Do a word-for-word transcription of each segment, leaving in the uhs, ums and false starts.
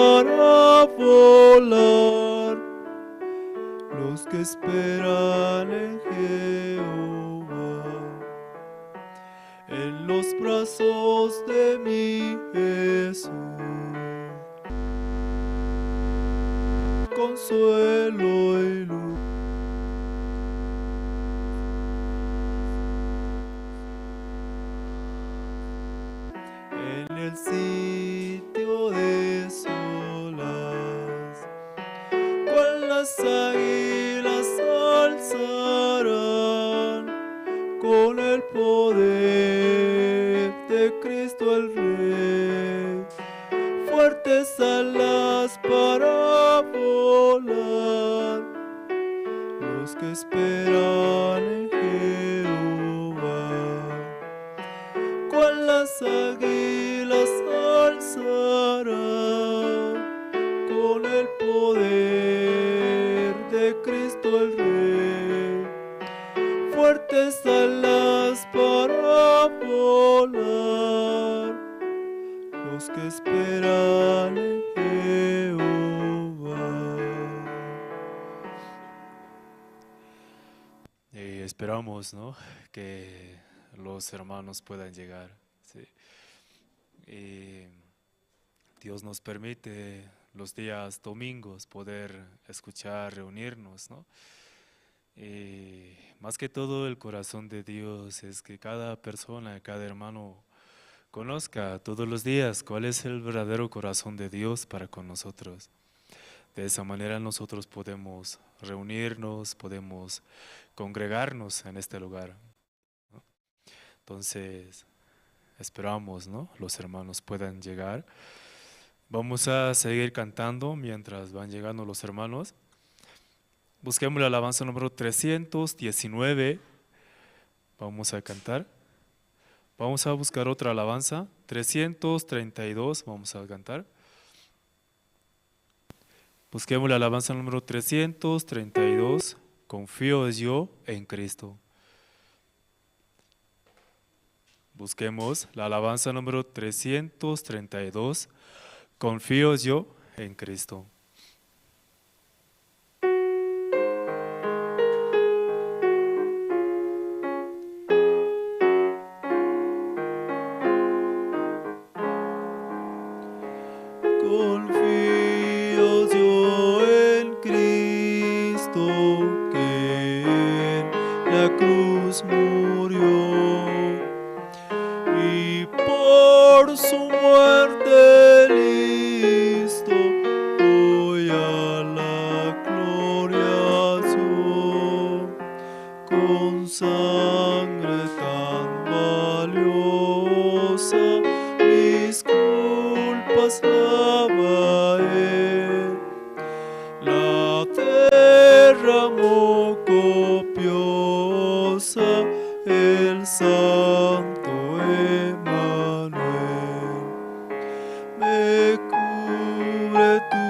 para volar los que esperan en Jehová, en los brazos de mi Jesús. Consuelo y luz. En el sitio de solas, cual las águilas alzarán con el poder de Cristo el Rey, fuertes alas para volar, los que esperan en Jehová, cual las águilas alzará con el poder de Cristo el Rey, fuertes alas para volar, los que esperan en Jehová. Y esperamos, ¿no? Que los hermanos puedan llegar, ¿sí? Y Dios nos permite los días domingos poder escuchar, reunirnos, ¿no? Y más que todo el corazón de Dios es que cada persona, cada hermano conozca todos los días cuál es el verdadero corazón de Dios para con nosotros. De esa manera nosotros podemos reunirnos, podemos congregarnos en este lugar, ¿no? Entonces, esperamos, ¿no? Los hermanos puedan llegar. Vamos a seguir cantando mientras van llegando los hermanos. Busquemos la alabanza número trescientos diecinueve. Vamos a cantar. Vamos a buscar otra alabanza. Trescientos treinta y dos, vamos a cantar. Busquemos la alabanza número trescientos treinta y dos. Confío yo en Cristo. Busquemos la alabanza número trescientos treinta y dos. Confío yo en Cristo. Confío yo en Cristo, que en la cruz murió, y por su muerte listo voy a la gloria yo. Con sangre tan valiosa mis culpas lava él, la derramó copiosa el santo Emanuel. Me cubre tu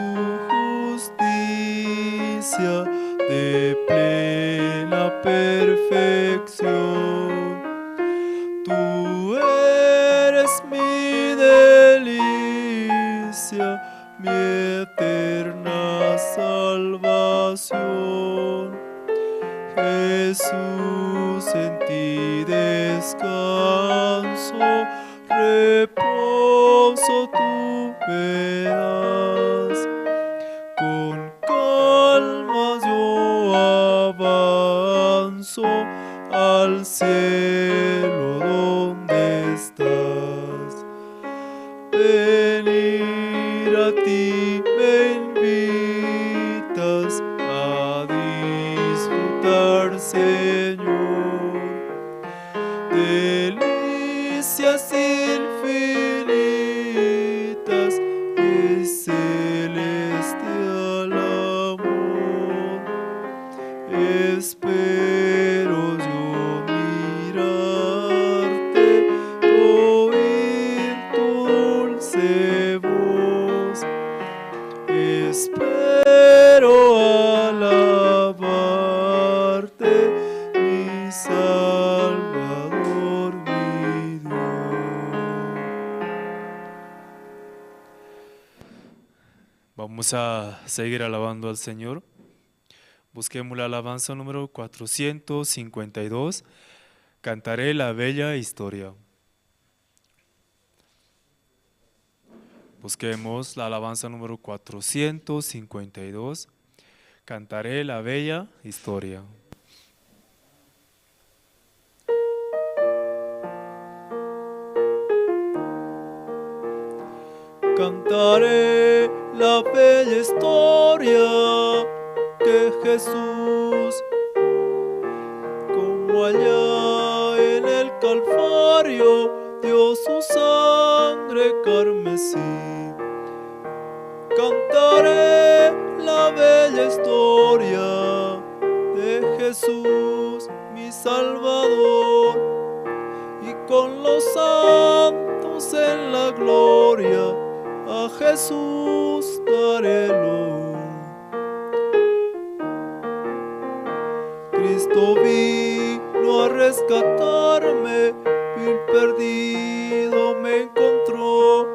justicia de plena perfección. Tú eres mi delicia, mi eterna salvación. Jesús, en ti descanso, reposo tú me das. Con calma yo avanzo al cielo donde estás. Venir a ti me invitas a disfrutar, Señor, delicias infinitas de celestial amor. Espero yo mirarte, oír tu dulce voz. Espero alabarte, mi Salvador, mi Dios. Vamos a seguir alabando al Señor. Busquemos la alabanza número cuatrocientos cincuenta y dos. Cantaré la bella historia. Busquemos la alabanza número cuatrocientos cincuenta y dos. Cantaré la bella historia. Cantaré la bella historia que Jesús, como allá en el Calvario, dio su sangre carmesí. Cantaré la bella historia de Jesús, mi Salvador, y con los santos en la gloria a Jesús daré luz. Cristo vino a rescatarme, vil perdido me encontró,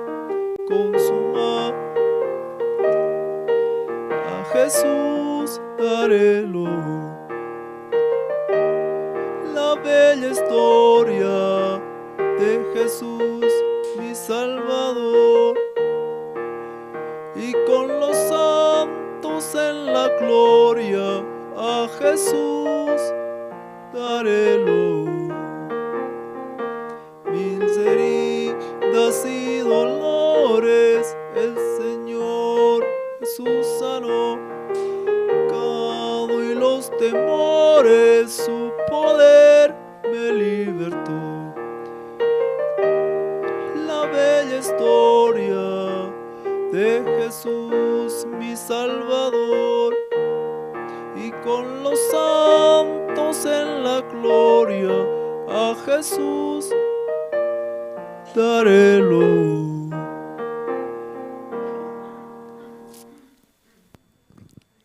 consumado. A Jesús daré luz. La bella historia de Jesús, mi Salvador, y con los santos en la gloria a Jesús daré luz. Mis heridas y dolores el Señor Jesús sanó, pecado y los temores, su poder me libertó. La bella historia de Jesús, mi Salvador, y con los santos en la gloria a Jesús daré luz.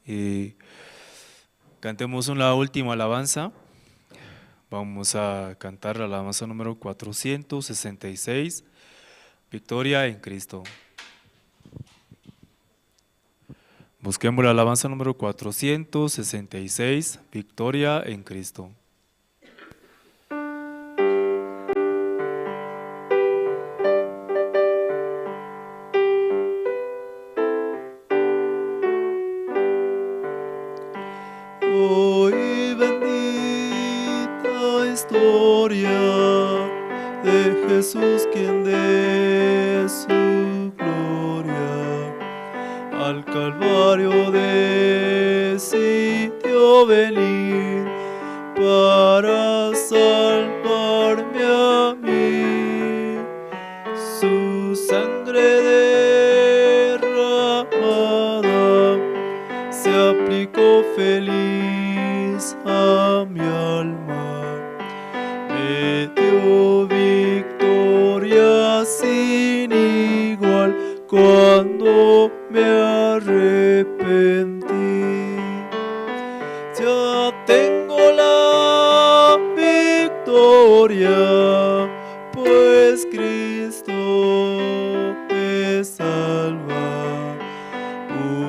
Y cantemos una última alabanza. Vamos a cantar la alabanza número cuatrocientos sesenta y seis, Victoria en Cristo. Busquemos la alabanza número cuatrocientos sesenta y seis, Victoria en Cristo. Hoy bendita historia de Jesús, quien de su gloria al Calvario decidió venir para salvarme a mí. Su sangre derramada se aplicó feliz a mi alma. Me dio victoria sin igual cuando me arrepentí. Ya tengo la victoria, pues Cristo me salva.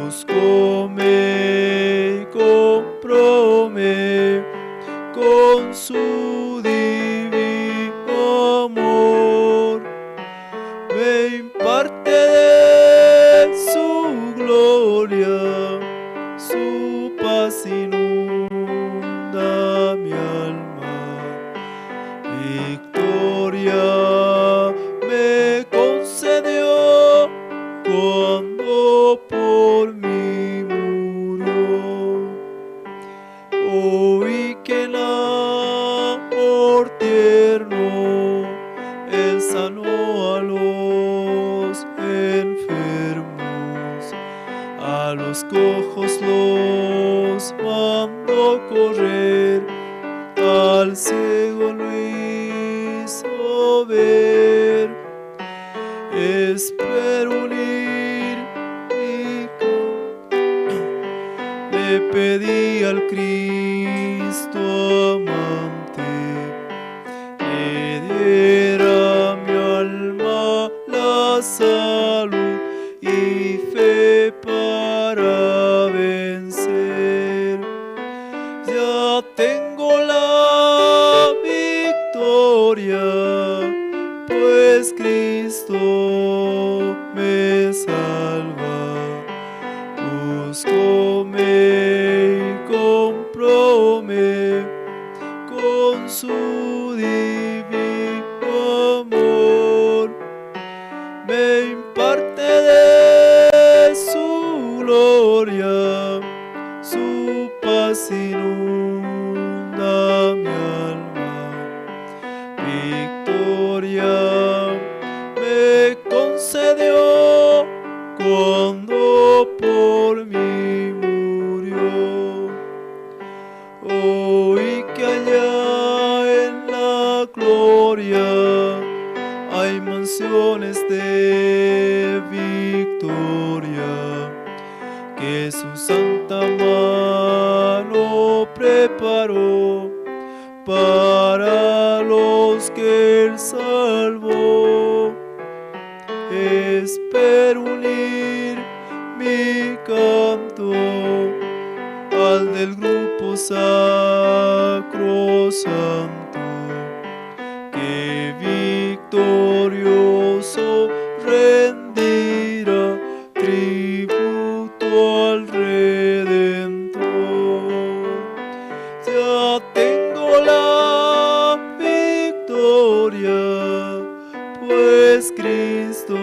Buscóme y compróme con su divino amor. Me imparte de su gloria, su paz inunda mi alma. Victoria me concedió cuando por mí murió. Oí que en amor tierno él sanó a los enfermos, a los cojos los mandó correr, al ciego lo hizo ver. Espero unir mi can-, le pedí al Cristo amante, le diera mi alma la salud y fe Me compromé con su divino amor. Me imparte de su gloria, su paz inunda mi alma. Victoria me concedió cuando por mí murió. Oí que allá en la gloria hay mansiones de victoria que su santa mano preparó para los que él salvó. Espero unir mi canto al del grupo sacrosanto que victorioso rendirá tributo al Redentor. Ya tengo la victoria, pues Cristo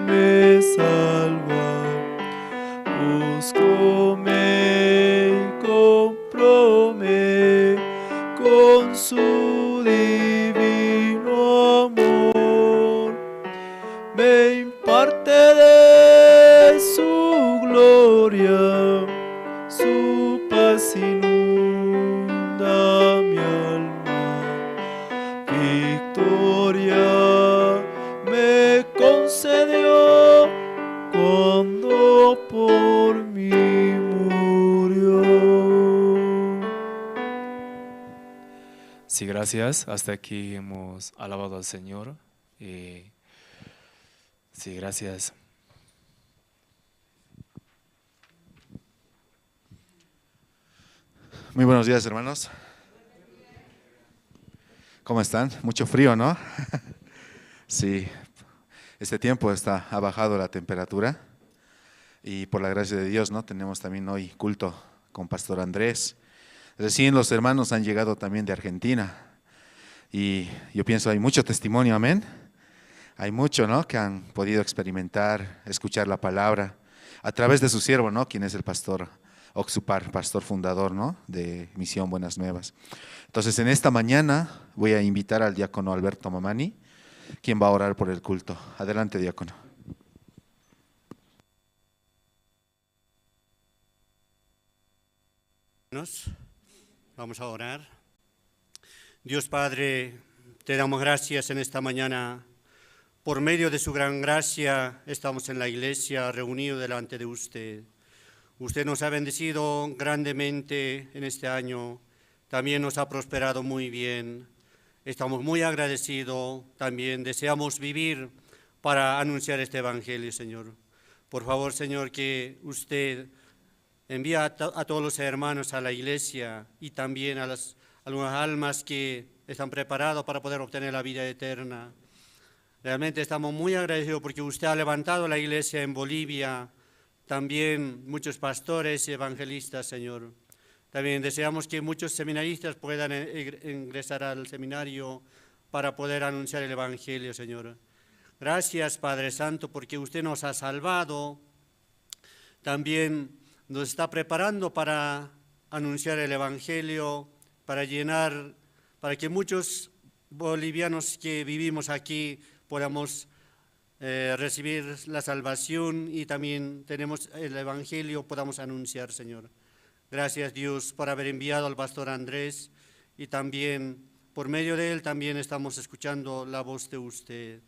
me salva. Busco, me compromé con su divino amor. Me imparte de su gloria, su paz inunda mi alma. Victoria me concedió cuando por mí murió. Sí, gracias. Hasta aquí hemos alabado al Señor. Eh, sí, gracias. Muy buenos días, hermanos. ¿Cómo están? Mucho frío, ¿no? Sí, este tiempo está, ha bajado la temperatura y por la gracia de Dios, ¿no? Tenemos también hoy culto con Pastor Andrés. Recién los hermanos han llegado también de Argentina y yo pienso hay mucho testimonio, amén. Hay mucho, ¿no? Que han podido experimentar, escuchar la palabra a través de su siervo, ¿no? Quien es el pastor Oxupar, pastor fundador, ¿no? De Misión Buenas Nuevas. Entonces, en esta mañana voy a invitar al diácono Alberto Mamani, quien va a orar por el culto. Adelante, diácono. Nos, vamos a orar. Dios Padre, te damos gracias en esta mañana. Por medio de su gran gracia, estamos en la iglesia reunidos delante de usted. Usted nos ha bendecido grandemente en este año. También nos ha prosperado muy bien. Estamos muy agradecidos. También deseamos vivir para anunciar este evangelio, Señor. Por favor, Señor, que usted envía a to-, a todos los hermanos a la iglesia y también a las, algunas almas que están preparadas para poder obtener la vida eterna. Realmente estamos muy agradecidos porque usted ha levantado la iglesia en Bolivia, también muchos pastores y evangelistas, Señor. También deseamos que muchos seminaristas puedan eh, ingre-, ingresar al seminario para poder anunciar el evangelio, Señor. Gracias, Padre Santo, porque usted nos ha salvado. También nos está preparando para anunciar el evangelio, para llenar, para que muchos bolivianos que vivimos aquí podamos eh, recibir la salvación y también tenemos el evangelio, podamos anunciar, Señor. Gracias, Dios, por haber enviado al pastor Andrés y también por medio de él también estamos escuchando la voz de usted.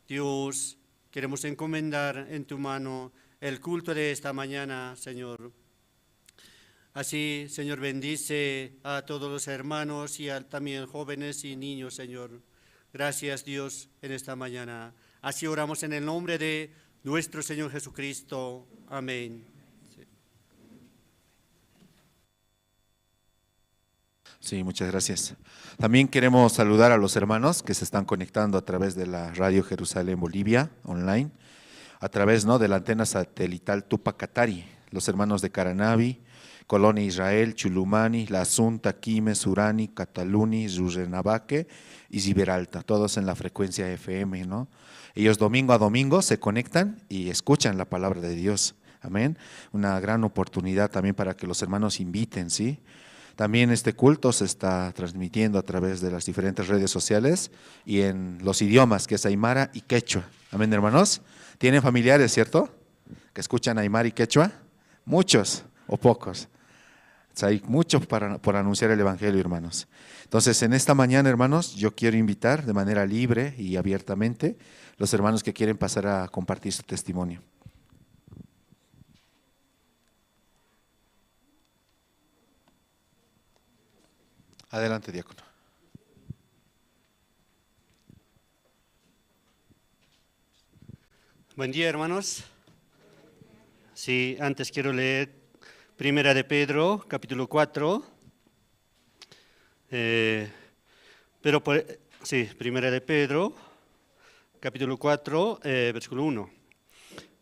Dios, queremos encomendar en tu mano el culto de esta mañana, Señor. Así, Señor, bendice a todos los hermanos y a, también jóvenes y niños, Señor. Gracias, Dios, en esta mañana. Así oramos en el nombre de nuestro Señor Jesucristo. Amén. Sí, muchas gracias. También queremos saludar a los hermanos que se están conectando a través de la Radio Jerusalén Bolivia online, a través, ¿no?, de la antena satelital Tupac Katari. los hermanos de Caranavi, Colonia Israel, Chulumani, La Asunta, Quime, Surani, Cataluni, Rurrenabaque y Riberalta, todos en la frecuencia F M, ¿no? Ellos domingo a domingo se conectan y escuchan la palabra de Dios. Amén. Una gran oportunidad también para que los hermanos inviten, ¿sí? También este culto se está transmitiendo a través de las diferentes redes sociales y en los idiomas que es aymara y quechua. Amén, hermanos. ¿Tienen familiares, cierto? Que escuchan aymara y quechua. Muchos o pocos. O sea, hay muchos para, por anunciar el evangelio, hermanos. Entonces, en esta mañana, hermanos, yo quiero invitar de manera libre y abiertamente los hermanos que quieren pasar a compartir su testimonio. Adelante, diácono. Buen día, hermanos. Sí, antes quiero leer Primera de Pedro, capítulo cuatro. Eh, pero por, sí, Primera de Pedro, capítulo cuatro, eh, versículo uno.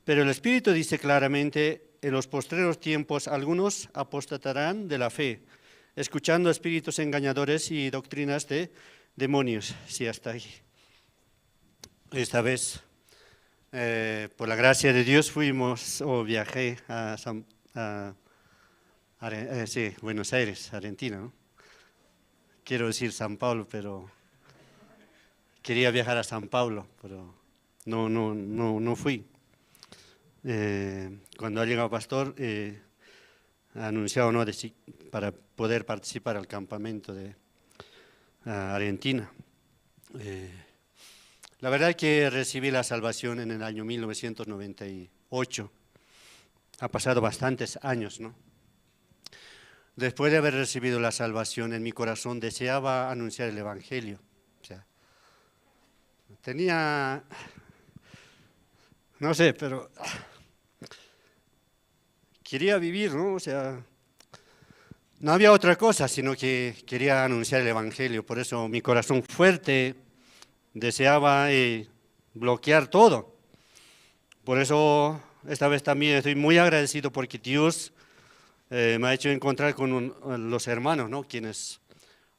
Pero el Espíritu dice claramente: "En los postreros tiempos algunos apostatarán de la fe, escuchando a espíritus engañadores y doctrinas de demonios". Sí, hasta ahí. Esta vez, eh, por la gracia de Dios, fuimos o viajé a San, a Are-, eh, sí, Buenos Aires, Argentina, ¿no? Quiero decir San Pablo, pero quería viajar a San Pablo, pero no, no, no, no fui. Eh, cuando ha llegado pastor, eh, ha anunciado, ¿no?, de si-, para poder participar al campamento de, ah, Argentina. Eh, la verdad que recibí la salvación en el año mil novecientos noventa y ocho. Ha pasado bastantes años, ¿no? Después de haber recibido la salvación, en mi corazón deseaba anunciar el evangelio. O sea, tenía, no sé, pero quería vivir, ¿no? O sea, no había otra cosa, sino que quería anunciar el evangelio. Por eso mi corazón fuerte deseaba, eh, bloquear todo. Por eso esta vez también estoy muy agradecido porque Dios, eh, me ha hecho encontrar con un, los hermanos, ¿no?, quienes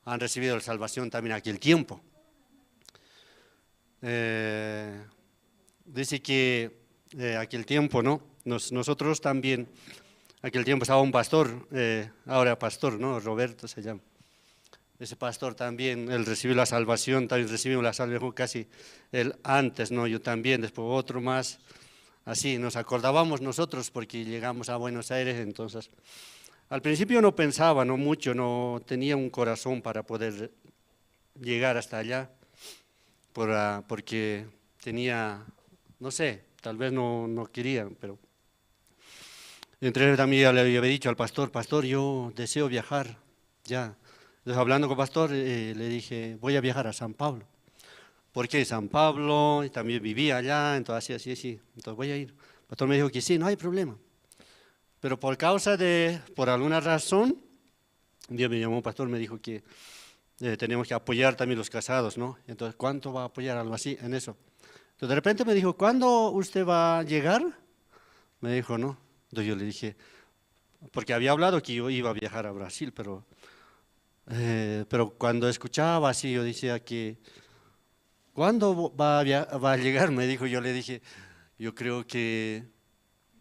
han recibido la salvación también aquel tiempo. Eh, dice que, eh, aquel tiempo, ¿no? Nos-, nosotros también, aquel tiempo estaba un pastor, eh, ahora pastor, ¿no? Roberto se llama. Ese pastor también, él recibió la salvación, también recibimos la salvación casi él antes, ¿no? Yo también, después otro más. Así nos acordábamos nosotros porque llegamos a Buenos Aires, entonces, al principio no pensaba, no mucho, no tenía un corazón para poder llegar hasta allá, por, ah, porque tenía, no sé, tal vez no, no quería, pero entre ellos también ya le había dicho al pastor: "Pastor, yo deseo viajar ya". Entonces, hablando con el pastor, eh, le dije: "Voy a viajar a San Pablo". ¿Por qué San Pablo? Y también vivía allá, entonces así, así, así. Entonces voy a ir. El pastor me dijo que sí, no hay problema. Pero por causa de, por alguna razón, Dios me llamó, pastor, me dijo que, eh, tenemos que apoyar también los casados, ¿no? Entonces, ¿cuánto va a apoyar? Algo así, en eso. Entonces, de repente me dijo: "¿Cuándo usted va a llegar?", me dijo, ¿no? Entonces yo le dije, porque había hablado que yo iba a viajar a Brasil, pero, eh, pero cuando escuchaba así, yo decía que, "¿Cuándo va a via-, va a llegar?", me dijo. Yo le dije: "Yo creo que,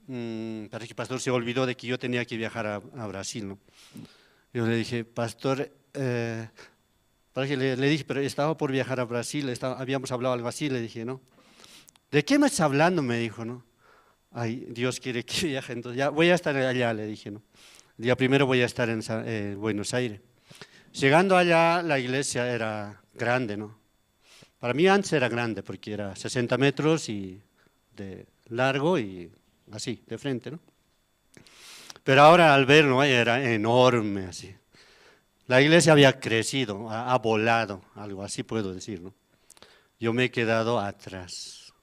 mm, parece que el pastor se olvidó de que yo tenía que viajar a, a Brasil", ¿no? Yo le dije: "Pastor, eh", parece que le, le dije, pero estaba por viajar a Brasil, estaba, habíamos hablado algo así, le dije, ¿no? "¿De qué me estás hablando?", me dijo, ¿no? "Ay, Dios quiere que viaje, entonces ya voy a estar allá", le dije, ¿no? "El día primero voy a estar en Sa-, eh, Buenos Aires". Llegando allá, la iglesia era grande, ¿no? Para mí antes era grande porque era sesenta metros y de largo y así, de frente, ¿no? Pero ahora al ver, ¿no?, era enorme así. La iglesia había crecido, ha, ha volado, algo así puedo decir, ¿no? Yo me he quedado atrás.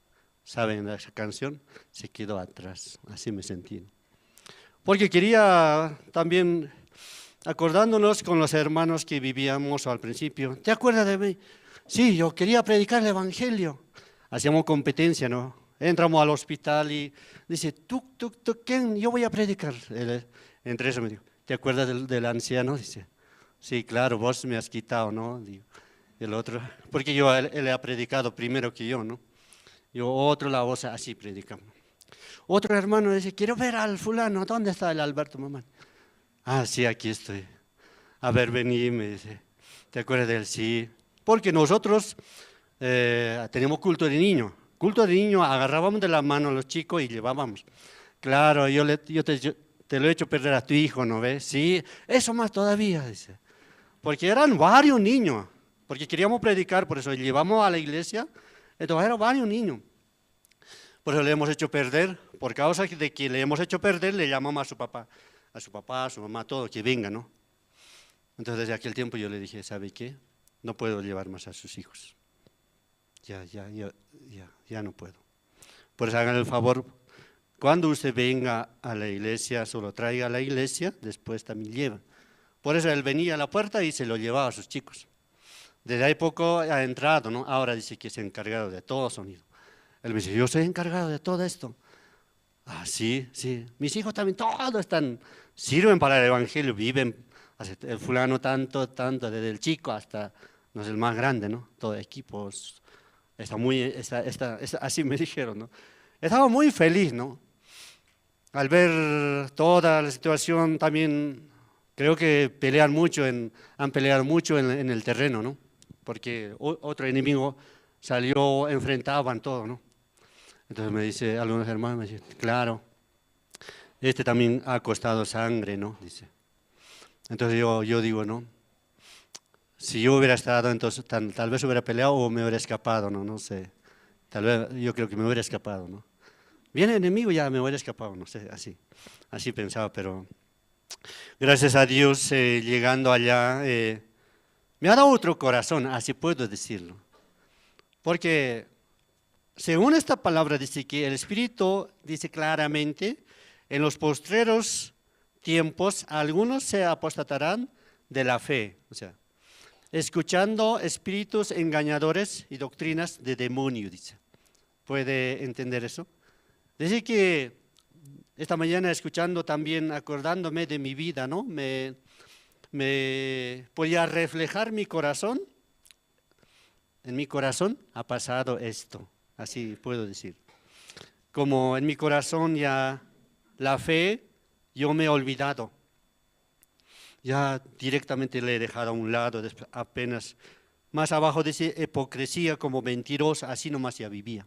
¿Saben esa canción? Se quedó atrás. Así me sentí, ¿no? Porque quería también, acordándonos con los hermanos que vivíamos al principio: "¿Te acuerdas de mí?". "Sí, yo quería predicar el evangelio". Hacíamos competencia, ¿no? Entramos al hospital y dice, "Tuc, tuc, tuc, ¿quién? Yo voy a predicar". Él, entre eso me dijo, "¿Te acuerdas del, del anciano?", dice. "Sí, claro, vos me has quitado, ¿no?", digo. El otro, porque yo, él, él ha predicado primero que yo, ¿no? Yo, otro, la voz así predicamos. Otro hermano dice, "Quiero ver al fulano, ¿dónde está el Alberto Mamani?". "Ah, sí, aquí estoy". "A ver, vení", me dice. "¿Te acuerdas de él?". "Sí". Porque nosotros eh, teníamos culto de niño. Culto de niño, agarrábamos de la mano a los chicos y llevábamos. "Claro, yo, le, yo, te, yo te lo he hecho perder a tu hijo, ¿no ves?". "Sí, eso más todavía", dice. Porque eran varios niños. Porque queríamos predicar, por eso llevamos a la iglesia. Entonces eran varios niños. Por eso le hemos hecho perder. Por causa de que le hemos hecho perder, le llamamos a su papá. A su papá, a su mamá, todo, que venga, ¿no? Entonces, desde aquel tiempo yo le dije, "¿Sabe qué? No puedo llevar más a sus hijos. Ya, ya, ya, ya, ya no puedo". Por eso hagan el favor, cuando usted venga a la iglesia, solo traiga a la iglesia, después también lleva. Por eso él venía a la puerta y se lo llevaba a sus chicos. Desde ahí poco ha entrado, ¿no? Ahora dice que es encargado de todo sonido. Él me dice, "Yo soy encargado de todo esto". "Ah, sí, sí. Mis hijos también, todos están, sirven para el evangelio, viven. Hace el fulano tanto, tanto, desde el chico hasta, no sé, el más grande, ¿no? Todo equipos. Está muy, está, está, está", así me dijeron, ¿no? Estaba muy feliz, ¿no? Al ver toda la situación también, creo que pelean mucho, en, han peleado mucho en, en el terreno, ¿no? Porque o- otro enemigo salió, enfrentaban todo, ¿no? Entonces me dice, algunos hermanos me dicen, "Claro, este también ha costado sangre, ¿no?", dice. Entonces yo, yo digo, "No, si yo hubiera estado, entonces tal, tal vez hubiera peleado o me hubiera escapado, ¿no? No sé. Tal vez, yo creo que me hubiera escapado, ¿no? Viene enemigo, ya me hubiera escapado, no sé", así. Así pensaba, pero gracias a Dios, eh, llegando allá, eh, me ha dado otro corazón, así puedo decirlo. Porque según esta palabra dice que el Espíritu dice claramente, "En los postreros tiempos algunos se apostatarán de la fe", o sea, "escuchando espíritus engañadores y doctrinas de demonio", dice. ¿Puede entender eso? Dice que esta mañana escuchando también, acordándome de mi vida, ¿no? Me, me podía reflejar mi corazón. En mi corazón ha pasado esto, así puedo decir. Como en mi corazón ya la fe, yo me he olvidado. Ya directamente le he dejado a un lado, después apenas más abajo dice hipocresía, como mentirosa, así nomás ya vivía.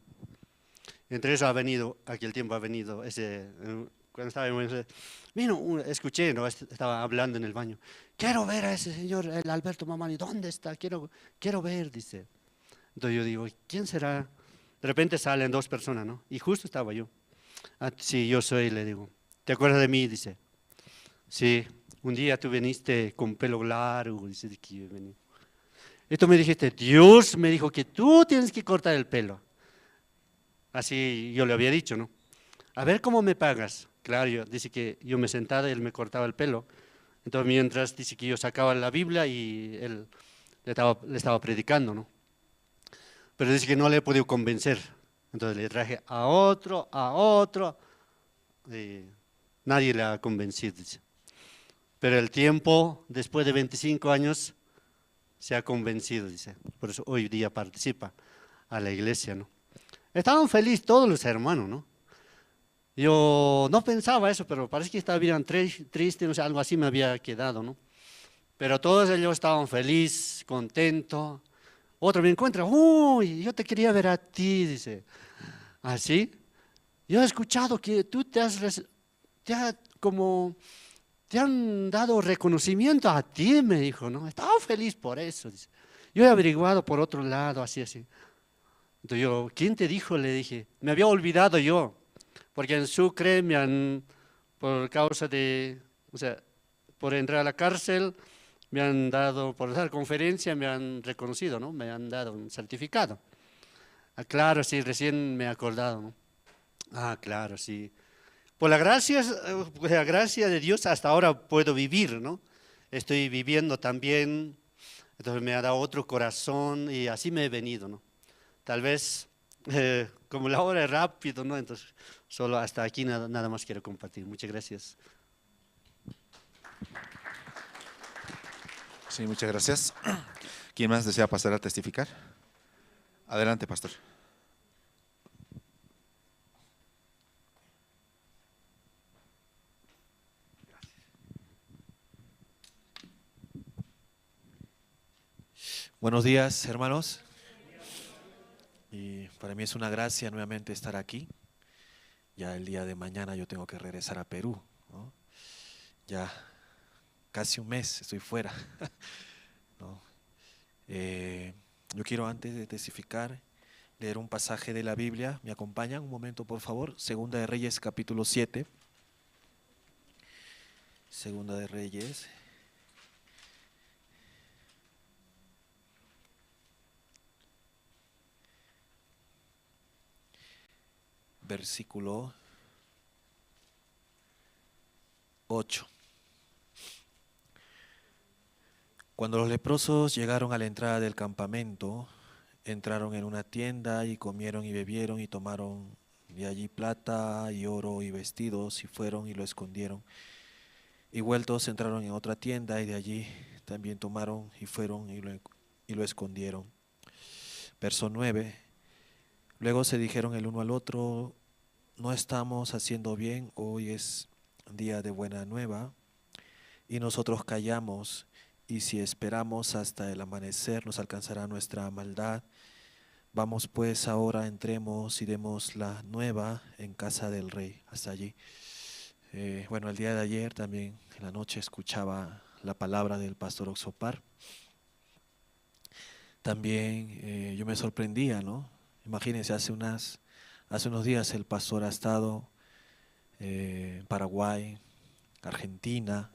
Entre eso ha venido, aquel tiempo ha venido ese, eh, cuando estaba en Buenos Aires, vino un- escuché, ¿no? Est- estaba hablando en el baño. "Quiero ver a ese señor, el Alberto Mamani, ¿dónde está? Quiero, quiero ver", dice. Entonces yo digo, "¿Quién será?". De repente salen dos personas, ¿no? Y justo estaba yo. "Ah, sí, yo soy", le digo. "¿Te acuerdas de mí?", dice. "Sí, un día tú viniste con pelo largo", dice, "de aquí yo vení. Y tú me dijiste, Dios me dijo que tú tienes que cortar el pelo". Así yo le había dicho, ¿no? "A ver cómo me pagas". Claro, yo, dice que yo me sentaba, él me cortaba el pelo. Entonces, mientras, dice que yo sacaba la Biblia y él le estaba, le estaba predicando, ¿no? Pero dice que no le he podido convencer. Entonces le traje a otro, a otro, y nadie le ha convencido, dice. Pero el tiempo, después de veinticinco años, se ha convencido, dice. Por eso hoy día participa a la iglesia, ¿no? Estaban felices todos los hermanos, ¿no? Yo no pensaba eso, pero parece que estaban bien tri- tristes, no sé, algo así me había quedado, ¿no? Pero todos ellos estaban felices, contentos. Otro me encuentra, "Uy, yo te quería ver a ti", dice. "¿Así? Yo he escuchado que tú te has, res- te ha, como, te han dado reconocimiento a ti", me dijo, ¿no? "Estaba feliz por eso", dice. "Yo he averiguado por otro lado, así, así". Entonces yo, "¿Quién te dijo?", le dije. Me había olvidado yo, porque en Sucre me han, por causa de, o sea, por entrar a la cárcel, me han dado, por dar conferencia, me han reconocido, ¿no? Me han dado un certificado. "Ah, claro, sí, recién me he acordado", ¿no? "Ah, claro, sí". Por la gracia, eh, por la gracia de Dios hasta ahora puedo vivir, ¿no? Estoy viviendo también, entonces me ha dado otro corazón y así me he venido, ¿no? Tal vez eh, como la hora es rápido, ¿no? Entonces, solo hasta aquí nada, nada más quiero compartir. Muchas gracias. Sí, muchas gracias. ¿Quién más desea pasar a testificar? Adelante, pastor. Buenos días, hermanos. Y para mí es una gracia nuevamente estar aquí. Ya el día de mañana yo tengo que regresar a Perú, ¿no? Ya casi un mes estoy fuera, ¿no? Eh, yo quiero, antes de testificar, leer un pasaje de la Biblia. ¿Me acompañan un momento, por favor? Segunda de Reyes, capítulo siete. Segunda de Reyes. Versículo ocho. Cuando los leprosos llegaron a la entrada del campamento, entraron en una tienda y comieron y bebieron y tomaron de allí plata y oro y vestidos y fueron y lo escondieron. Y vueltos entraron en otra tienda y de allí también tomaron y fueron y lo, y lo escondieron. Verso nueve. Luego se dijeron el uno al otro: "No estamos haciendo bien, hoy es día de buena nueva, y nosotros callamos, y si esperamos hasta el amanecer, nos alcanzará nuestra maldad. Vamos pues ahora, entremos y demos la nueva en casa del rey". Hasta allí. Eh, bueno, el día de ayer también en la noche escuchaba la palabra del pastor Oxopar. También, eh, yo me sorprendía, ¿no? Imagínense, hace unas, hace unos días el pastor ha estado, eh, en Paraguay, Argentina,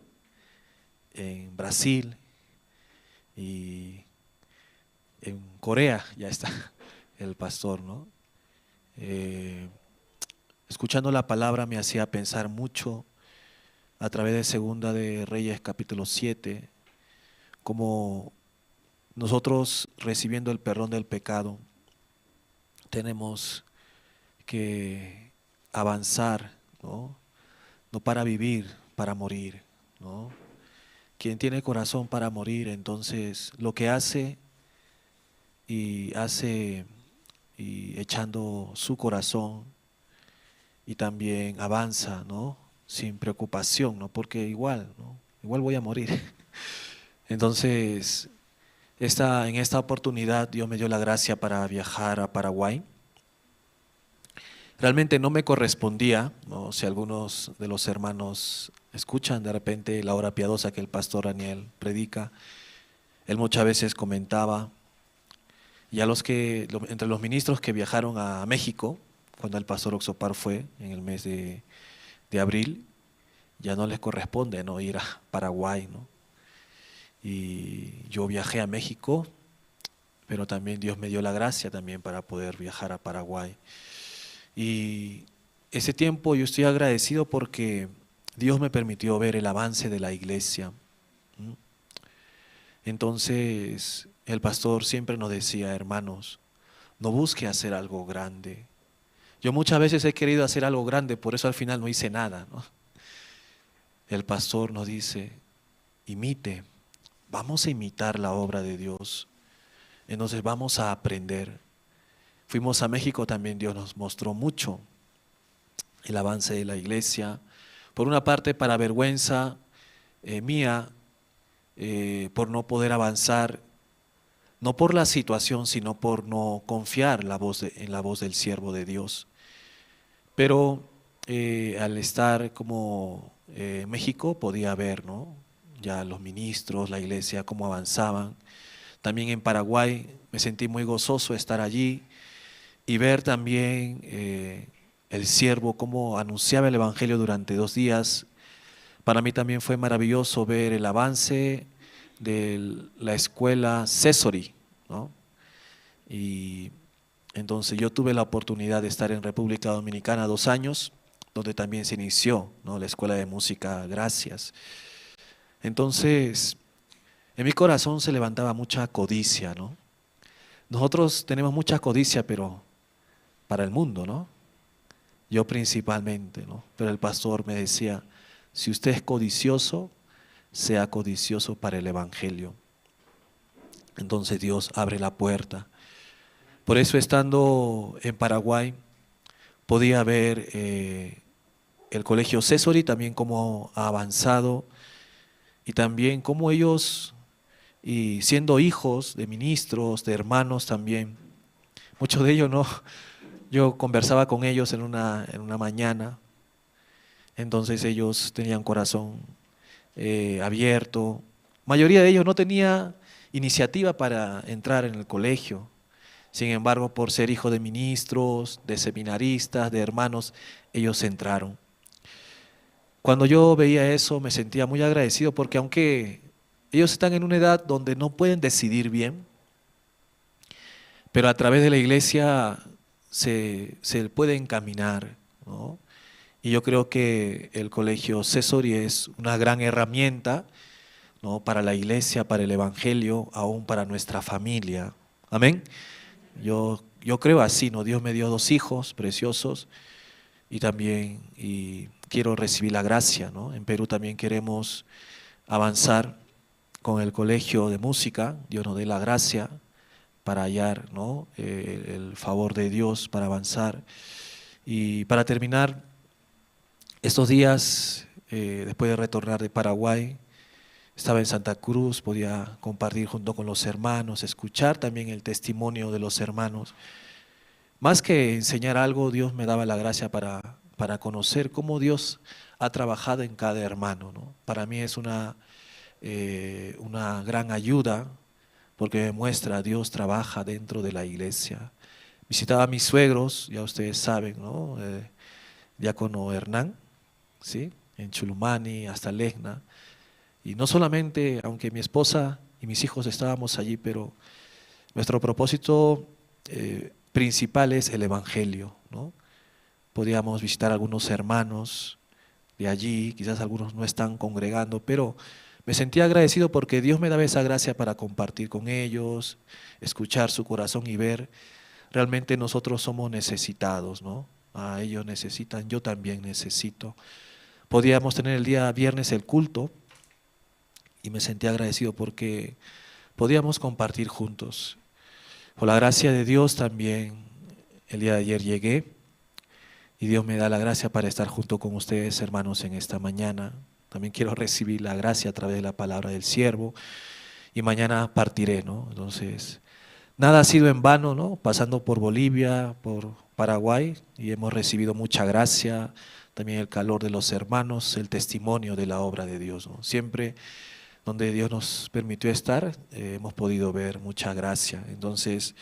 en Brasil y en Corea ya está el pastor, ¿no? Eh, escuchando la palabra me hacía pensar mucho a través de Segunda de Reyes, capítulo siete, como nosotros, recibiendo el perdón del pecado, tenemos que avanzar, ¿no? No para vivir, para morir, ¿no? Quien tiene corazón para morir, entonces lo que hace y hace y echando su corazón y también avanza, ¿no? Sin preocupación, ¿no? Porque igual, ¿no? Igual voy a morir. Entonces, esta, en esta oportunidad Dios me dio la gracia para viajar a Paraguay. Realmente no me correspondía, ¿no? Si algunos de los hermanos escuchan de repente la hora piadosa que el pastor Daniel predica, él muchas veces comentaba, y a los que, lo-, entre los ministros que viajaron a México, cuando el pastor Oxopar fue en el mes de, de abril, ya no les corresponde, ¿no? Ir a Paraguay, ¿no? Y yo viajé a México, pero también Dios me dio la gracia también para poder viajar a Paraguay. Y ese tiempo yo estoy agradecido porque Dios me permitió ver el avance de la iglesia. ¿Mm? Entonces, el pastor siempre nos decía: "Hermanos, no busque hacer algo grande". Yo muchas veces he querido hacer algo grande, por eso al final no hice nada, ¿no? El pastor nos dice: "Imite, vamos a imitar la obra de Dios. Entonces vamos a aprender". Fuimos a México, también Dios nos mostró mucho el avance de la iglesia. Por una parte, para vergüenza, eh, mía, eh, por no poder avanzar, no por la situación, sino por no confiar la voz de, en la voz del siervo de Dios. Pero, eh, al estar como, eh, en México, podía ver, ¿no? Ya los ministros, la iglesia, cómo avanzaban. También en Paraguay me sentí muy gozoso estar allí y ver también, eh, el siervo cómo anunciaba el evangelio durante dos días. Para mí también fue maravilloso ver el avance de la escuela Cesori, ¿no? Y entonces yo tuve la oportunidad de estar en República Dominicana dos años, donde también se inició, ¿no?, la escuela de música Gracias. Entonces, en mi corazón se levantaba mucha codicia, ¿no? Nosotros tenemos mucha codicia, pero para el mundo, ¿no? Yo principalmente, ¿no? Pero el pastor me decía, si usted es codicioso, sea codicioso para el evangelio. Entonces Dios abre la puerta. Por eso, estando en Paraguay, podía ver, eh, el colegio Cesori también cómo ha avanzado y también cómo ellos, y siendo hijos de ministros, de hermanos también, muchos de ellos no, yo conversaba con ellos en una, en una mañana, entonces ellos tenían corazón, eh, abierto. Mayoría de ellos no tenía iniciativa para entrar en el colegio. Sin embargo, por ser hijo de ministros, de seminaristas, de hermanos, ellos entraron. Cuando yo veía eso, me sentía muy agradecido porque aunque ellos están en una edad donde no pueden decidir bien, pero a través de la iglesia se, se puede encaminar, ¿no? Y yo creo que el colegio Cesori es una gran herramienta, ¿no? Para la iglesia, para el evangelio, aún para nuestra familia. Amén. Yo, yo creo así, ¿no? Dios me dio dos hijos preciosos y también, y quiero recibir la gracia, ¿no? En Perú también queremos avanzar con el colegio de música, Dios nos dé la gracia para hallar, ¿no? Eh, el favor de Dios para avanzar. Y para terminar, estos días, eh, después de retornar de Paraguay, estaba en Santa Cruz, podía compartir junto con los hermanos, escuchar también el testimonio de los hermanos. Más que enseñar algo, Dios me daba la gracia para, para conocer cómo Dios ha trabajado en cada hermano, ¿no? Para mí es una, eh, una gran ayuda porque me muestra Dios trabaja dentro de la iglesia. Visitaba a mis suegros, ya ustedes saben, ¿no? Eh, diácono Hernán, ¿sí? En Chulumani, hasta Legna. Y no solamente, aunque mi esposa y mis hijos estábamos allí, pero nuestro propósito, eh, principal es el evangelio, ¿no? Podíamos visitar algunos hermanos de allí, quizás algunos no están congregando, pero me sentía agradecido porque Dios me daba esa gracia para compartir con ellos, escuchar su corazón y ver, realmente nosotros somos necesitados, ¿no? A ellos necesitan, yo también necesito. Podíamos tener el día viernes el culto y me sentí agradecido porque podíamos compartir juntos. Por la gracia de Dios también el día de ayer llegué y Dios me da la gracia para estar junto con ustedes, hermanos, en esta mañana. También quiero recibir la gracia a través de la palabra del siervo y mañana partiré, ¿no? Entonces, nada ha sido en vano, ¿no? Pasando por Bolivia, por Paraguay, y hemos recibido mucha gracia, también el calor de los hermanos, el testimonio de la obra de Dios, ¿no? Siempre donde Dios nos permitió estar, eh, hemos podido ver mucha gracia. Entonces,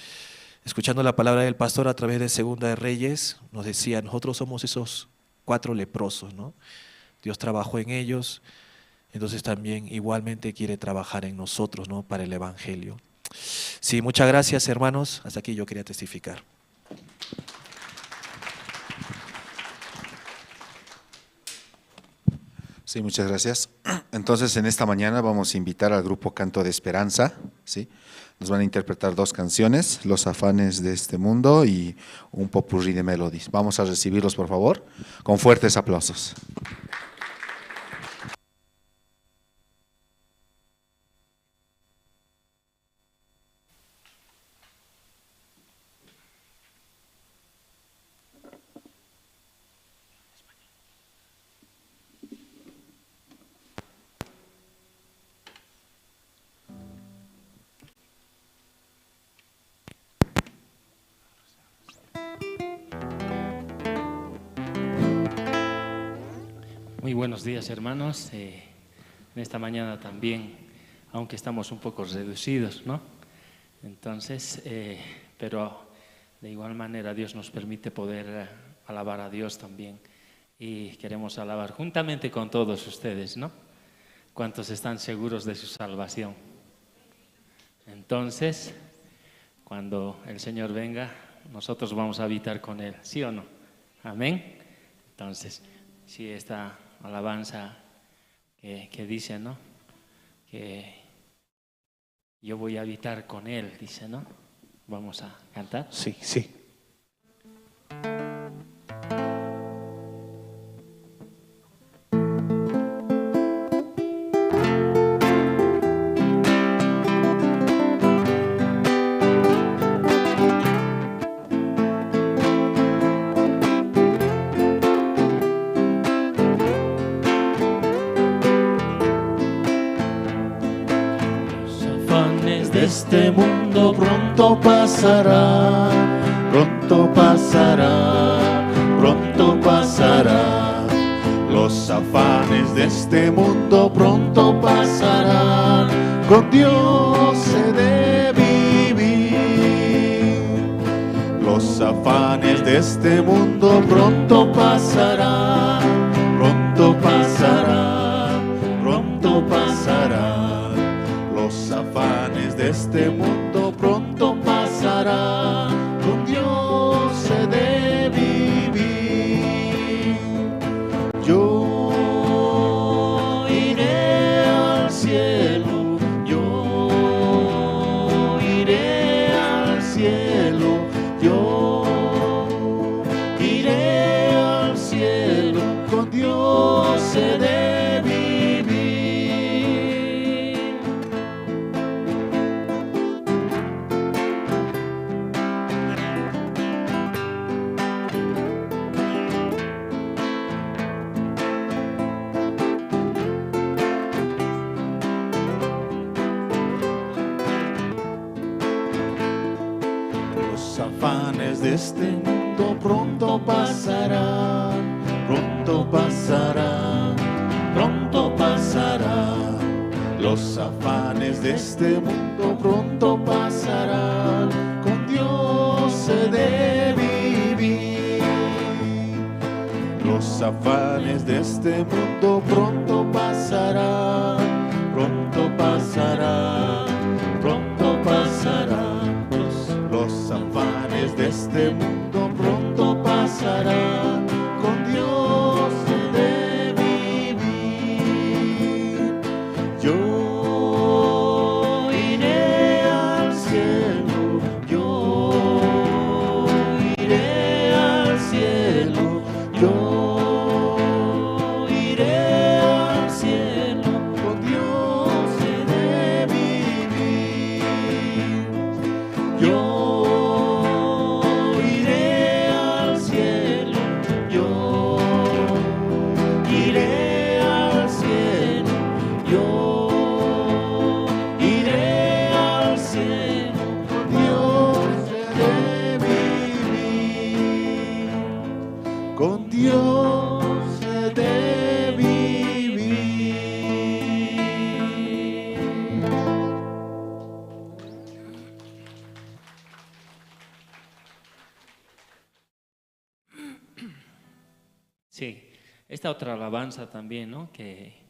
escuchando la palabra del pastor a través de Segunda de Reyes, nos decía, nosotros somos esos cuatro leprosos, ¿no? Dios trabajó en ellos, entonces también igualmente quiere trabajar en nosotros, ¿no? Para el evangelio. Sí, muchas gracias, hermanos. Hasta aquí yo quería testificar. Sí, muchas gracias. Entonces, en esta mañana vamos a invitar al grupo Canto de Esperanza, ¿sí? Nos van a interpretar dos canciones, Los afanes de este mundo y un popurrí de melodies. Vamos a recibirlos, por favor, con fuertes aplausos. Muy buenos días, hermanos. Eh, en esta mañana también, aunque estamos un poco reducidos, ¿no? Entonces, eh, pero de igual manera Dios nos permite poder, eh, alabar a Dios también. Y queremos alabar juntamente con todos ustedes, ¿no? ¿Cuántos están seguros de su salvación? Entonces, cuando el Señor venga, nosotros vamos a habitar con Él, ¿sí o no? Amén. Entonces, si esta alabanza que, que dice, ¿no? Que yo voy a habitar con Él, dice, ¿no? Vamos a cantar. Sí, sí. Este mundo pronto pasará, pronto pasará, pronto pasará. Los afanes de este mundo pronto pasarán. Con Dios he de vivir. Los afanes de este mundo pronto pasarán, pronto pasarán, pronto pasarán. Los afanes de este mundo pronto pasarán, con Dios he de vivir. Yo iré al cielo, yo iré al cielo, yo iré al cielo, con Dios he de vivir. Los afanes de este mundo pronto pasarán, pronto pasarán, pronto pasarán. Los afanes de este mundo pronto pasarán, con Dios he de vivir. Los afanes de este mundo pronto pasarán, pronto pasarán, pronto pasarán. Los, los afanes de este mundo pronto pasarán, con Dios he de vivir. Yo iré al cielo, yo iré al cielo, yo iré al cielo, con Dios he de vivir. Yo iré al cielo, yo iré al cielo, yo iré al cielo, con Dios he de vivir, con Dios he de vivir. Sí, esta otra alabanza también, ¿no? Que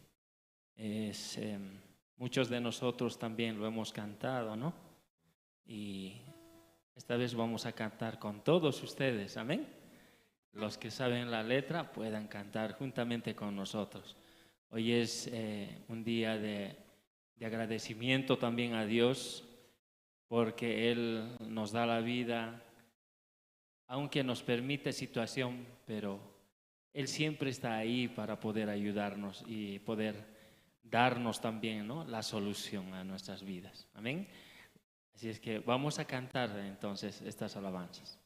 es, em, muchos de nosotros también lo hemos cantado, ¿no? Y esta vez vamos a cantar con todos ustedes, amén. Los que saben la letra puedan cantar juntamente con nosotros. Hoy es, eh, un día de, de agradecimiento también a Dios, porque Él nos da la vida, aunque nos permite situación, pero Él siempre está ahí para poder ayudarnos y poder darnos también, ¿no?, la solución a nuestras vidas. Amén. Así es que vamos a cantar entonces estas alabanzas.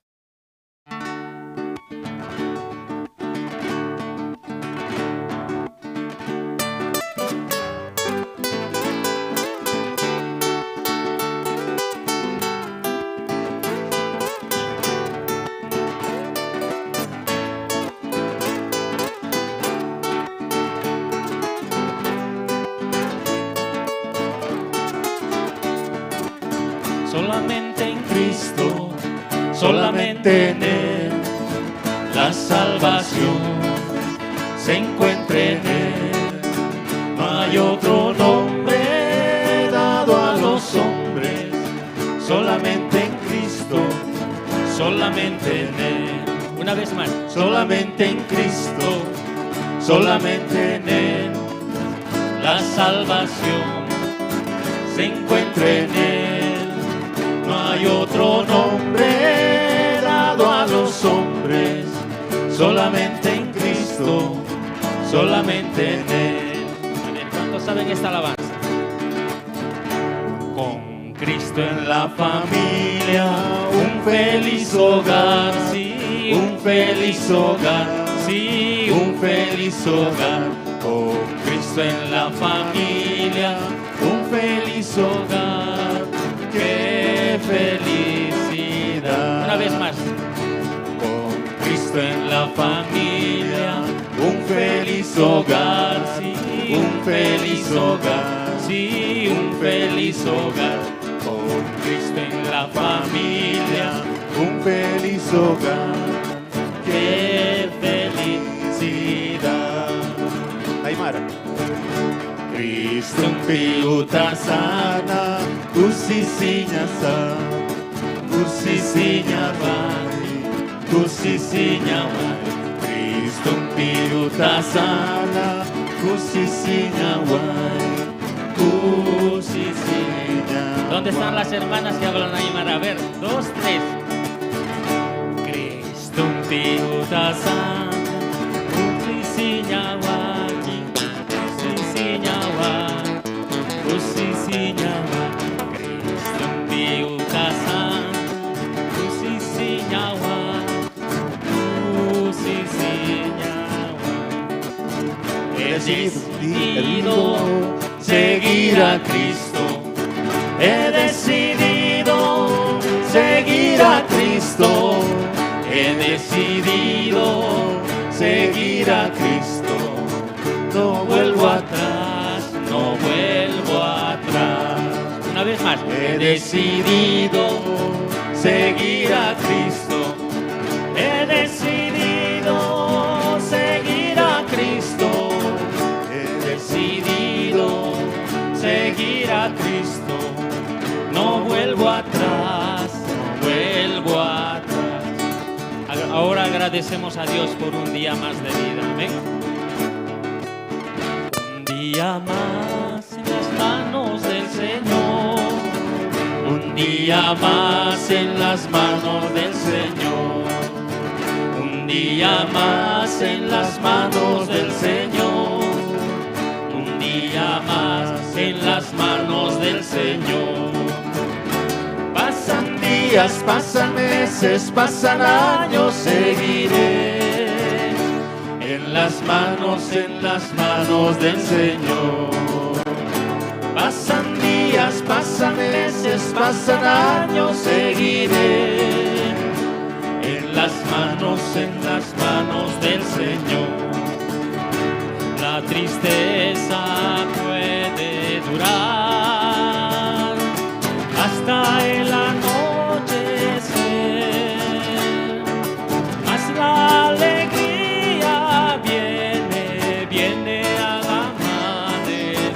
Solamente en Cristo, solamente en Él, la salvación se encuentra en Él. No hay otro nombre dado a los hombres, solamente en Cristo, solamente en Él. Una vez más. Solamente en Cristo, solamente en Él, la salvación se encuentra en Él. No hay otro nombre dado a los hombres, solamente en Cristo, solamente en Él. Amén. ¿Cuántos saben esta alabanza? Con Cristo en la familia, un feliz hogar, sí, un feliz hogar, sí, un feliz hogar. Con Cristo en la familia, un feliz hogar. Qué felicidad. Una vez más. Con Cristo en la familia, un feliz hogar, sí, un feliz hogar, sí, un feliz hogar. Con Cristo en la familia, un feliz hogar. Qué felicidad. Aymara. Cristumpi utasaña, kusisiñasa, kusisiñaway, kusisiñaway. Cristumpi utasaña, kusisiñaway, kusisiñaway. ¿Dónde están las hermanas que hablan aymara? A ver, dos, tres. Cristumpi utasaña, kusisiñaway, kusisiñaway, kusisiñaway. Cristumpi utasaña, kusisiñaway, kusisiñaway. He decidido seguir a Cristo. He decidido seguir a Cristo. He decidido seguir a Cristo. No vuelvo atrás, no vuelvo atrás. Una vez más. He decidido seguir a Cristo. He decidido seguir a Cristo. He decidido seguir a Cristo. No vuelvo atrás, no vuelvo atrás. Ahora agradecemos a Dios por un día más de vida. Amén. Un día más en las manos del Señor. Un día más en las manos del Señor. Un día más en las manos del Señor. Un día más en las manos del Señor. Pasan días, pasan meses, pasan años, seguiré en las manos, en las manos del Señor. Pasan días, pasan meses, pasan años, seguiré en las manos, en las manos del Señor. La tristeza puede durar hasta el anochecer, mas la alegría viene, viene al amanecer.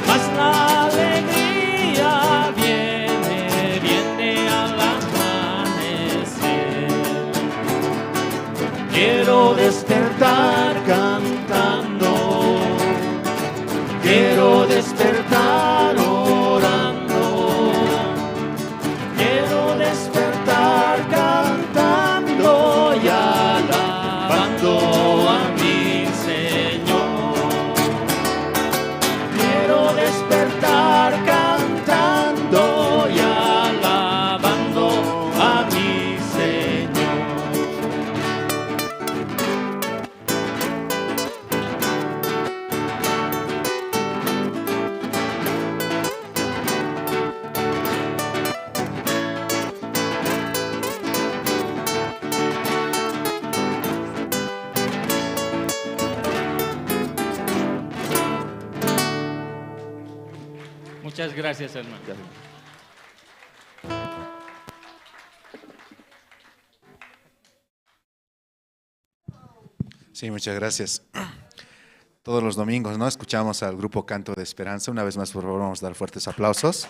Mas la alegría viene, viene al amanecer. Quiero despertar cantando. Quiero despertar orando. Quiero despertar cantando y alabando a mi Señor. Quiero despertar cantando y alabando a mi Señor. Muchas gracias, hermano. Sí, muchas gracias. Todos los domingos, ¿no? Escuchamos al grupo Canto de Esperanza. Una vez más, por favor, vamos a dar fuertes aplausos.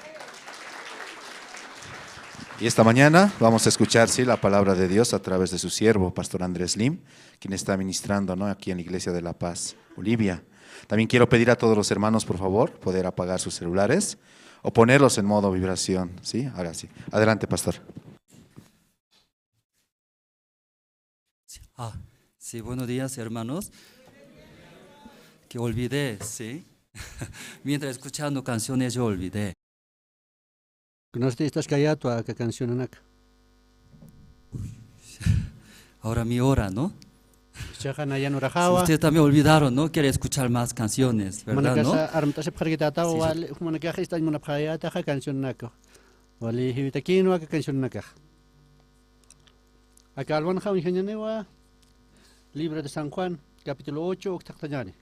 Y esta mañana vamos a escuchar, sí, la palabra de Dios a través de su siervo, Pastor Andrés Lim, quien está ministrando, ¿no? Aquí en la iglesia de La Paz, Bolivia. También quiero pedir a todos los hermanos, por favor, poder apagar sus celulares o ponerlos en modo vibración, ¿sí? Ahora sí. Adelante, pastor. Ah, sí, buenos días, hermanos. Que olvidé, sí. Mientras escuchando canciones, yo olvidé. Kunasti estas kayatwa aka cancionanaka. Ahora mi hora, ¿no? Chaqa nayan uraxawa. Sí, ustedes también olvidaron, ¿no? Quiere escuchar más canciones, ¿verdad, no? Jumanakasa armt'asipxarkitatawa, sí, sí, wali, jumanakax ist'añ munapxayätaxa cancionanaka. Wali jiwitakinwa aka cancionanakax. Aka alwanxa uñjañaniwa libro de San Juan, capítulo ocho, uktaqtañani.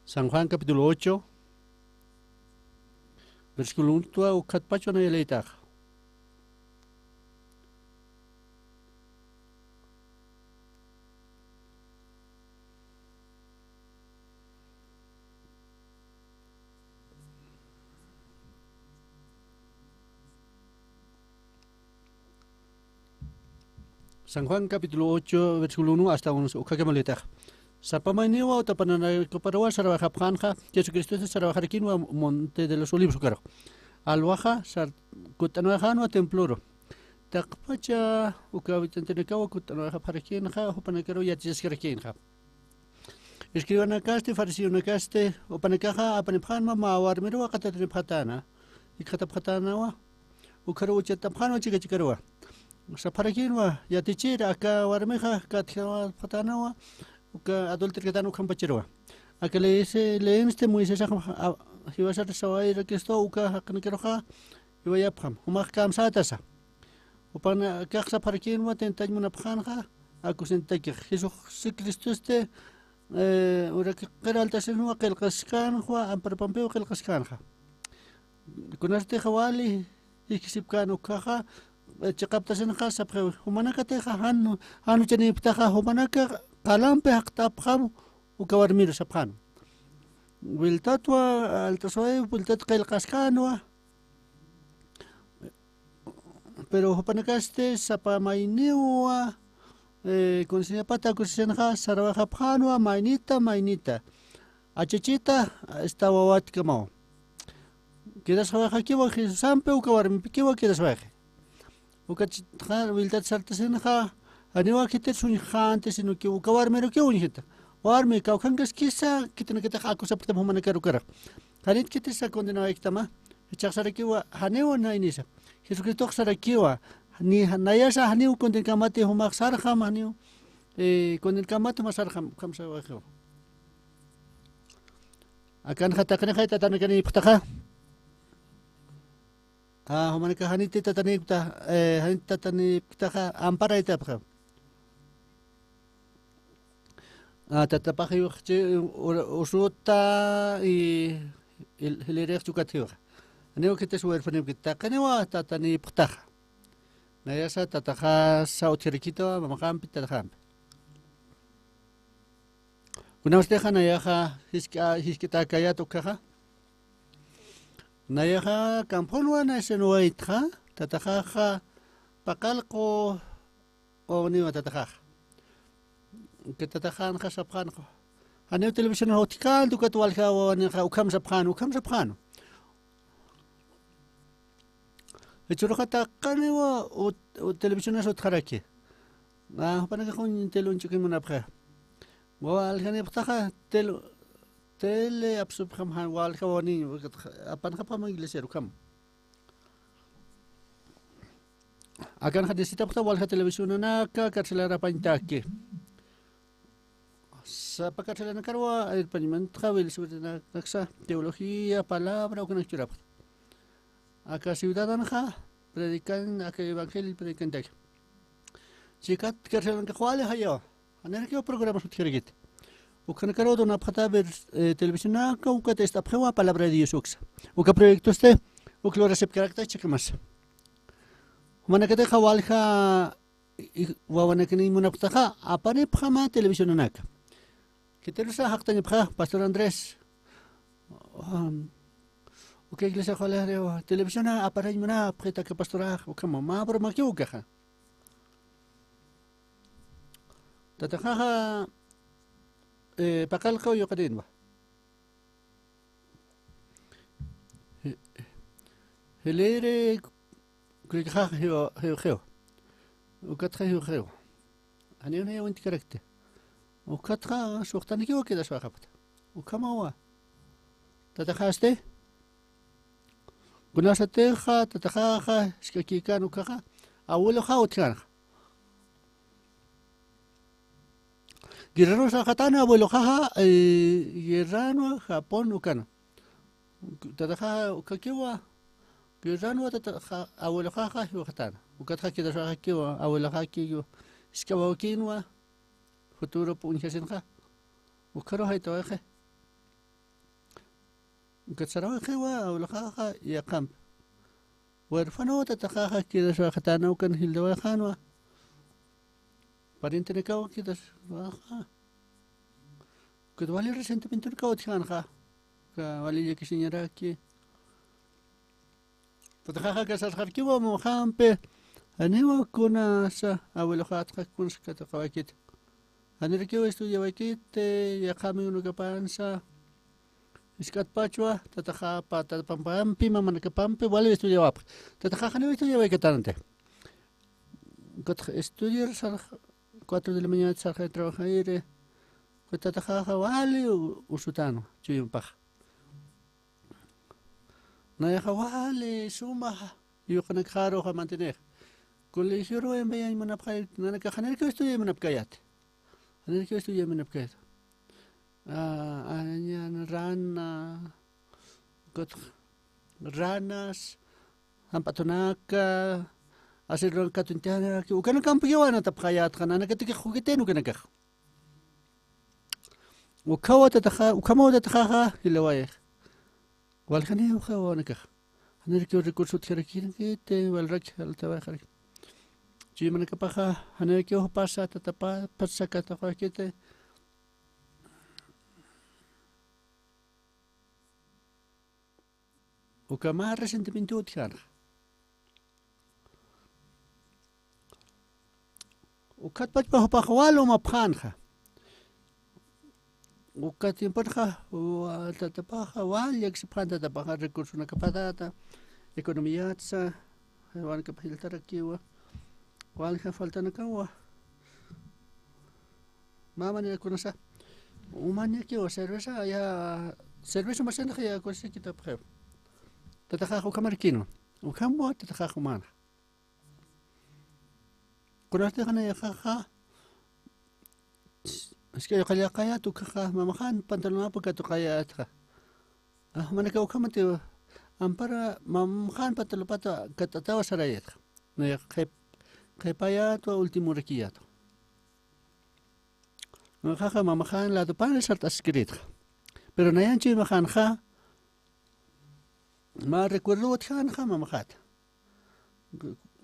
San Juan capítulo ocho, versículo uno, ukkhatpachwa naya leytaxa. San Juan capítulo ocho, versículo uno hasta once, ukhakama leytaxa. Sapa mayniwa utapanakuparuwa sarwayxapxänxa, Jesucristosti sarwayxarakinwa Monte de los Olivos ukaru. Alwaxa sar-, kutt'anwayxänwa temploru. Taqpacha uka habitantenakawa kutt'anwayxapxarakinxa, jupanakaru yatichaskarakinxa. Escribanakasti, fariseonakasti, jupanakaxa apanipxänwa mä warmiruwa qatatanipxatäna, jikxatapxatänawa, ukharuw uchatapxänwa chika chikaruwa. Sapxarakinwa, yatichir, aka warmixa katjawapxatänawa, uka adulterkatän ukhampacharuwa. Aka leyisi, leyinsti Moisesax, a, jiwasar sawayirakistu uka jaqinakaruxa, jiwayapxam, jumax kamsätasa. Jupanakax sapxarakinwa tentañ munapxänxa, akusinatakix. Jesucristosti, eh, urak qir altasinwa qillqaskänwa, amparapampiw qillqaskänxa. Kunasatixa wali jisk'asipkän ukkhaxa, eh, chiqaptasinxa sapxiw, jumanakatixa jan, jan uchanïpktaxa, jumanaka qalampi jaqt'apxam uka warmiru sapxän. Wiltatwa, alt'aswayi, wiltat qillqaskänwa. Pero jupanakasti sapa mayniwa, eh, kunasiñapata acusacionxa sarwayxapxänwa, maynita, maynita. Achachita, hasta wawatkamaw. Quedasxawayxakiwa Jesusampi, uka warmimpikiwa quedasxawayxi. Uka chitxa, wiltat sartasinxa, janiwa khitir uñjxänti, sino que uka warmirukiw uñjita. Warmi, kawkhankaskisa, khitinakatix acusapktam jumanakar ukarax. Janit khitisa condenawayktama, jichhax sarakiwa, janiwa naynisa. Jesucristox sarakiwa, ni, nayasa janiw condenkamati jumax sarxam, janiw, eh, condenkamati jumax sarxam, ukham sawayxiwa. Akanxa taqinixay tatanakanïpktaxa. A, jumanakax janiti tatanïpkta, eh, janiti tatanïpktaxa amparaytapxam. A, tatapax jiwxchi, ur-, usuta y jil-, jilïrix chukat jiwxa. Janiw khitis huerfanïpkta, taqiniwa tatanïpktaxa. Nayasa tataxasa utjarakitu mamaxampi, tataxampi. Kunawstixa nayaxa jisk'a-, jisk'itäkayät ukkhaxa. Nayaxa kamphunwa nayasin waytxa, tataxaxa paqallqu wawaniwa tataxaxa. Uka tataxänxa sapxänxa. Janiw televisionanx utjkänti ukat walja wawanixa ukham sapxän, ukham sapxän. Jichhüruxa taqiniwa ut-, ut-, televisionas utjaraki. A, jupanakax uñ tele uñch'ukiñ munapxi. Wawa aljanipxtaxa tele, tele apsupxam jan walja wawaniñ, apanxapxam iglesiaru ukham. Akanxa necesitapxta walja televisionanaka carcelar apañtaki. Sapa carcelanakarwa irpañmantaxa, wilisiwirinaksa teología, palabra, ukanak churapxta. Aka ciudadanxa predican, aka evangelio predicantaki. Chikat carcelanakax wali jayawa. Janirakiw programas utjarakiti. Ukhanakaruw donapxta ver, eh, televisionaka, ukat ist'apxiwa palabra de Dios uksa. Uka proyectosti, uk lurasipkarakta chiqamasa. Jumanakatixa walja, i-, wawanakaniñ munapxtaxa, apanipxama televisionanaka. Khitirusa jaqtañapxa, Pastor Andrés. Um, uka iglesiax wali jariwa, televisiona aparañ munapxi aka pastorax, ukhama, mä bromakiw ukaxa. Tataxaxa, eh, paqallqu yuqarinwa. Ji-, jilïri kullkaxax jiw-, jiwxiw. Ukatxa jiwxiw. Janiw nayaw uñtkarakti. Ukatxa suxtanikiw quedasxapxta. Ukhamawa. Tataxasti. Kunasatixa, tataxaxa, jisk'akikan ukaxa, abueloxa utjkänxa. Guerrero sarxatana abueloxaxa, eh, guerranwa Japón ukana. Tataxa ukakiwa, guerranwa tataxa, abueloxaxa jiwxatana. Ukatxa quedaswaxakiwa, abueloxakiwa, jisk'a wawkinwa, futuro uñjasinxa. Ukharu jaytawayxi. Ukat sarawayxiwa, abueloxaxa, yaqhampi. Huérfano tataxaxa quedaswaxatana ukan jiltawayxänwa. Parientenakaw quedaswaxa. Ukat wali resentimientonakaw utjkänxa. Uka wali llakisiñaraki. Tataxaxa casarxarkiwa mamxampi. Janiwa kunasa abueloxatxa kunas katuqawaykiti. Janirakiw estudiawaykiti, yaqhami unukapansa. Jisk'atpachwa, tataxapa, tatapampampi, mamanakapampi, wali estudiawapxi. Tataxaxa janiw estudiawaykatanti. Ukatxa estudiar sarx, cuatro de la mañana sarxay trabajayri. Ukat tataxaxa wali u-, usutanwa, chuymapaxa. Nayaxa wali suma yuqanakxaruxa mantinex. Colegioruw enviañ munapxay, nanakax janirakiw estudiañ munapkayäti. Janirakiw estudiañ munapkayäti. Ah, añan rana, ukatxa ranas, jamp'atunaka, aserrunak katuñtanaki, ukanakampikiw anatapxayätxa, nanakatakix jugueten ukanakax. Ukhawa tataxa, ukhamaw tataxaxa, jilawayx. Waljaniw ukawanakax. Janirakiw recurso utjarakïnakiti, walraki, altawayxaraki. Chuymanakapaxa, janirakiw jupasa, tatapa, pasa, katuqaykiti. Uka mä resentimiento utjkänxa. Ukatpachpa jupax wal umapxänxa. Uka tiemponxa, wa-, tatapaxa wal llaksipxän tatapaxa recursonakapatata, economiatsa, jaywanakap jiltarakiwa, walja faltanakawa. Mä manera kunasa. Umañakiwa cerveza, ya, cerveza umasinxa ya kusikitapxiw. Tataxax ukhamarkinwa. Ukhamwa tataxax umanxa. Kunasatix nayaxaxa. Jisk'a yuqallaqayät ukaxa mamxan pantalonapa katuqayätxa. Ah, manaka ukhamatiw ampara mamxan pantalonpata katatawa sarayätxa. Nayax qhip-, qhipayätwa, ultimorakiyätwa. Nayaxaxa mamxan ladopan sart'askirïtxa. Pero nayan chuymaxänxa, mä recuerdo utjkänxa mamxat.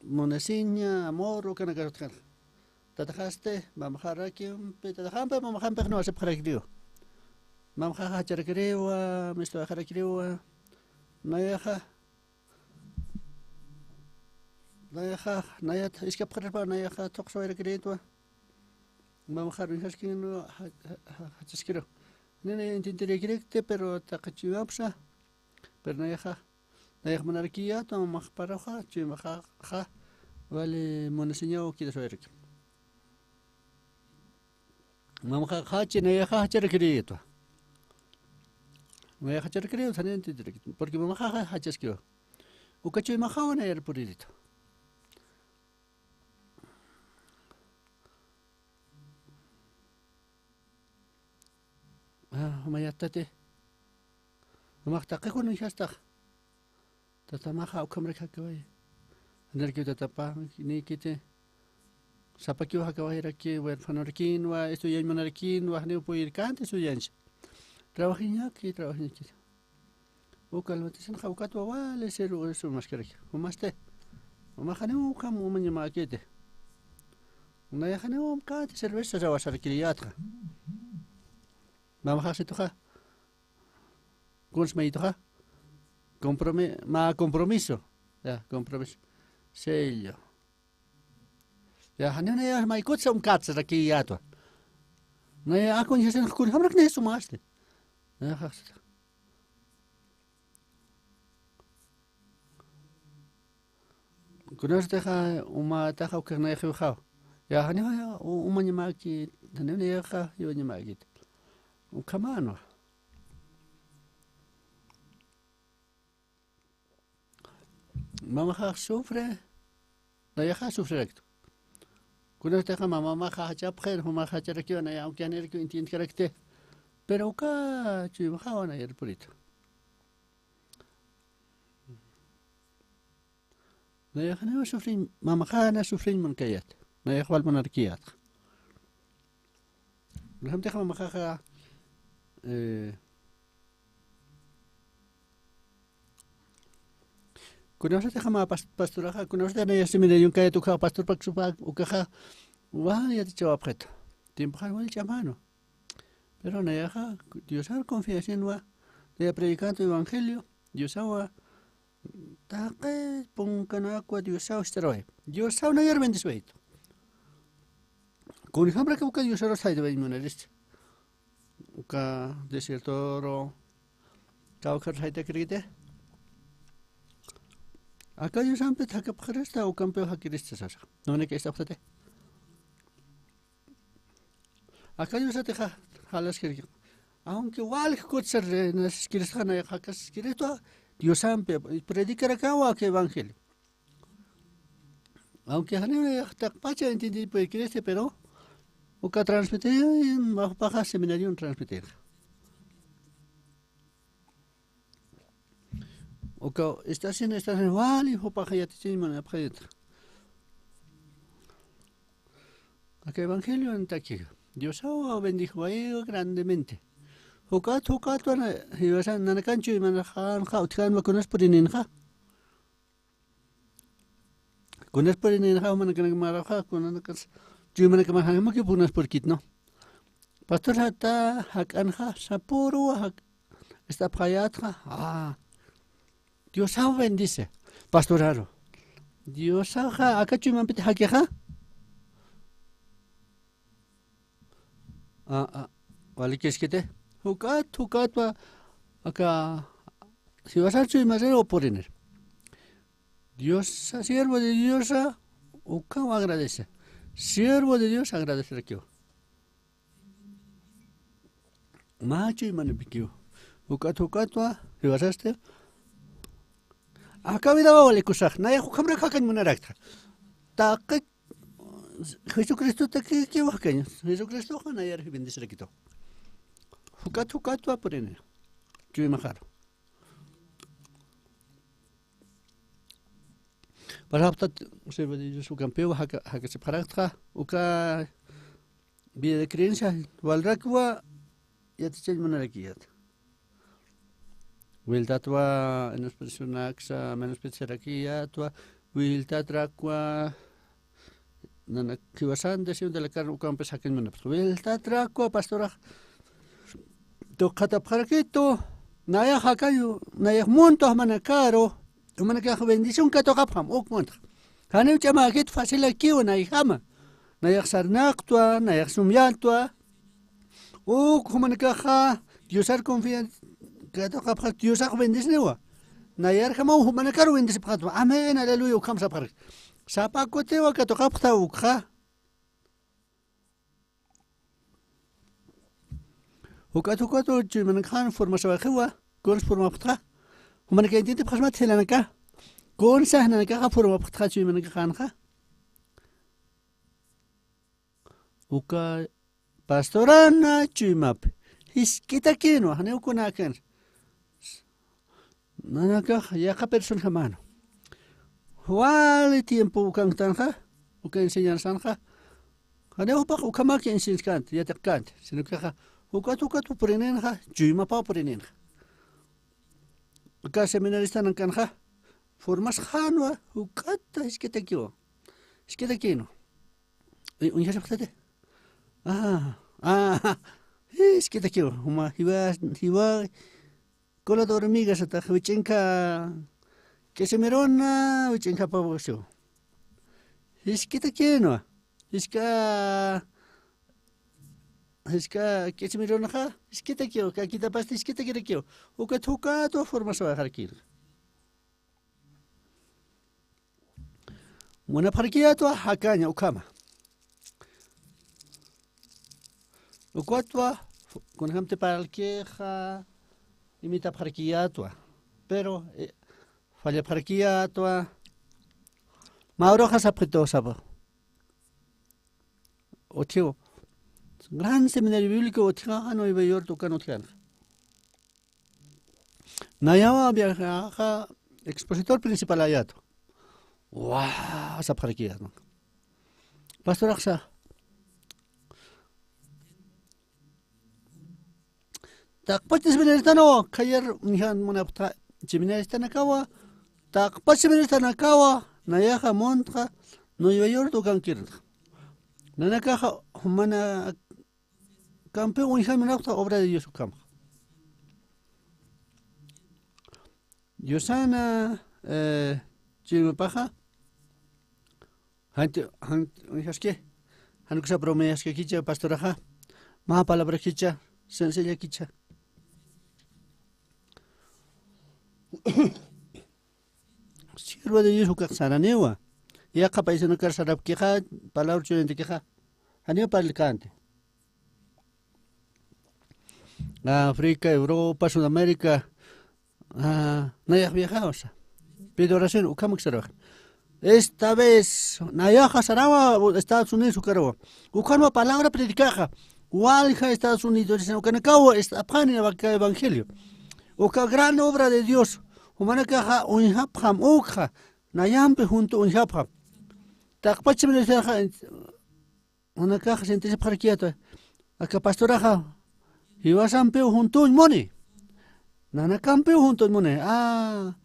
Munasiña, amor, ukanakar utjkänxa. Tataxasti, mamxarakimpi, tataxampi, mamxampix nuwasipxarakiriw. Mamxaxa jacharakiriwa, mistuwaxarakiriwa. Nayaxa, nayaxa, nayat, iskapxarpa, nayaxa, thuqsawayrakirïtwa. Mamxar uñjaskinwa, ja-, ja-, ja-, jachaskiriw. Nini intentirirakirïkti, pero taqi chuymapsa, pero nayaxa, nayax munarakiyätwa, mamxparuxa, chuymaxaxa, wali munasiñaw quedaswayarakï. Mamxaxa, chi nayaxa, jacharakirïtwa. Nayaxa, jacharakirïtwa, nini intentirirakï. Porque mamxaxa, jachaskiwa. Uka chuymaxaw nayar purïritwa. Ah, mayat tati. Mamax taqi kun uñjastax. Tatamaxa ukhamrak jakaway. Janirakiw tatapa, nïkiti. Sapakiw jakawayraki, huérfanorakinwa, estudiañ munarakinwa, janiw puyirkänti estudiañchi. Trabajiñaki, trabajiñaki. Uka almatisanxa ukatwa wali siru usu maskaraki. Jumasti. Mamax janiw ukham umañamäkiti. Nayax janiw umkänti cerveza sasawasarakiriyätxa. Mamaxax situxa. Kuns mayituxa. Compromi-, mä compromiso. Ya, compromiso. Sello. Ya, janiw nayax maykutsa umkatsarakiyätwa. Nayax akuñjasin kunjamrak nayasumasti. Nayaxax situxa. Kunasatixa umataxa ukix nayaxiwxaw. Ya, janiw u-, umañamäkit, janiw nayaxa jiwañamäkit. Ukhamänwa. Mamaxa sufre, nayaxa sufriraktu. Kunatixa mamaxa jachapxir, jumaxa jacharakiwa, naya aunque janirakiw entiendkarakti. Pero uka chuymaxawa nayar purita. Nayax janiw sufriñ, mamaxana sufriñ munkayat. Nayax wal munarakiyat. Kunjamtix mamaxaxa, eh, kunawsatix mä pas-, pastoraxa, kunawsatix naya seminarion kayat ukaxa pastor paksupa, ukaxa, wal yatichawapxit. Tiempoxan wal ch'amanu. Pero nayaxa, Diosar confiasinwa, naya predicando evangelio, Diosawa, taqi punkanakwa Diosaw istaraway. Diosaw nayar bendiswaytu. Kunjamrak uka Diosar saytaway munarist. Uka desiertoro, kawkhar saytakirkiti. Aka Diosampi thakapxarista, ukampiw jakirista sasa. Nunaka istapxtati. Aka Diosatixa jalaskirki. Aunque wal kutsar, eh, nasiskirista, naya jakaskirista, Diosampi predicarakawa aka evangelio. Aunque janiw taqpacha entiendipxi Cristo, pero uka transmitir, bajo paja seminarion transmitir. Uka estación, estación, wali jupaxa yatichiñ munapxayta. Aka evangelio nitaki. Diosaw bendijuwayiwa grandemente. Jukat, jukatwa na, jiwasan nanakan chuymanxanxa, utjanwa kunas purininxa. Kunas purininxa, jumanakanak maraxa, kunanakas chuymanakamarxanxa, muki kunas purkit, ¿no? Pastor jata, jak'anxa, sapüruwa, jak-, ist'apxayatxa, ah. Diosaw bendice, pastoraru. Diosaxa, aka chuymampiti jakixa. A, a, walikiskiti. Jukat, jukatwa, aka, si vas a chuymasir o purinir. Diosa, siervo de Diosa, ukaw agradece. Siervo de Dios agradecerakiw. Mä chuymanipikiw. Jukat, jukatwa, si vas a este. Aka vidawa walikusaj, naya jukhamrak jakañ munarakta. Taqi Jesucristo takikiw jakañ. Jesucristoxa nayar bendecerakitu. Jukat, jukatwa purini. Chuymaxaru. Paraptat, siervo de Dios ukampiw jaka, jakasipxarakta, uka vida de creencia, walrakwa, yatichañ munarakiyat. Wiltatwa, menospreciaraksa, menospreciarakiyatwa, wiltatrakwa, nanak jiwasan deseo de la carne ukampis jakañ munapxta. Wiltatrakwa, pastorax, tuqatapxarakitu, nayax jakañ, nayax munta jumanakaru, jumanakax bendición katuqapxam, uk munta. Janiw ch'amäkit facilakiw nayjama. Nayax sarnaqtwa, nayax sumyatwa. Uk jumanakaxa, Diosar confianza katuqapxat, Diosax bendeciniwa. Nayarjamaw jumanakaru bendecipxatwa. Amén, aleluya, ukham sapxaraki. Sapa kutiwa katuqapxta ukxa. Jukat, jukat chuymanakaxan formasawaxiwa, kuns formapxtxa. Jumanakax entiendipxasmat jilanaka. Kunsa nanakaxa formapxtxa chuymanakaxanxa. Uka pastorana chuymapi. Jisk'itakinwa, janiw kunäkän. Nanakax yaqha personajamanu. Wali tiempo ukanktanxa, uka enseñanzanxa. Janiw jupax ukhamak enseñanzkänti, yatiqkänti. Sino que jukat, jukat purininxa, chuymapaw purininxa. Uka seminarista nankanxa, formasxänwa, juk'ata jisk'itakiwa. Jisk'itakinwa. Uy, uñjasipxtati. Ah, ah, jisk'itakiwa, juma, jiwa, jiwa, cola de hormiga satax, wich'inka, k'isimiruna, wich'inka pawusiw. Jisk'itakinwa, jisk'a, jisk'a k'isimirunaxa, jisk'itakiwa, kakitapasti jisk'itakirakiwa. Ukat jukatwa formasawaxarakiwa. Munapxarakiyatwa jakaña ukhama. Ukatwa, kunjamti parlkixa, imitapxarakiyatwa. Pero, eh, pallapxarakiyätwa. Mä uruxa sapxitu sapa. Utjiw. Gran Seminario Bíblico utjxaxa Nueva York ukan utjkänxa. Nayawa viajaxa expositor principalayätwa. Wa, sapxarakiyätwa. Pastoraxa. Taqpach seminaristanawa, khayar uñjan munapxta seminaristanakawa, taqpach seminaristanakawa, nayaxa muntxa, Nueva York ukankirtxa. Nanakaxa, jumanakampiw uñjan munapxta obra de Dios ukamxa. Diosana, eh, chuymapaxa, Janti, janti, uñjaski, jan ukax bromeaskakicha, pastoraxa, mä palabrakicha, sencillokicha. Siervo de Dios ukax saraniwa. Yaqha paisanakar sarapkixa, palabra chuymantikixa. Janiw parlkänti. África, Europa, Sudamérica, ah, nayax viajawasa. Pide oración, ukhamak sarawa. Esta vez, nayaxa sarawa Estados Unidos ukaruwa. Ukhanwa palabra predicäxa. Walja Estados Unidos, ukanakawa, esta, apxani evangelio. Uka gran obra de Dios. Jumanakaxa uñjapxam ukxa. Nayampi juntu uñjapxam. Taqpach seminaristaxa, nanakaxa sentisipxarakiyätwa. Aka pastoraxa, jiwasampiw juntuñ muni. Nanakampiw juntuñ muni. Ah,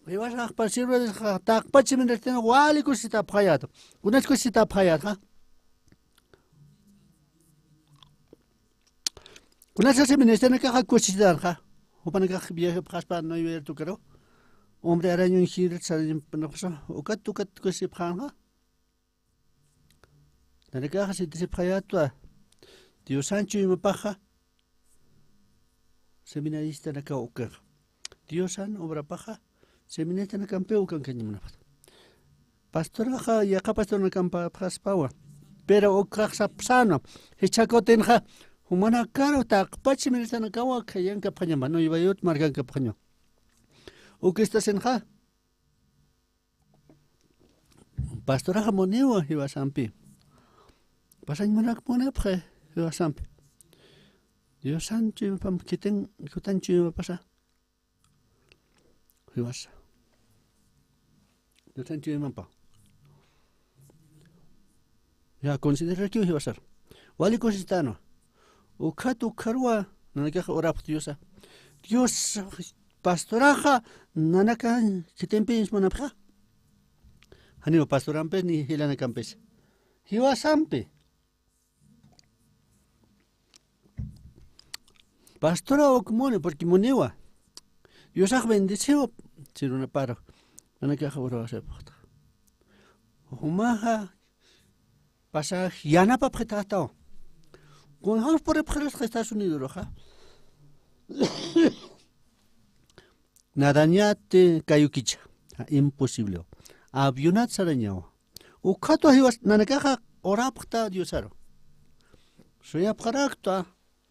jiwasax pasirwedisxa, taqpach seminaristanakaw wali kusisitapxayätwa. Kunas kusisitapxayätxa. Kunasa seminaristanakaxa kusisitanxa. Jupanakax viajapxaspa Nueva York ukaru. Hombre araño injir, sarañapanapxasa. Ukat, ukat kusisipxänxa. Nanakaxa sentisipxayätwa, Diosan chuymapaxa, seminaristanakaw ukaxa. Diosan obrapaxa, seminaristanakampiw ukankañamunapxta. Pastoraxa, yaqha pastoranakampa apxaspawa. Pero ukax sapxsänwa, jichha kutinxa, jumanakaru taqpach seminaristanakawa khayankapxañama, Nueva York markankapxañama. Uka estasinxa, Pastoraxa muniwa jiwasampi. Pasañ munak munapxi jiwasampi. Diosan chuymapam khitin, khitan chuymapasa. Jiwasa. Diosan chuymampa. Ya, considerarakiw jiwasar. Wali kusisitänwa. Ukhat ukharwa, nanakax orapx Diosa. Dios, pastoraxa, nanaka khitimpi munapxa. Janiw pastorampis ni jilanakampis. Jiwasampi. Pastora uk muni, porque muniwa. Diosax bendeciwa, si runaparu. Nanakax orapxta. Jumaxa, pasaje yanapapxitaxtaw. Kunjams puripxirisxa Estados Unidos uruxa. Nadañati kayukicha. Imposible. Avionat sarañawa. Ukhatwa jiwas nanakaxa orapxta Diosaru. Suyapxaraktwa.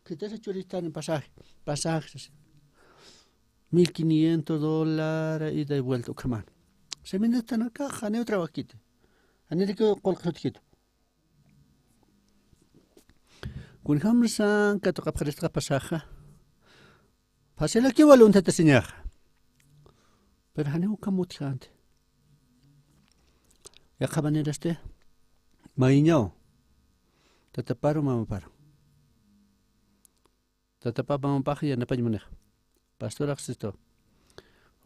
Khitisa churistani pasaje. Pasaje sasi. Mil quinientos dólar ida y vuelta ukhaman. Seminaristanakaxa janiw trabajkiti. Janiriki qullqi sutjitu. Kunjamsa katuqapxaristxa pasaxa. Facilaki waluntatasiñaxa. Pero janiw ukham utjänti. Yaqha manirasti. Mayñaw. Tataparu mamaparu. Tatapa mamapax yanapañ munixa. Pastorax sistu.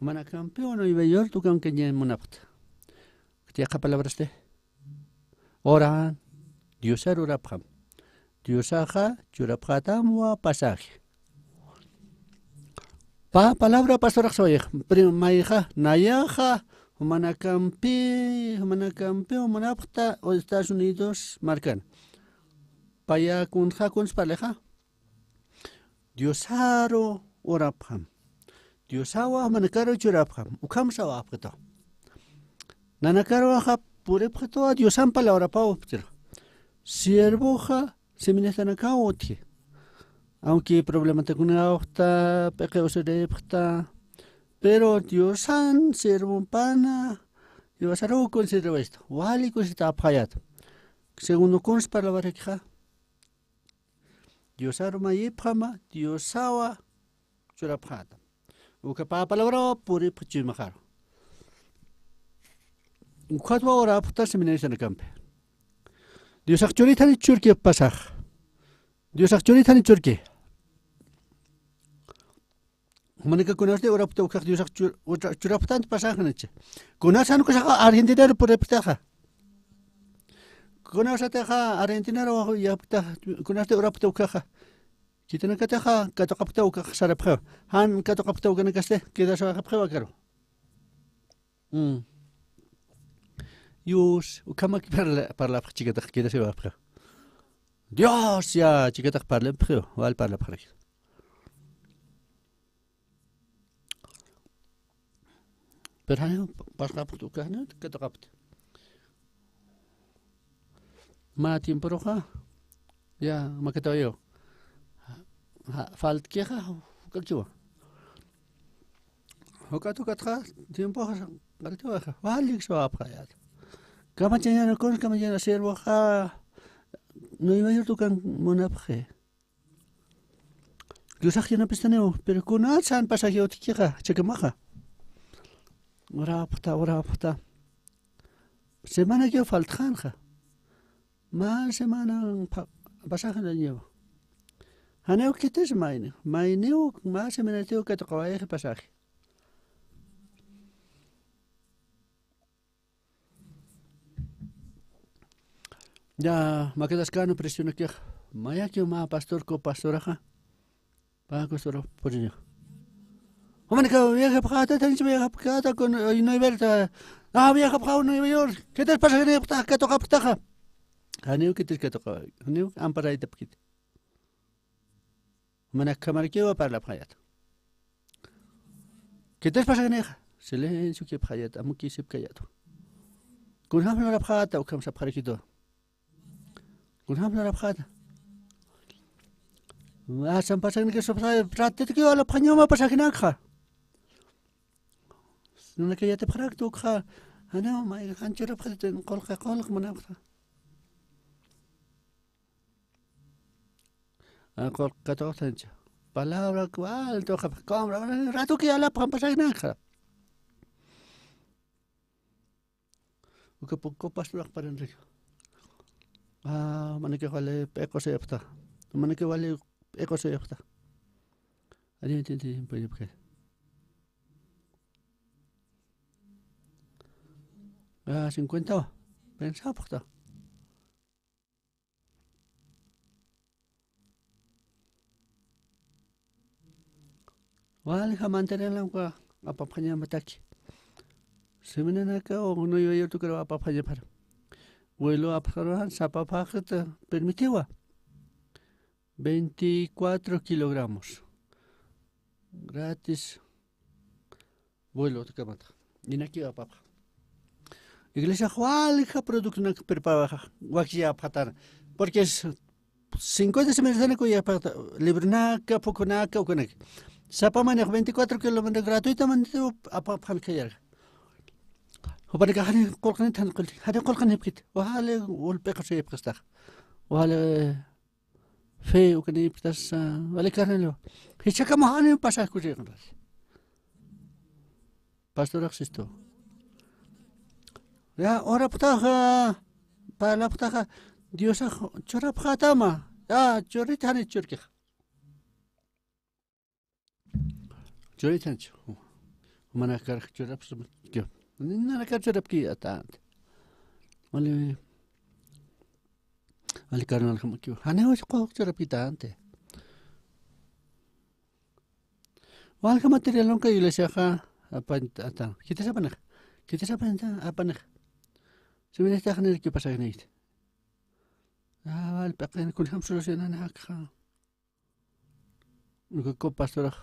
Jumanakampiw Nueva York ukankañañ munapxta. Yaqha palabrasti. Oran, Diosar urapxam. Diosaxa churapxatamwa pasaje. Pa palabra pastorax sawayax. Mayxa, nayaxa, jumanakampi, jumanakampiw munapxta Estados Unidos markan. Paya kunxa kuns parlixa. Diosaru urapxam. Diosawa jumanakaru churapxam. Ukham sawapxtu. Nanakaruxa puripxtuwa Diosan palabra pawapxtiru. Siervoxa seminaristanakaw utji. Aunque problematakunapxta, p'iqi usiripxta, Pero Diosan sirvumpana, Diosaru considerawayistu. Wali considerapxayat. Según ukunsa parlawarakixa. Diosaru mayipxama, Diosawa churapxäta. Uka pä palabra puripxi chuymaxaru. Ukhatwa urapxta seminariosanakampi. Diosax churithani churki pasax. Diosax churithani churki. Jumanaka kunasti urapxta ukhax Diosax chur-, utra-, churapxtanti pasaxnichi. Kunasan kusaxa Argentinaru puripxtaxa. Kunasatixa Argentinaru yapxta, kunasti urapxta ukhaxa. Khitinakatixa katuqapxta ukax sarapxiwa. Jan katuqapxta ukanakasti, quedasawayapxiwa akaru. Mm. Yus, ukhamak parla-, parlapxi chikatax, quedasawayapxiwa. Dios, ya, chikatax parlapxiwa, wal parlapxaraki. Pero janiw pasxapxta uka, janiw katuqapxta. Mä tiemporuxa, ya, makatawayiw. Ja, faltkixa, jukakiwa. Jukat, jukatxa, tiempoxa, qalltiwaxa, wali jiksawapxayat. Kamachañana kuns, kamachañana sirvoxa, Nueva York ukan munapxi. Diosax yanapistaniw, pero kunatsan pasaje utjkixa, chakamaxa. Urapxta, urapxta. Semanakiw faltxänxa. Mä semana pa-, pasaje daño. Janiw khitis mayniw, mayniw mä semanatiw katuqawayxi pasaje. Ya, makataskän presionakix, mayakiw mä pastor, co-pastoraxa. Pä pastor puriña. Jumanaka viajapxäta, tanchi viajapxäta con, eh, Nueva York. Ah, viajapxäw Nueva York. Khitis pasaje nipxta, katuqapxtaxa. Janiw khitis katuqa, janiw amparaytapkiti. Jumanakjamarakiwa parlapxayat. Khitis pasaje nixa. Silencio kipxayat, amukisipkayat. Kunjam lurapxäta, ukham sapxarakitu. Kunjam lurapxäta. Asan pasaje niki supsa, ratitkiw alapxañama pasajenakxa. Nanaka yatipxarakta ukxa. Janiw, may, jan churapxäta, qullqi, qullqi munapxta. Ah, qullqi katuqapxtancha. Palabra wal tuqapx, compra, ratuki alapxam pasajenakxa. Uka poco pastor paranrik. Ah, manaki wali p'iqusipxta. Manaki wali p'iqusipxta. Ari, ti, ti, puede, puede. Ah, cincuenta. Pensapxta. Walja materialanwa apapxañamataki. Seminanaka o Nueva York tukuraw apapxañapxara. Vuelo apxaruwan sapa phaxta permitiwa. Veinticuatro kilogramos. Gratis. Vuelo utjkamata. Inaki apapxa. Iglesia walja productonak preparawaxa, wakiyapxatana. Porque es cincuenta seminariosana kuyapxata, libronaka, phukunaka, ukanaka. Sapa manix veinticuatro kilómetros gratuitamente apapxan khayarxa. Jupanaka jani qullqinit, jani qullqi, jani qullqinipkit. Wali, wal p'iqusipxtax. Wali, fe, ukanipxtas, ah, wali carneliwa. Jichhakamax jani pasaje kusiqantas. Pastorax sistu. Ya, urapxtaxa, parlapxtaxa, Diosax churapxätama. Ya, churiti jani churkixa. Churiti jani chu. Manakar churapxi, nanakar churapki atänti. Wali, wali carnal jamakiw. Janiw qullqi churapkitänti. Walja materialunka iglesiaxa apañ atan. Khitis apanixa. Khitis apañ atan, apanixa. Siminista janir kipasajnit. Ah, wal p'iqin kunjam solucionanakxa. Uka co-pastorax.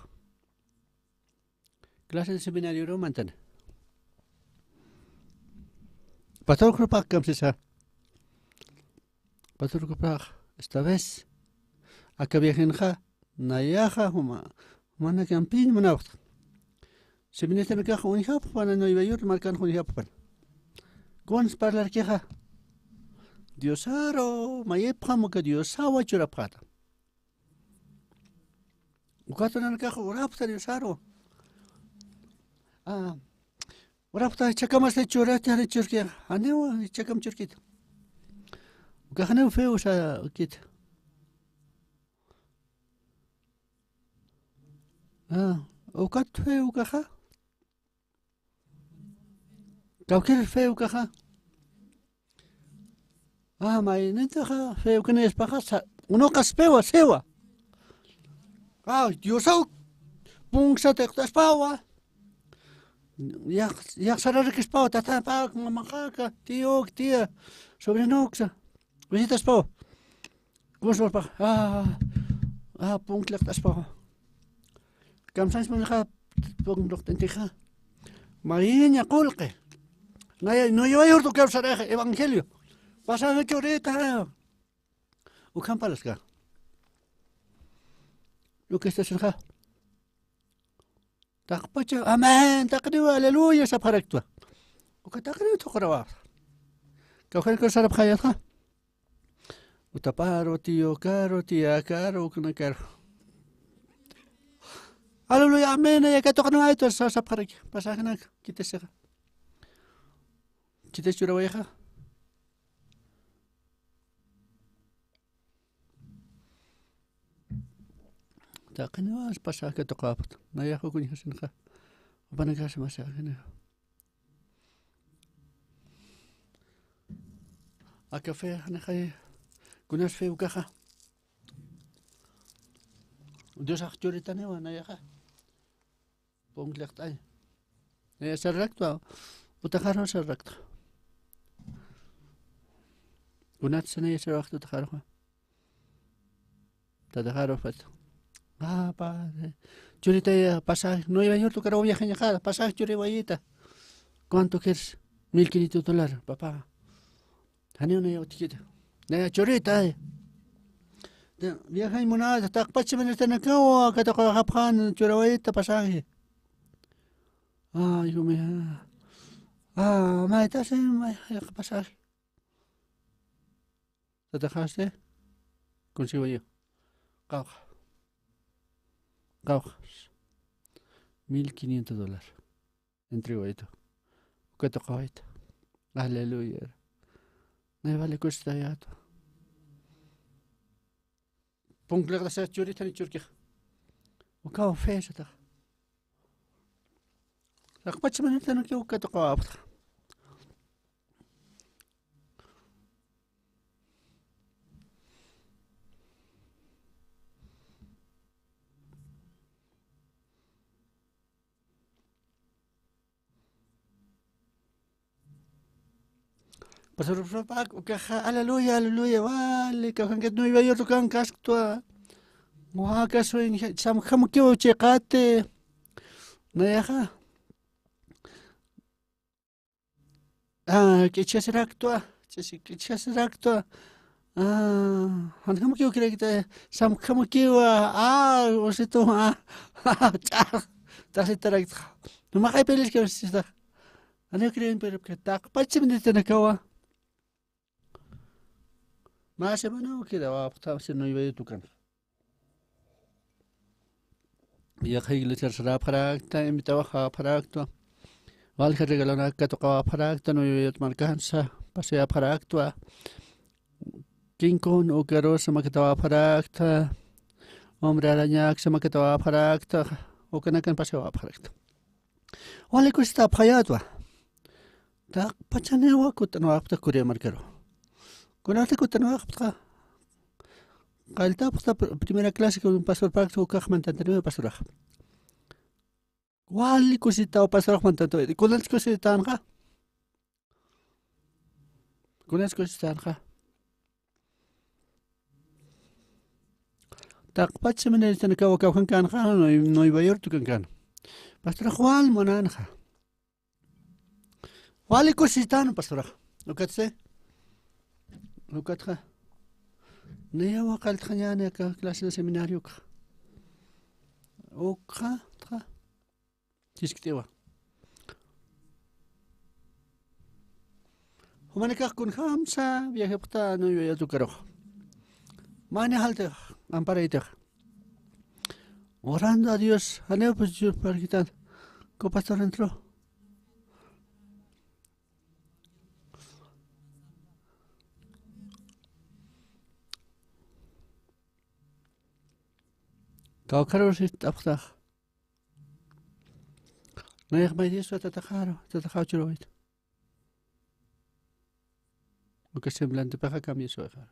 Clase de seminarioru mantan. Pastor Krupak kamsisa. Pastor Krupak, esta vez. Aka viajenxa, nayaxa, juma, jumanakampiñ munapxta. Seminaristanakax uñjapxpan, Nueva York markanx uñjapxpan. Kuns parlarkixa. Diosaru mayipxam uka Diosawa churapxäta. Ukat nanakax urapxta Diosaru. Ah, urapxta, chhakamas churata, jani churki, janiw chhakam churkit. Ukax janiw feo sa kit. Ah, ukat feo ukaxa. Kawkir feo ukaxa. Ah, maynintaxa feo ukanïspaxa, sa, unuqas feo, siwa. Ah, Diosaw punksat iqtaspawa. Yaq, yaq sararikispawa, tatapak, mamaqaka, tiyuk, tiya, sobrinuksa. Visitaspawa. Kunsurpax, ah, ah, punk laqt'aspawa. Kamsañs munxa, punk luqt'intixa. Mariña qulqi. Naya, Nueva York kawsaraxa evangelio. Pasaje churita. Ukham parlaska. Uka istasinxa. Taqpacha, amén, taqiniw, aleluya, sapxaraktwa. Uka taqiniw thuqarawapxta. Kawkharkir sarapxayatxa. Utaparu, tiyukaru, tiyakaru, ukanakaru. Aleluya, amén, aya katuqaniwaytwa, sa, sapxaraki, pasajenak, kitasixa. Kitas churawayxa. Taqiniwas pasaje katuqapxta. Nayax ukañjasinxa. Jupanakax pasaje. Aka fe, janixay. Kunas fe ukaxa. Diosax churitaniwa nayaxa. Punk laqt'ay. Naya sararaktwa, utaxaru sararaktwa. Kunatsa naya sararaktwa utaxaruxa. Tataxaru pat. Ah, padre. Churitay pasaje. Nueva York ukaru viajañaxa, pasaje churiwayita. ¿Cuánto quieres? Mil quinientos dólares, papá. Janiw naya utjkita. Naya churita, ay. Viajañ munäta, taqpach seminaristanakawa katuqawayapxän churawayta pasaje. Ay, jumi, ah. Ah, maytasi, may, pasaje. Tataxasti, kunsiwayi. Qawqha. Qawqha. Mil quinientos dólares. Entregawayta. Uka tuqawayta. Aleluya. Nay vale kusitayätwa. Punk laqt'asa churita ni churkixa. Ukaw fe sataxa. Taqpach seminaristanakaw uka tuqawapxta. Pastor Frank, ukaxa, aleluya, aleluya, vale, kawkhankat Nueva York ukankaskta. Waka sueña, samkhamukiw chiqati. Nayaxa. Ah, k'ichhasiraktwa, k'ichhasiraktwa. Ah, janjamukiw kirakta, samkhamukiwa, ah, usitu, ah, ch'ax, ch'axitaraktxa. Maqay piliskiw sista. Janiw creyen, pero que taqpach seminaristanakawa. Mä semanaw quedawapxta, si Nueva York ukan. Yaqha iglesiar sarapxarakta, invitawapxarakta. Walja regalonak katuqawapxarakta, Nueva York markansa, pasayapxarakta. Kinkun ukarusa makatawapxarakta. Hombre arañaksa makatawapxarakta. Ukanakan pasayapxarakta. Wali kusitapxayätwa. Taqpachaniwa kut'anwapxta Corea markaru. Kunati kut'anwapxta. Qalltapxta pr-, primera clase kun pastorpxta, ukax mantantaniwa pastorax. Wali kusitaw pastorax mantantaw. Kunati kusitanxa. Kunati kusitanxa. Taqpach seminaristanakaw kawkhankanxa, Nueva York ukankan. Pastorax wal munanxa. Wali kusitan pastorax. Ukatsi. Ukatxa. Nayawa qalltxañäni aka clase de seminariokxa. Ukxa, txa. Chiskit'iwa. Jumanakax kunjamsa viajepxta, no, yo ya tukaruxa. Mani jaltix, amparaytix. Orando a Dios, janiw pues Dios parkitan. Copas torrentro. Kawkharus ist'apxtax. Nayax may Dioswa tataxaru, tataxaw churawayta. Uka semblantepaxa cambiaswaxa.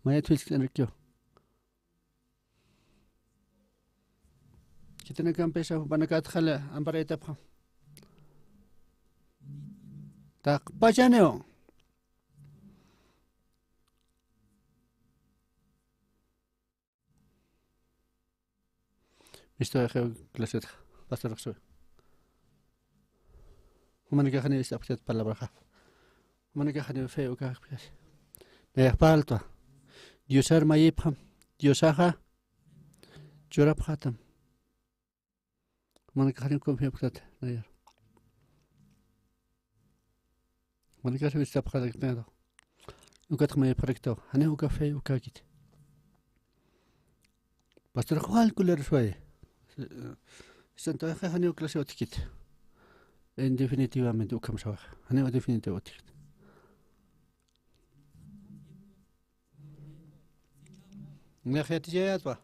Mayat filsk'anrikyo. Khitinakampisa jupanakatxa amparaytapxam. Taqpachaniw. Mistuwayaxiw clasetxa, pastorxsuwi. Jumanakaxaniw ist'apxtat palabraxa. Jumanakaxaniw fe ukaxpxat. Nayax parltwa. Diosar mayipxam. Diosaxa churapxatam. Jumanakaxaniw confiapxtat, nayar. Jumanakaxaniw ist'apxarakta. Ukatx mayipxaraktaw. Janiw uka fe ukakit. Pastor Juan kulerusway. Santawaxa janiw clase utjkit. En definitivamente ukham sawaxa. Janiw definitiva utjkit. Nayax yatichayätwa.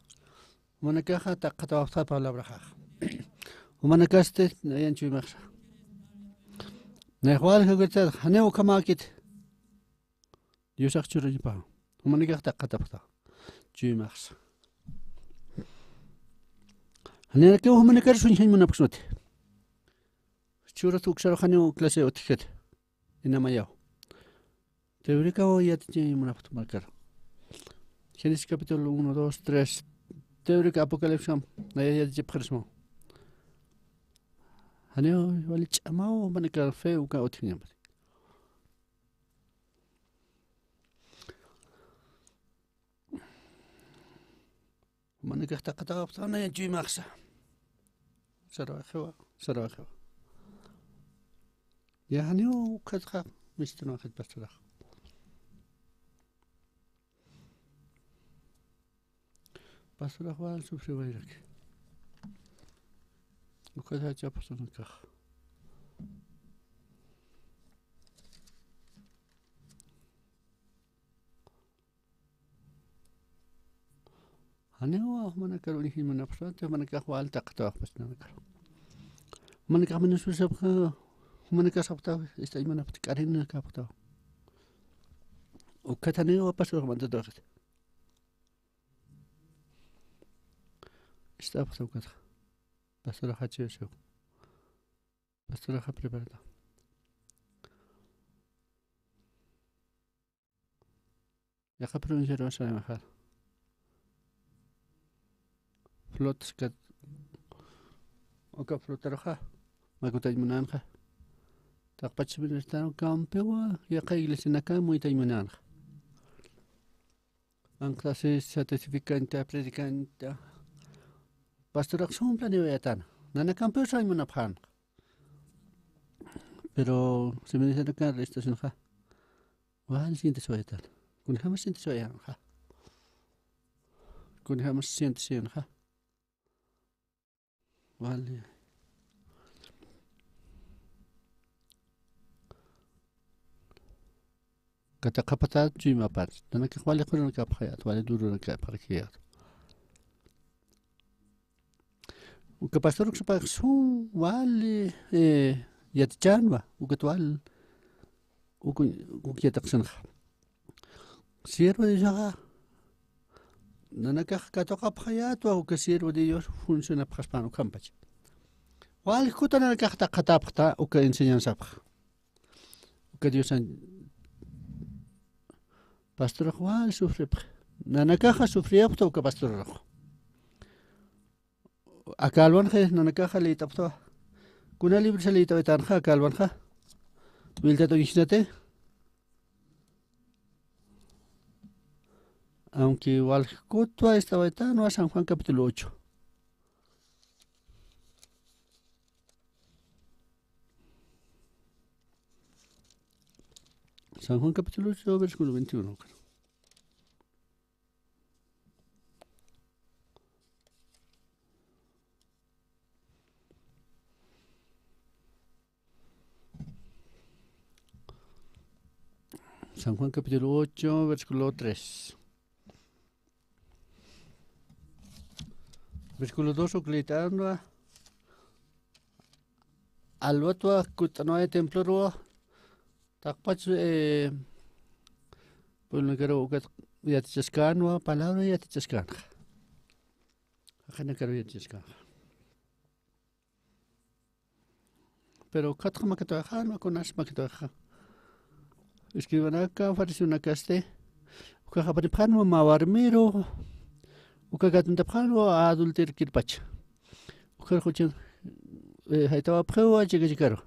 Jumanakaxa taqatawapxta palabraxax. Jumanakasti nayan chuymaxsa. Nayax wal jukirtsa, janiw ukhamäkit. Diosax churañapa. Jumanakax taqatapxta. Chuymaxsa. Janirakiw jumanakar suñjañ munapxsmati. Churat uksarux janiw clase utjkit. Inamayaw. Teorikaw yatichiñ munapxta markar. Génesis capítulo uno, dos, tres. Teorika Apocalipsisam naya yatichipxarismaw. Janiw wali ch'amaw jumanakar fe uka utjkañampati. Jumanakax taqatawapxta, nayan chuymaxsa. Sarawaxiwa, sarawaxiwa. Ya janiw ukhatxa mistunwaxit pastorax. Pastorax wal sufriwayrak. Ukhatxa chapxtunakax. Janiw jumanakar uñjiñ munapxsmati, jumanakax wal taqatawaxpasnanakar. Jumanakax minuswisapxa, jumanakax sapxtaw, ist'añ munapxta, k'arinakapxtaw. Ukat janiw pastorx mantatuxit. Ist'apxta ukatxa. Pastoraxa chiwasiw. Pastoraxa preparata. Yaqha provinciaruw saramaxar. Flotas kat, uka flotaruxa makutañ munänxa. Taqpach seminaristanaw kampiwa yaqha iglesianaka muytañ munänxa. Anqasisa testificañta, predicañta. Pastorax sum planeoyätana. Nanakampiw sañ munapxänxa. Pero seminaristanakan estacionxa. Wal sienteswaytan. Kunjamas sienteswayanxa. Kunjamas sientesiyanxa. Wali. Kataqapatat chuymapat. Nanakax wali quranakapxayat, wali durunakapxayat. Uka pastor uksapax sum wali, eh, yatichänwa, ukat wal, uku, uk yatiqsinxa. Siervo Diosaxa, nanakax katuqapxayätwa uka siervo de Dios funcionapxaspan ukhampach. Wal kuta nanakax taqatapxta uka enseñanzapx. Uka Diosan pastorax wal sufripx. Nanakaxa sufriyapxta uka pastorarux. Aka alwanxa nanakaxa liyt'apxtawa. Kuna librisa liyt'awaytanxa aka alwanxa. Wiltat uñjisnati. Aunque walkutwa estawaytanwa San Juan capítulo ocho. San Juan capítulo ocho, versículo veintiuno. San Juan capítulo ocho, versículo tres. Versículo dos, uklïtanwa. Alwatwa kut'anway temploruwa. Taqpach, eh, pueblonakarux ukat yatichaskänwa, palabra yatichaskänxa. Jaqinakaru yatichaskänxa. Pero ukatxa makatuwayxänwa, kunas makatuwayxa. Escribanaka, fariseonakasti, ukax apanipxänwa mä warmiru, uka katuntapxänwa adulterkirpacha. Ukar juchan, eh, jaytawapxiwa chika chikaru.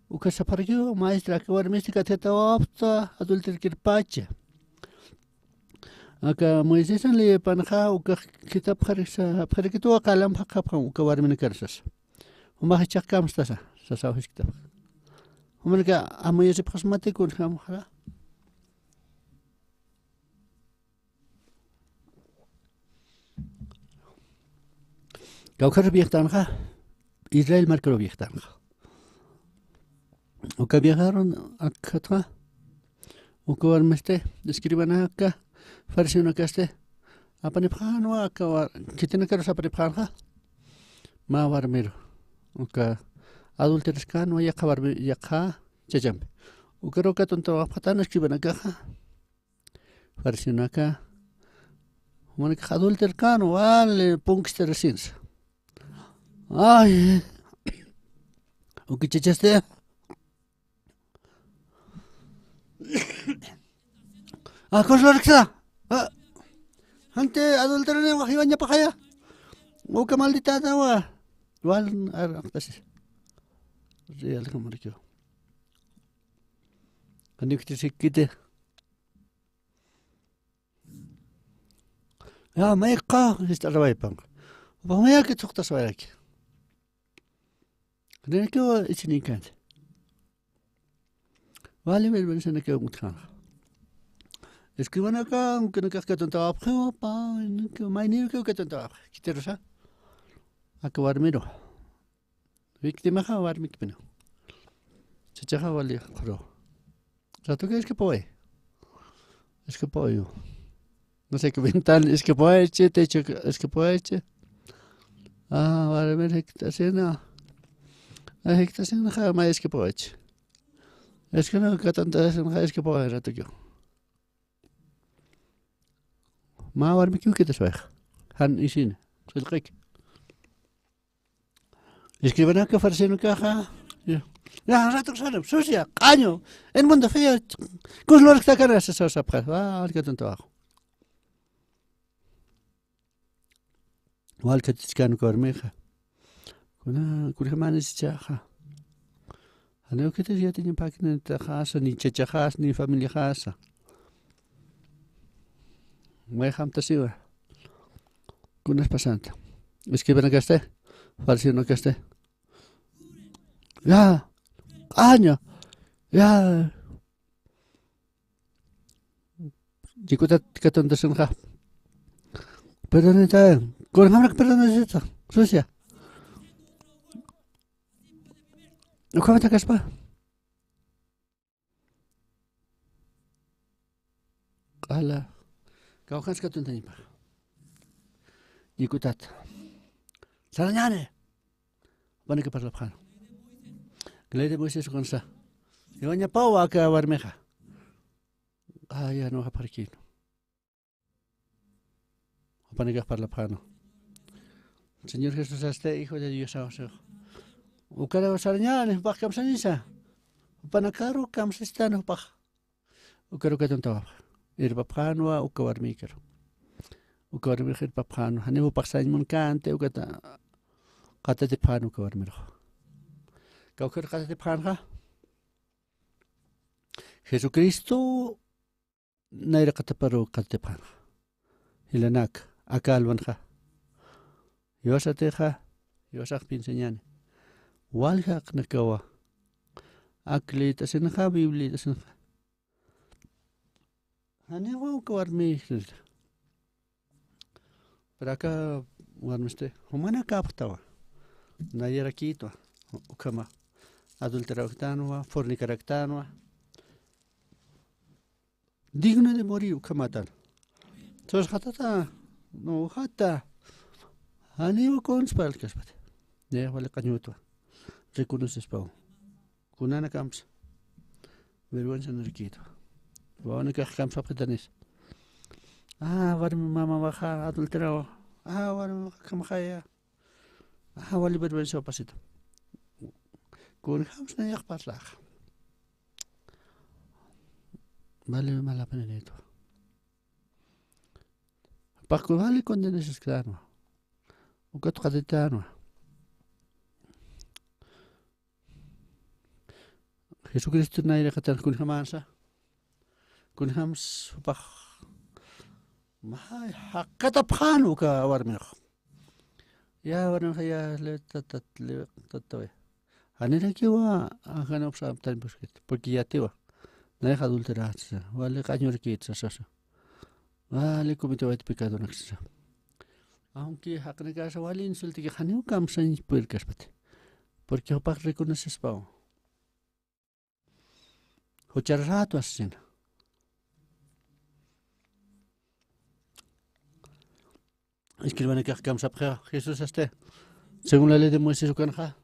Uka sapxarakiwa, maestra, aka warmisti katjatawapxta adulterkirpacha. Aka Moisesan leyipanxa ukax khithapxarisa, sapxarakituwa qalam phaxapxam uka warminakar sasa. Jumax jichhax kamstasa, sasaw jisktapxa. Jumanaka amuyasipxasmati kunjamxara. Kawkhar viajtanxa, Israel markaru viajtanxa. Uka viajarun akkhatxa, uka warmisti, escribanaka, fariseonakasti, apanipxänwa, aka wa-, khitinakarus apanipxänxa, mä warmiru, uka adulteraskanwa yaqha warmi, yaqha chachampi. Ukaru katuntawapxtan escribanakaxa. Fariseonaka, jumanakax adulterkänwa, wali punkistarasinsa. Ay, uka chachasti. Ah, consolarksa. Ah, jante adulteraniwa jiwañapaxaya. Uka malditatawa. Wal araqtasi. Realkamarakiwa. Janiw khitis jikkiti. Ya, mayqa, jist'arawaypan. Jupax mayaki thuqtaswayaki. Nanakiwa ichininkänti. Wali vergüenzanakiwa utjänxa. Escribanaka, ukanakax katuntawapxiwa, pa, maynirukiw katuntawapxi. Khitirusa. Aka warmiru. Victimaxa warmikpiniw. Chachaxa wali qhuru. Ratuki escapaway. Escapaway. No sé qué ventana escapawaychi, techo escapawaychi. Ah, warmir jiktasina. Ah, jiktasinxa may escapawaychi. Es que no, katantasinxa escapaway ratukiw. Mä warmikiw khitaswayxa. Jan isina. Qillqiki. Escribanaka, fariseonakaxa, ya, ya, rato que sale, sucia, qaño, el mundo feo, kus lurktakana, sasa, sapxa, ah, wal katuntawapxi. Wal katichkän uka warmixa. Kuna, kunjamanisichaxa. Janiw khitis yatiñapäknitaxasa, ni chachaxasa, ni familiaxasa. Mayjamtasiwa. Kunas pasanta. Escribanakasti, fariseonakasti. Ya, qaña, ya. Jikutat katuntasinxa. Perdonita, kunjamarak perdonita, sucia. Ukhamat akaspa. Q'ala. Kawkhans katuntañapa. Jikutat. Sarañani. Jupanaka parlapxäna. Ley de Moisés ukansa. Jiwañapaw aka warmixa. Ay, no, apharkïn. Jupanakax parlapxäna. Señor Jesusasti Hijo de Diosaw, sir. Ukaraw sarañani, jupax kamsañisa. Jupanakaru kamsistani jupax. Ukaru katuntawapxi. Irpapxänwa uka warmïkaru. Uka warmix irpapxänwa. Janiw jupax sañ munkänti, ukata qatatipxän uka warmirux. Kawkhar qatatipxänxa. Jesucristo nayraqataparu qatatipxänxa. Jilanak, aka alwanxa. Jiwasatixa, jiwasax pinsañäni. Wal jaqinakawa. Ak lït'asinxa, Biblia lït'asinxa. Janiwa uka warmi, pero aka warmisti, jumanakäpxtawa. Nayarakïtwa, ukhama. Adulteraktanwa, fornicaraktänwa. Digno de morir ukhamätan. Sasxatata, no, jata. Janiw kunsa parlkaspati. Nayax wali qañütwa. Reconocespaw. Kunanakamsa. Vergüenza narakïtwa. Wawanakax kamsapxitanisa. Ah, warmi mamawaxa adulterawa. Ah, warmi mamaxa kamxaya. Ah, wali vergüenza pasita. Kunjams nayax parlaxa. Vale, malapananïtwa. Jupax vale condenacionasktanwa. Ukat qatitänwa. Jesucristo nayraqatan kunjamansa. Kunjams jupax. May, jaqatapxän uka warminxa. Ya, warminxa ya, le, tatat, le, tatawi. Janirakiwa, ajanapsa amtanipxkit, porque yatiwa. Nayax adulterätsa, wali qañurakïtsa, sasa. Wali cometewayt pecadonaksasa. Aunque jaqinakasa wali insultiki janiw kamsañ purkaspati. Porque jupax reconocespaw. Jucharasatwa sasina. Escribanakax kamsapxixa, Jesús este, según la ley de Moisés ukanxa.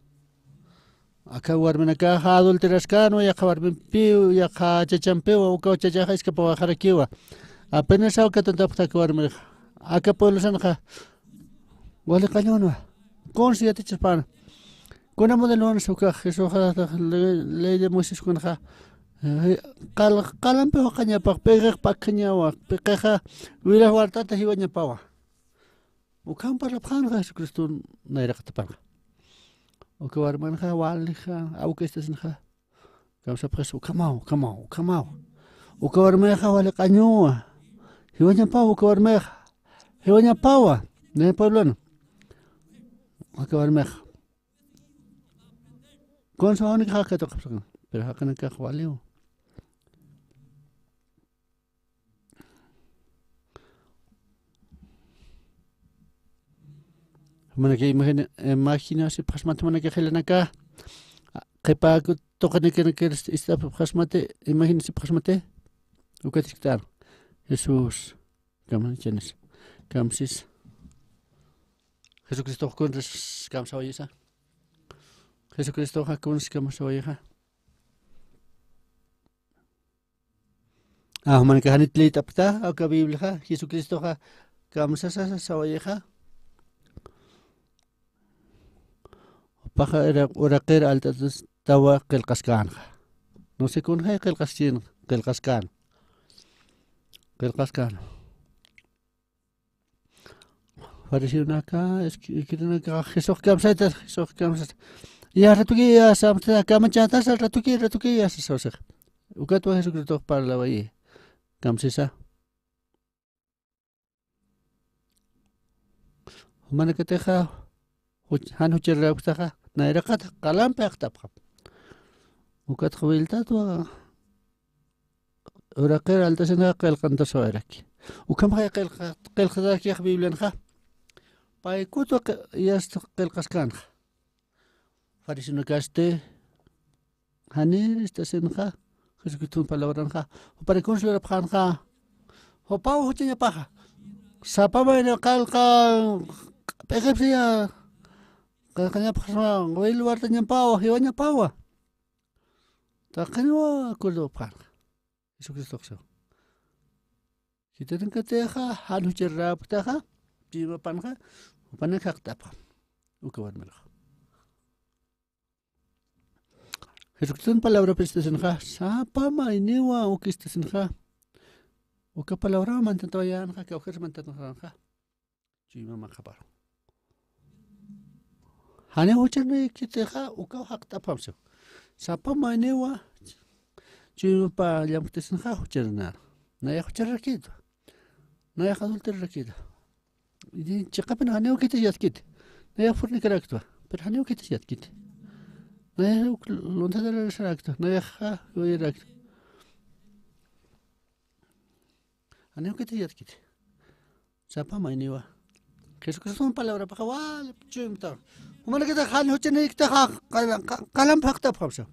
Aka warminakaxa adulteraskänwa, yaqha warmimpiw, yaqha chachampiwa, ukaw chachaxa iskapawayxarakiwa. Apenas uka tantapxta aka warmirixa. Aka pueblosanxa. Wali qañunwa. Kunsa yatichaspäna. Kuna modelonsa ukax, Jesuxa, ley, ley de Moisés ukanxa. Eh, qal-, qalampiw jaqañapax, p'iqix pakhañawa, p'iqixa wirax wartata jiwañapawa. Ukham parlapxänxa Jesucristo nayraqatapanxa. Uka warmanxa, walixa, awkistasinxa. Kamsapxis, ukhamaw, ukhamaw, ukhamaw. Uka warmixa wali qañuwa. Jiwañapawa uka warmixa. Jiwañapawa. Nayax pueblon. Uka warmixa. Kunsa wawanakax katuqapxi. Pero jaqinakax waliw. Jumanakax imagina-, imaginasipxasmati, jumanakax jilanaka, qhipa tuqinikinakir ist'apxasmati, imaginasipxasmati, ukat jikxatar. Jesús, kamsañanis, kamsis. Jesucristox kunsa kamsawayisa. Jesucristoxa kunsa kamsawayixa. Ah, jumanakax janit liyt'apxta, aka Bibliaxa, Jesucristoxa kamsasa sawayixa. Jupaxa ura-, uraqir alt'atawa qillqaskänxa. No sé kunjay qillqaskän, qillqaskän. Qillqaskän. Fariseonaka, es-, escribanaka, Jesús kamsayta, Jesús kamsayta. Ya ratuki, ya samsayta, kamachätasa, ratuki, ratuki, ya sasawsix. Ukatwa Jesucristox parlawayi. Kamsisa. Jumanakatixa, juch-, jan juchirapxtaxa, nayraqat qalampi jaqtapxam. Ukatxa wiltatwa, uraqir alt'asinxa qillqantasawayraki. Ukhamxay qillqa-, qillqarakix Biblianxa. Paykutwa qi-, yasta qillqaskänxa. Fariseonakasti, janir ist'asinxa, Jesucriston palabranxa, juparak kunsa lurapxänxa, jupaw juchañapaxa. Sapa mayni qillqa, p'iqipsiya, qillqañapxasma, wil wartañapawa, jiwañapawa. Taqiniwa acuerdopxänxa. Jesucristox siwa. Khitinankatixa, jan juchirapxtaxa, chuymapanxa, jupanak jaqtapxam. Uka warmirixa. Jesucriston palabrap istasinxa, sapa mayniwa uk istasinxa. Uka palabraw mantatawayänxa, kawkir mantatawayänxa. Chuymamaqaparu. Janiw jucharnïkitixa, ukaw jaqt'apxam siw. Sapa mayniwa, chuymapa llamktasinxa jucharnäna. Nayax jucharrakïtwa. Nayax adulterarakïta. Chiqapin janiw khitis yatkiti. Nayax fornicaraktwa. Pero janiw khitis yatkiti. Nayax uk lunthataraksaraktwa. Nayaxa jiwayaraktwa. Janiw khitis yatkiti. Sapa mayniwa. Jesucristox palabrapaxa wali chuymta. Jumanakata jan juchanïktaxa qalam phaqtapxamsa.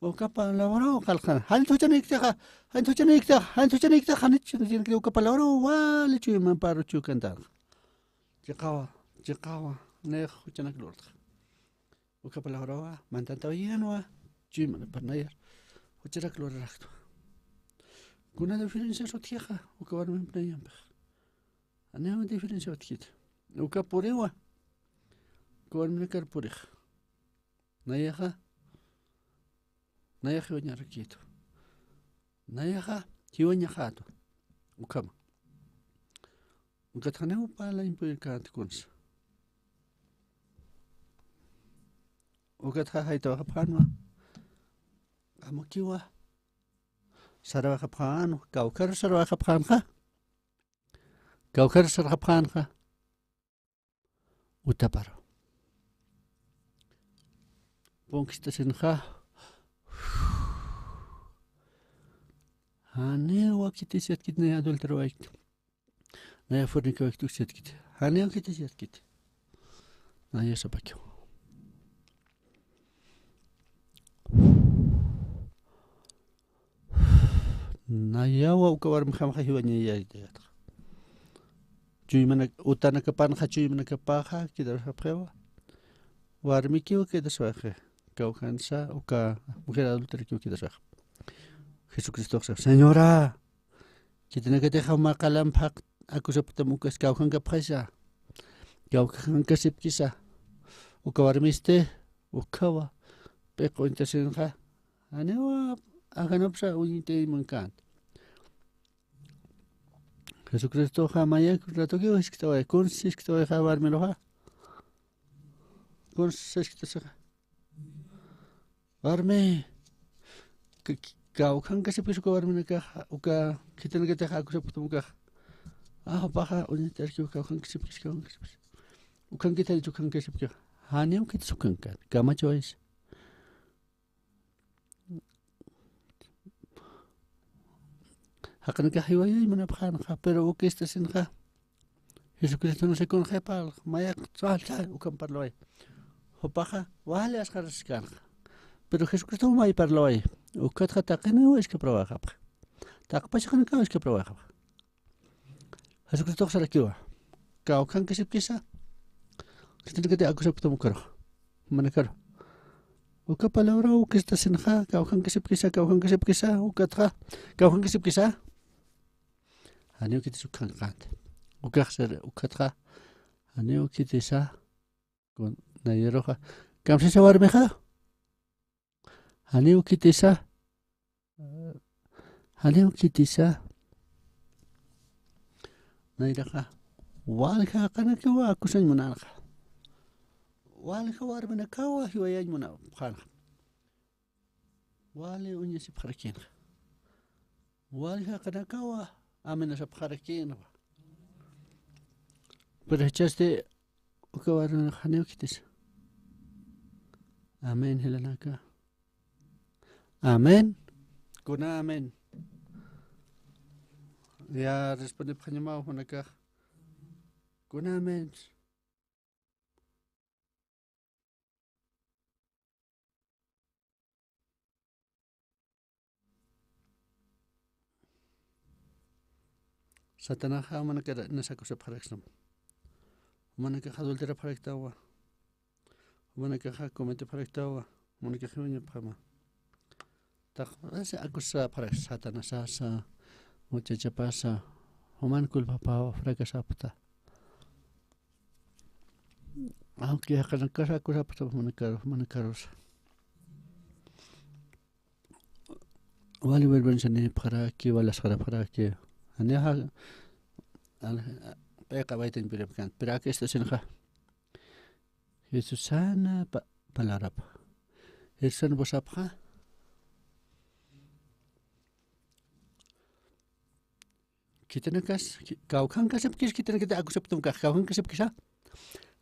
Uka palabraw qallqan. Jan juchanïktaxa, jan juchanïktaxa, jan juchanïktaxa, jan juchanïktaxa, uka palabraw wali chuymaparu chuykantanxa. Chiqawa, chiqawa, nayax juchanak lurtxa. Uka palabrawa, mantantaw yänwa, chuymanapar nayar jucharak luraraktwa. Kuna diferencias utjixa, uka warmimp nayampix. Janiw diferencia utjkiti. Uka puriwa, uka warminakar purix. Nayaxa, nayax jiwañarakïtwa. Nayaxa, jiwañaxätwa. Ukhama. Ukatxa janiw parlañ puyirkänti kunsa. Ukatxa jaytawayxapxänwa. Amukiwa. Sarawayxapxänwa. Kawkhar sarawayxapxänxa. Kawkhar sarawayxapxänxa. Utaparu. Punkist'asinxa. Janiw khitis yatkiti naya adulterawayki. Naya fornicawayki tuksïtkiti. Janiw khitis yatkiti. Naya sapakiw. Nayawa uka warmixamxa jiwañayaytayatxa. Chuymanak, utanakapanxa, chuymanakapaxa, kidarusapxiwa. Warmikiw kidarusapxi. Kawkhansa, uka mujer adulterakiw kidarusapxi. Jesucristoxa, Señora, khitinakatixa mä qalam phaq akusapxtam ukas kawkhankapxaysa. Kawkhankasipkisa. Uka warmisti, ukhawa, p'iqu uñtasinxa. Janiwa, ajanapsa uñt'aymankänti. Jesucristoxa mayak ratukiw jiskt'away, kuns jiskt'awayxa warmiruxa. Kuns jiskt'asixa. Warmi, k-, k-, kawkhankasipkis uka warminakaxa, uka khitinakatixa akusapxtam ukaxa. Ah, jupaxa, uñt'arkiw kawkhankasipkis, kawkhankasipkis. Ukhankitaychi ukhankasipkixa. Janiw khitis ukhankän, kamachawaysa. Jaqinakax jiwayay munapxänxa, pero ukist'asinxa. Jesucriston sikunxay parlx, mayaq ch'allcha ukham parlaway. Jupaxa wali asqarasiskänxa. Pero Jesucriston may parlaway. Ukatxa taqiniw iskaprawayxapxa. Taqpach jaqinakaw iskaprawayxapxa. Jesucristox sarakiwa. Kawkhankasipkisa. Khitinakati akusapktam ukaru. Manakaru. Uka palabra ukist'asinxa, kawkhankasipkisa, kawkhankasipkisa, ukatxa, kawkhankasipkisa. Janiw khitis ukhankänti. Ukax sar, ukatxa. Janiw khitisa. Kun, nayaruxa. Kamsisa warmixa. Janiw khitisa. Janiw khitisa. Nayraxa. Walja jaqinakawa akusañ munänxa. Walja warminakawa jiwayañ munapxänxa. Wali uñasipxarakïnxa. Walja jaqinakawa amenazapxarakïnwa. Pero jichhasti uka warmix janiw khitisa. Amén, jilanaka. Amén. Kuna amén. Ya respondipxañamaw jumanakax. Kuna amén. Satanaxa jumanakar inas akusapxaraksnam. Jumanakax adulterapxaraktawa. Jumanakaxa cometepxaraktawa. Jumanakax jiwañapxama. Taqpasi akusapxarak Satanasasa, muchachapasa, juman culpapawa fracasapxta. Aunque jaqinakasa akusapxta manakaru, manakarusa. Wali vergüenza nipxaraki, wali asxarapxaraki. Janixa, al-, p'iqa baytañ piripkänti, pero akist'asinxa. Jesusana pa-, palabrapa. Jesusana pusapxa. Khitinakas, khi-, kawkhankasipkis khitinakati akusipktam ukax, kawkhankasipkisa.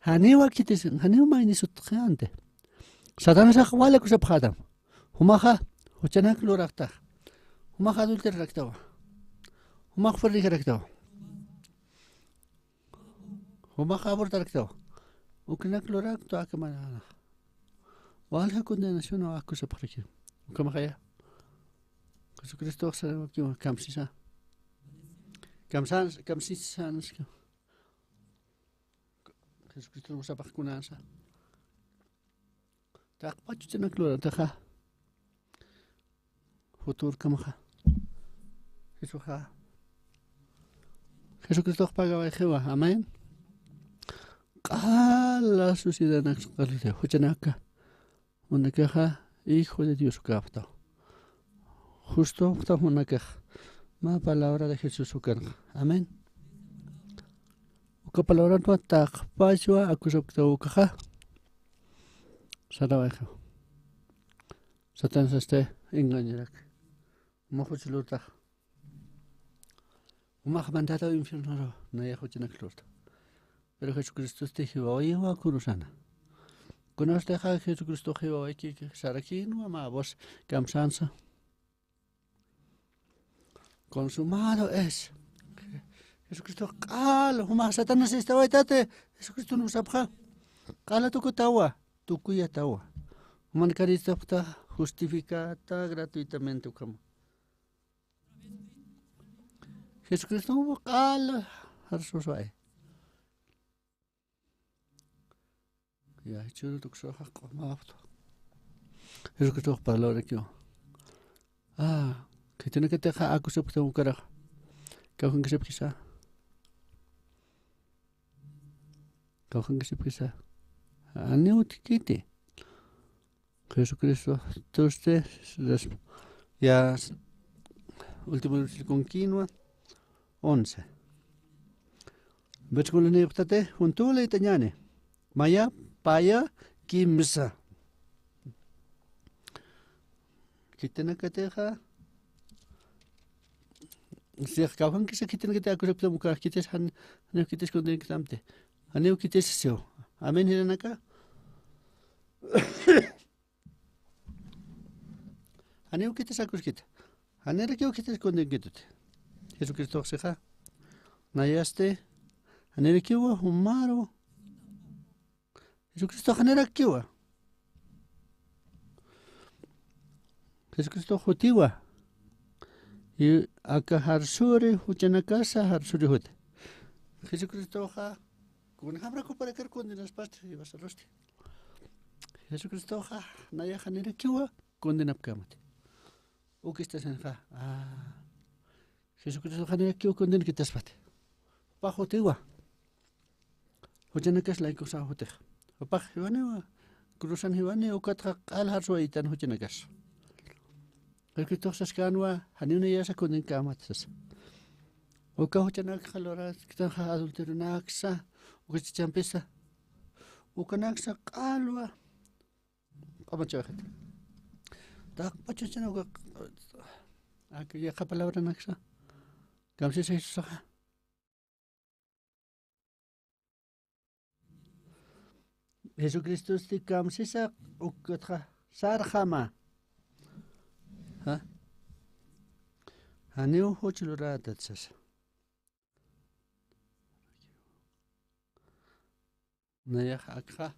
Janiwa khitis, janiw mayni sutxi anti. Satanasax wal akusipxätam. Jumaxa, juchanak luraxtax. Jumax adulteraraktawa. Jumax fornicaraktawa. Jumax abortaraktawa. Ukanak luraraktawa akamana. Walja condenación akusipxaraki. Ukhamaxaya. Jesucristox sarawakiwa kamsisa. Kamsan, kamsisansa. Jesucristo sapax kunansa. Taqpach juchanak lurataxa. Futurkamaxa. Jesuxa. Jesucristox pagawayxiwa. Amén. Q'ala suciedadnak q'alita juchanaka. Munakaxa, Hijo de Dios ukapxtaw. Justo ukapxtaw munakax. Mä palabra de Jesús ukanxa. Amén. Uka palabranwa taqpachwa akusipktaw ukaxa. Sarawayxiw. Satanás este engañarak. Jumax juch lurtax. Jumax mandataw infiernoru, nayax juchanak lurta. Pero Jesucristosti jiwawiwa kurusana. Kunawstixa Jesucristo jiwawayki sarakïnwa mä voz kamsansa. Consumado es. Jesucristo q'al, jumax Satanás istawaytati, Jesucristo nusapxa. Q'ala tukutawa, tukuyatawa. Juman karistapxta justificata gratuitamente ukhama. Jesucristo q'al jarsusway. Ya, churu tuksuxa q'umapxta. Jesucristo palabrakiw. Ah, khitinakatixa akusipktam ukaraxa. Kawkhankasipkisa. Kawkhankasipkisa. Janiw utjkiti. Jesucristo tusti, ya, último versículo once. Versículo nueve, juntüla itañäni. Maya, paya, kimsa. Khitinakatixa. Six kawkhankisa khitinakati akusipktam ukax khitis jan, janiw khitis condenaraktamti. Janiw khitis siw. Amén, jilanaka. Janiw khitis akuskiti. Janirakiw khitis condenarakituti. Jesucristox sixa. Nayasti. Janirakiwa jumaru. Jesucristo janirakiwa. Jesucristo jutiwa. Y aka jarsuri juchanakasa jarsuri juti. Jesucristoxa kunjamra kuparakar condenaspasti, jiwasarusti. Jesucristoxa nayax janirakiwa condenapkämati. Ukistasinxa, ah, Jesucristo janirakiw condenakitaspati. Jupax jutiwa. Juchanakas laykusa jutix. Jupax jiwaniwa. Cruzan jiwani ukatxa q'al jarsuwayitan juchanakas. Jesucristox saskänwa, janiw nayasa condenkämat sasa. Uka juchanakxa lurasktanxa adulteronaksa, uka chichampisa. Ukanaksa q'alwa. Q'amachawayxit. Taqpach juchanaka, ak, yaqha palabranaksa. Kamsisa Jesusaxa. Jesucristosti kamsisa ukatxa sarxama. ¿Ja? Janiw juch lurätat sasa. Nayax akxa.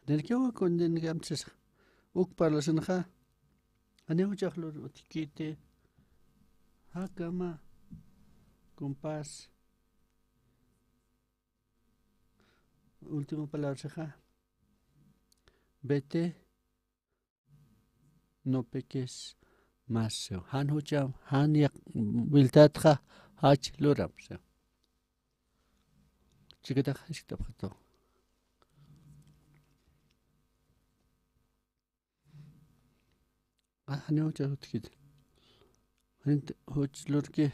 Janirakiwa condenkämti sasa. Uk parlasinxa. Janiw juchax lur utjkiti. Jakama. Compás. Último palabrasixa. Vete. No peques más, siw. Jan jucham, jan yaq, wiltatxa, jach luram, siw. Chikatax jisktapxtu. Ah, janiw jucha jutkit. Janit juch lurki.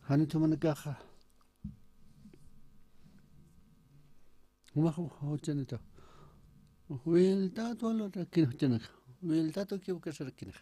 Janit jumanakaxa. Jumax juchanita. Wiltat wal lurakin juchanaka. Wiltat equivocasarakinixa.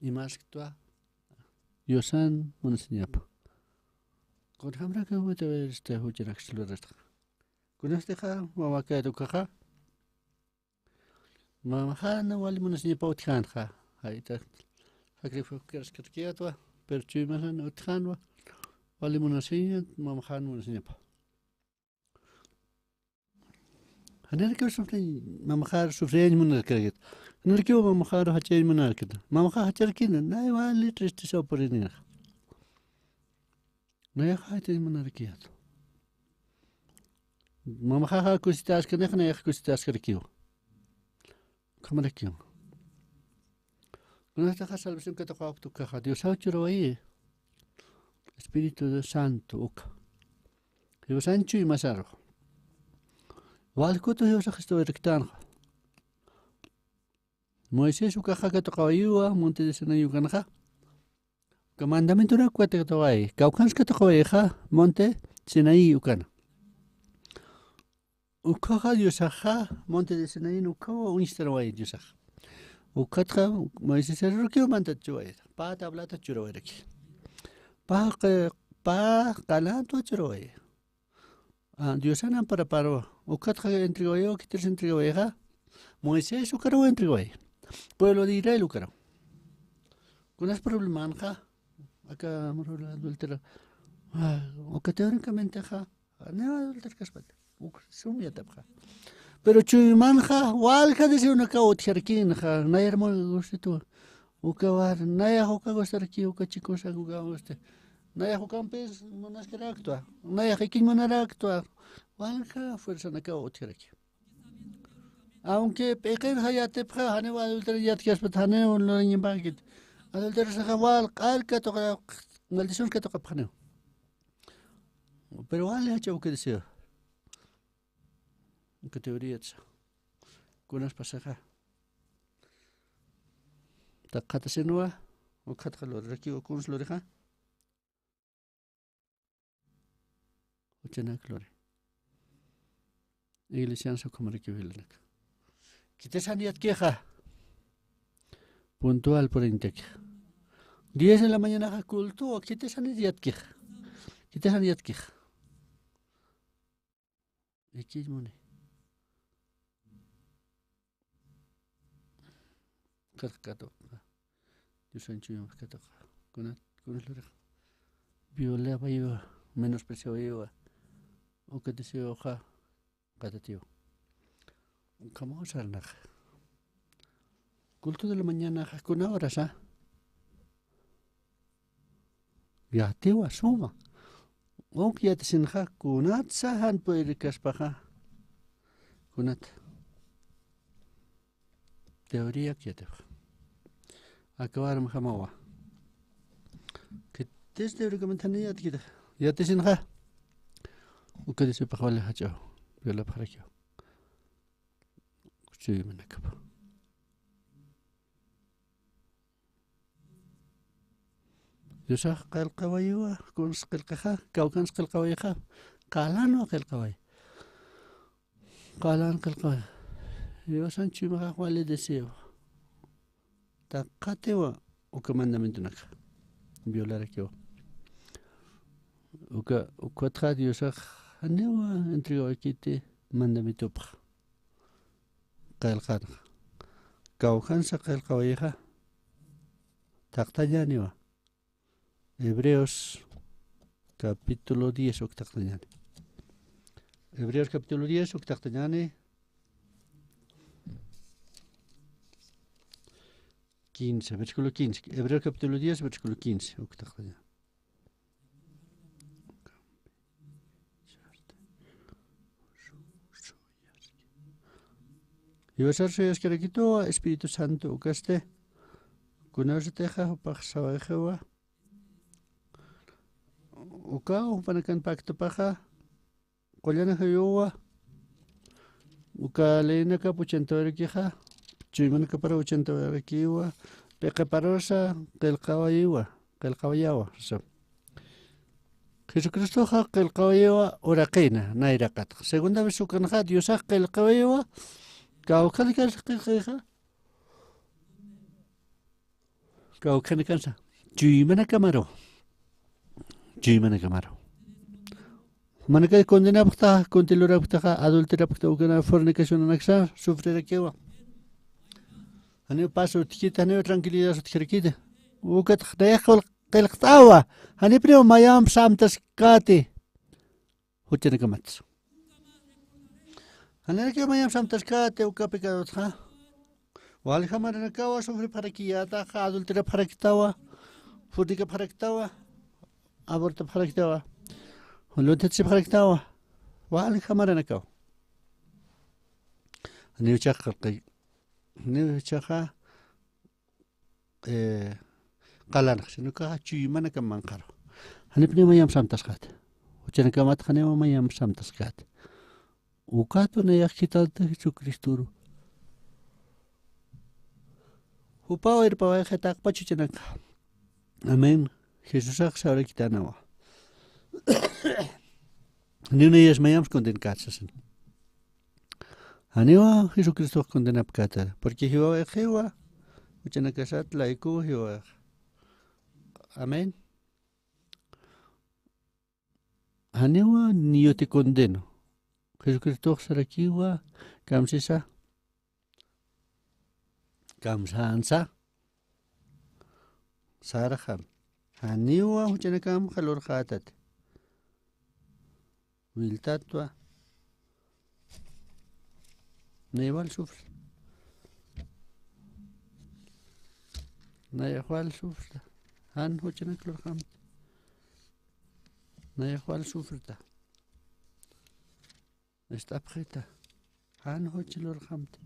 Imasktwa Diosan munasiñapa. Kunjamraka wata este juchanak silurasta. Kunastixa mamakat ukaxa. Mamaxana wali munasiñapa utjänxa. Jayta sacrificaraskarkiyatwa, pero chuymasan utjänwa. Wali munasiña, mamaxan munasiñapa. Janirakiw sufriñ, mamaxar sufriñ munarkarkit. Janirakiw mamaxar jachañ munarkit. Mamaxa jacharkina, nay wali tristeza puriniraxa. Nayaxa jaytañ munarkiyat. Mamaxaxa kusitaskanixa, nayaxa kusitaskarakiw. Ukhamarakiw. Kunastaxa salvación katuqawapkta ukaxa, Diosaw churawayi. Espíritu Santo uka. Diosan chuymasaru. Walkutu Diosax istuwirktanxa. Moisés ukaxa katuqawayiwa, monte de Sinaí ukanxa. Uka mandamientonak katuqaway, kawkhans katuqawayxa, monte Sinaí ukana. Ukhaxa Diosaxa, monte de Sinaí ukhawa uñstaraway Diosaxa. Ukatxa Moisés rukiw mantat chuway, pä tablata churawayrakiw. Pä, pä qallantwa churaway. Ah, Diosan amparaparwa. Ukatxa entregawayiwa, khitiras entregawayxa. Moisés ukaruw entregaway. Pueblo de Israel ukaruw. Kunas problemanxa. Aka murula adultera. Ah, uka teóricamente xa. Niwa adulterkaspati. Uk sum yatapxa. Pero chuymanxa, walja deseonakaw utjarkinxa. Nayar mul gustitu. Uka war, nayax uka gustarki, uka chikusa, uka gusti. Nayax ukampis munaskaraktwa. Nayax ikiñ munaraktwa. Walja fuerzanakaw utjaraki. Aunque p'iqinxa yatipxa, janiw adulterio yatkispati, janiw lurañampakit. Adulterio saxa wal, q'al katuqa, maldición katuqapxaniw. Pero wal jacha uka deseo. Uka teoría sa. Kunas pasaxa. Taqatasinwa, ukhatxa lurirakiw, kuns lurixa. Juchanak luri. Iglesian ukhamarakiw jilanaka. Khitisan yatkixa. Puntual puriñtakixa. Diez de la mañanaxa culto, khitisan yatkixa. Khitisan yatkixa. Ikiñ muni. Katuq, katuq. Diosan chuymax katuq. Kuna, kuna lurix. Violawayiwa, menospreciawayiwa. Uka deseoxa, qatatiw. Ukhamaw sarnaq. Culto de la mañanaxa, kuna horasa? Yatiwa suma. Uk yatisinxa, kunatsa jan purirkaspaxa. Kunat. Teoríak yatipxa. Aka warmjamawa. Khitis teóricamente jani yatkita. Yatisinxa. Uka deseopax wali jach'aw. Violapxarakiw. Chuymanakapa. Diosax qillqawayiwa, kuns qillqixa, kawkans qillqawayixa, qalanwa qillqaway. Qalan qillqaway. Diosan chuymaxax wali deseo. Taqatiwa uka mandamientonaka. Violarakiwa. Uka, ukatxa Diosax janiwa entregawakiti mandamientopxa. Qillqanxa. Kawkhansa qillqawayixa. Taqtañäniwa. Hebreos capítulo diez uk taqtañäni. Hebreos capítulo diez uk taqtañäni. Quince, versículo quince. Hebreos capítulo diez, versículo quince uk taqtañäni. Jiwasar suyaskarakitu Espíritu Santo ukasti. Kunasatixa jupax sawayxiwa. Uka jupanakan pactopaxa. Qullan ajayuwa. Uka leyinakap uchantawayarakixa. Chuymanakapar uchantawayarakiwa. P'iqiparusa qillqawayiwa. Qillqawayawa. Sa. Jesucristoxa qillqawayiwa uraqina, nayraqatxa. Segunda vez ukanxa Diosax qillqawayiwa, kawkhanakasa qillqayxa. Kawkhanakasa. Chuymanakamaru. Chuymanakamaru. Manakay condenapxta, kuntï lurapxtaxa, adulterapxta, ukana fornicacionanaksa sufrirakiwa. Janiw paz utjkiti, janiw tranquilidad utjkiti. Ukatxa nayax qillqt'awa, janipuniw mayamps amtaskäti. Juchanakamatsa. Janirakiw mayamps amtaskäti uka pecadotxa. Waljamaranakawa sufripxarakiyätaxa, adulterapxaraktawa, fornicapxaraktawa, abortopxaraktawa, luntitsipxaraktawa. Waljamaranakaw. Janiw ichaxa qillqi, janiw ichaxa eh, qalanxa, sino que chuymanakam manqaru. Janipuniw mayamps amtaskäti. Juchanakamat janiw mayamps amtaskäti. Ukatwa nayax khitanta Jesucristoru. Jupaw irpawayxi taqpach juchanaka. Amén. Jesusax sarakitanawa. Janiw nayas mayamps condenkäti sasin. Janiwa Jesucristox condenapkäta, porque jiwawayxiwa, juchanakasat laykuw jiwawayxa. Amén. Janiwa ni yo te condeno. Jesucristox sarakiwa, kamsisa. Kamsansa. Sarxam. Janiwa juchanakamxa lurxätati. Wiltatwa. Nayax wal sufri. Nayax wal sufrita. Jan juchanak lurxamti. Nayax wal sufrita. Ist'apxita. Jan juch lurxamti.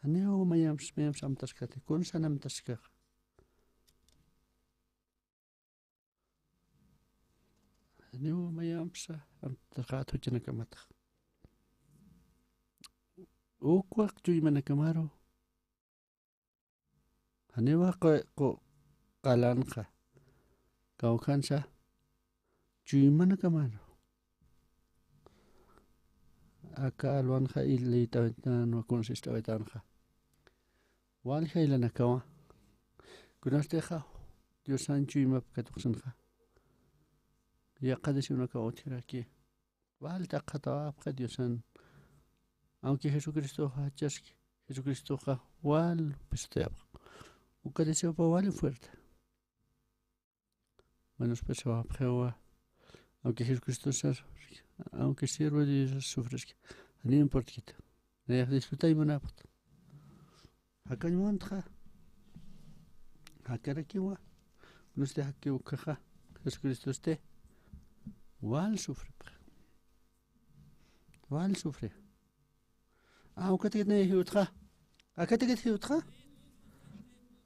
Janiw mayamps, mayamps amtaskäti, kunsan amtaskaxa. Janiw mayamps amtaskäti juchanakamatxa. Ukwa chuymanakamaru. Janiwa qu-, qu-, qalanxa. Kawkhansa. Chuymanakamaru. Aka alwanxa illit'awitänwa, kunsa ist'awitänxa. Walja jilanakawa. Kunatixa Diosan chuymap katuqsinxa. Yaqha deseonakaw utjiraki. Wal t'aqhatawapxi Diosan. Aunque Jesucristoxa jachaski, Jesucristoxa wal pisutayapxi. Uka deseopaw wal fuerte. Menospreciawapxiwa. Aunque Jesucristo sufriski, aunque siervo de Dios sufriski, no importkiti. Nayax disfrutay munapxta. Jakañ muntxa. Jakarakiwa. Kunasti jakiw ukhaxa. Jesucristosti. Wal sufripxi. Wal sufri. Ah, ukatakit nayax jiwtxa. Akatakit jiwtxa.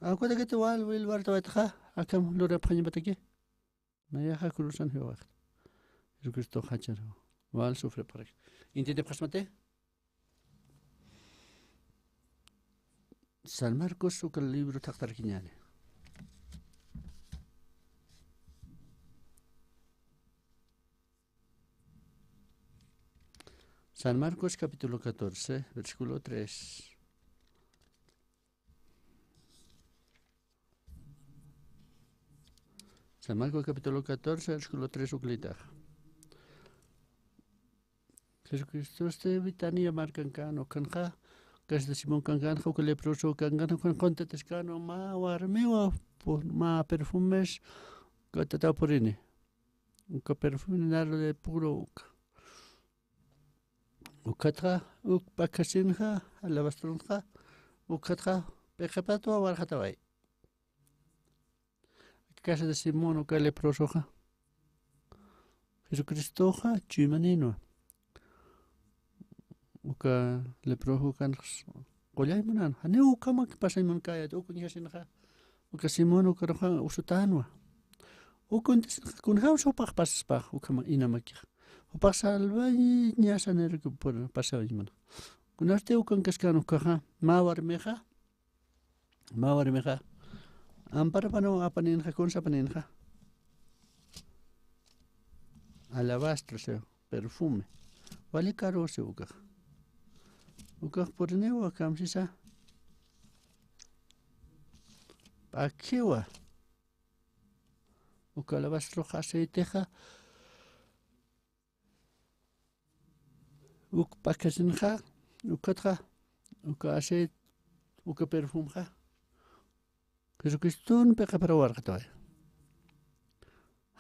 Ah, ukatakit wal wil wartawaytxa. Akham lurapxañapataki. Nayaxa cruzan jiwayxta. Jesucristo jachar. Wal sufripxaraki. Intintipxasmati. San Marcos uka libro thaqtarakiñäni. San Marcos capítulo catorce, versículo tres. San Marcos capítulo catorce, versículo tres uklitaxa. Jesucristosti Betania markankän ukhanxa, casa de Simón kankänxa, uka leproso kankänxa, ukhan quntataskäna mä warmiwa, pu-, mä perfumes, uka tataw purini. Uka perfume nardo de puro uka. Ukatxa, uk p'akhasinxa, alabastronxa, ukatxa, p'iqipatwa warxataway. Casa de Simón uka leprosoxa. Jesucristoxa chuymaninwa. Uka leproso ukanx qullay munänwa. Janiw ukhamak pasañ munkäyät, uk uñjasinxa. Uka Simón ukaruxa usutänwa. Uk uñjasinxa, kunjämsa jupax pasaspax, ukhama inamakix. Jupax salvañasanirki pur-, pasañ munxa. Kunasti ukankaskän ukkhaxa, mä warmixa, mä warmixa, Amparapanu apaninxa, kunsa apaninxa. Alabastro, o sea, perfume. Wali karusi ukax. Ukax puriniwa kamsisa. P'akhiwa. Uka alabastro aceitexa. Uk p'akhasinxa, ukatxa, uka aceite, uka perfumxa. Jesucriston p'iqipar warqataway.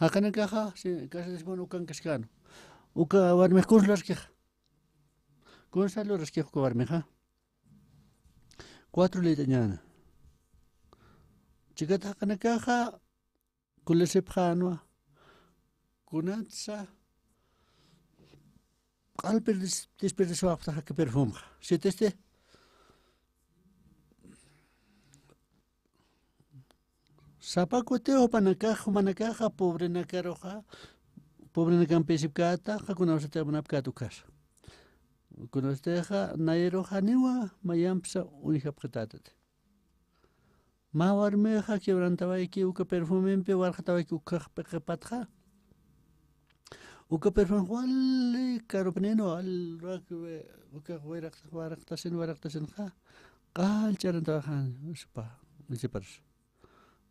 Jaqinakaxa, si, casarasipun ukan kaskäna. Uka warmix kunsa luraskixa. Kunsa luraskixa uka warmixa. Cuatro lit'añäna. Chikat jaqinakaxa, kulersipxänwa. Kunatsa q'al pirdis-, disperdiciawapxta aka perfumxa. Sit'isti sapa kutiw jupanakax, jumanakaxa pobrenakaruxa, pobrenakampïsipkäta, aka kunawsati munapkäta ukasa. Kunawsatixa nayarux janiwa mayampsa uñjapxitätati. Mä warmixa quebrantawayki uka perfumempi warqatawayki ukax p'iqipatxa. Uka perfume wali karupnïnwa, wali rak-, ukax wiraqta-, waraqtasin, waraqtasinxa, qallch'arantawaxan, supa, uñsiparus.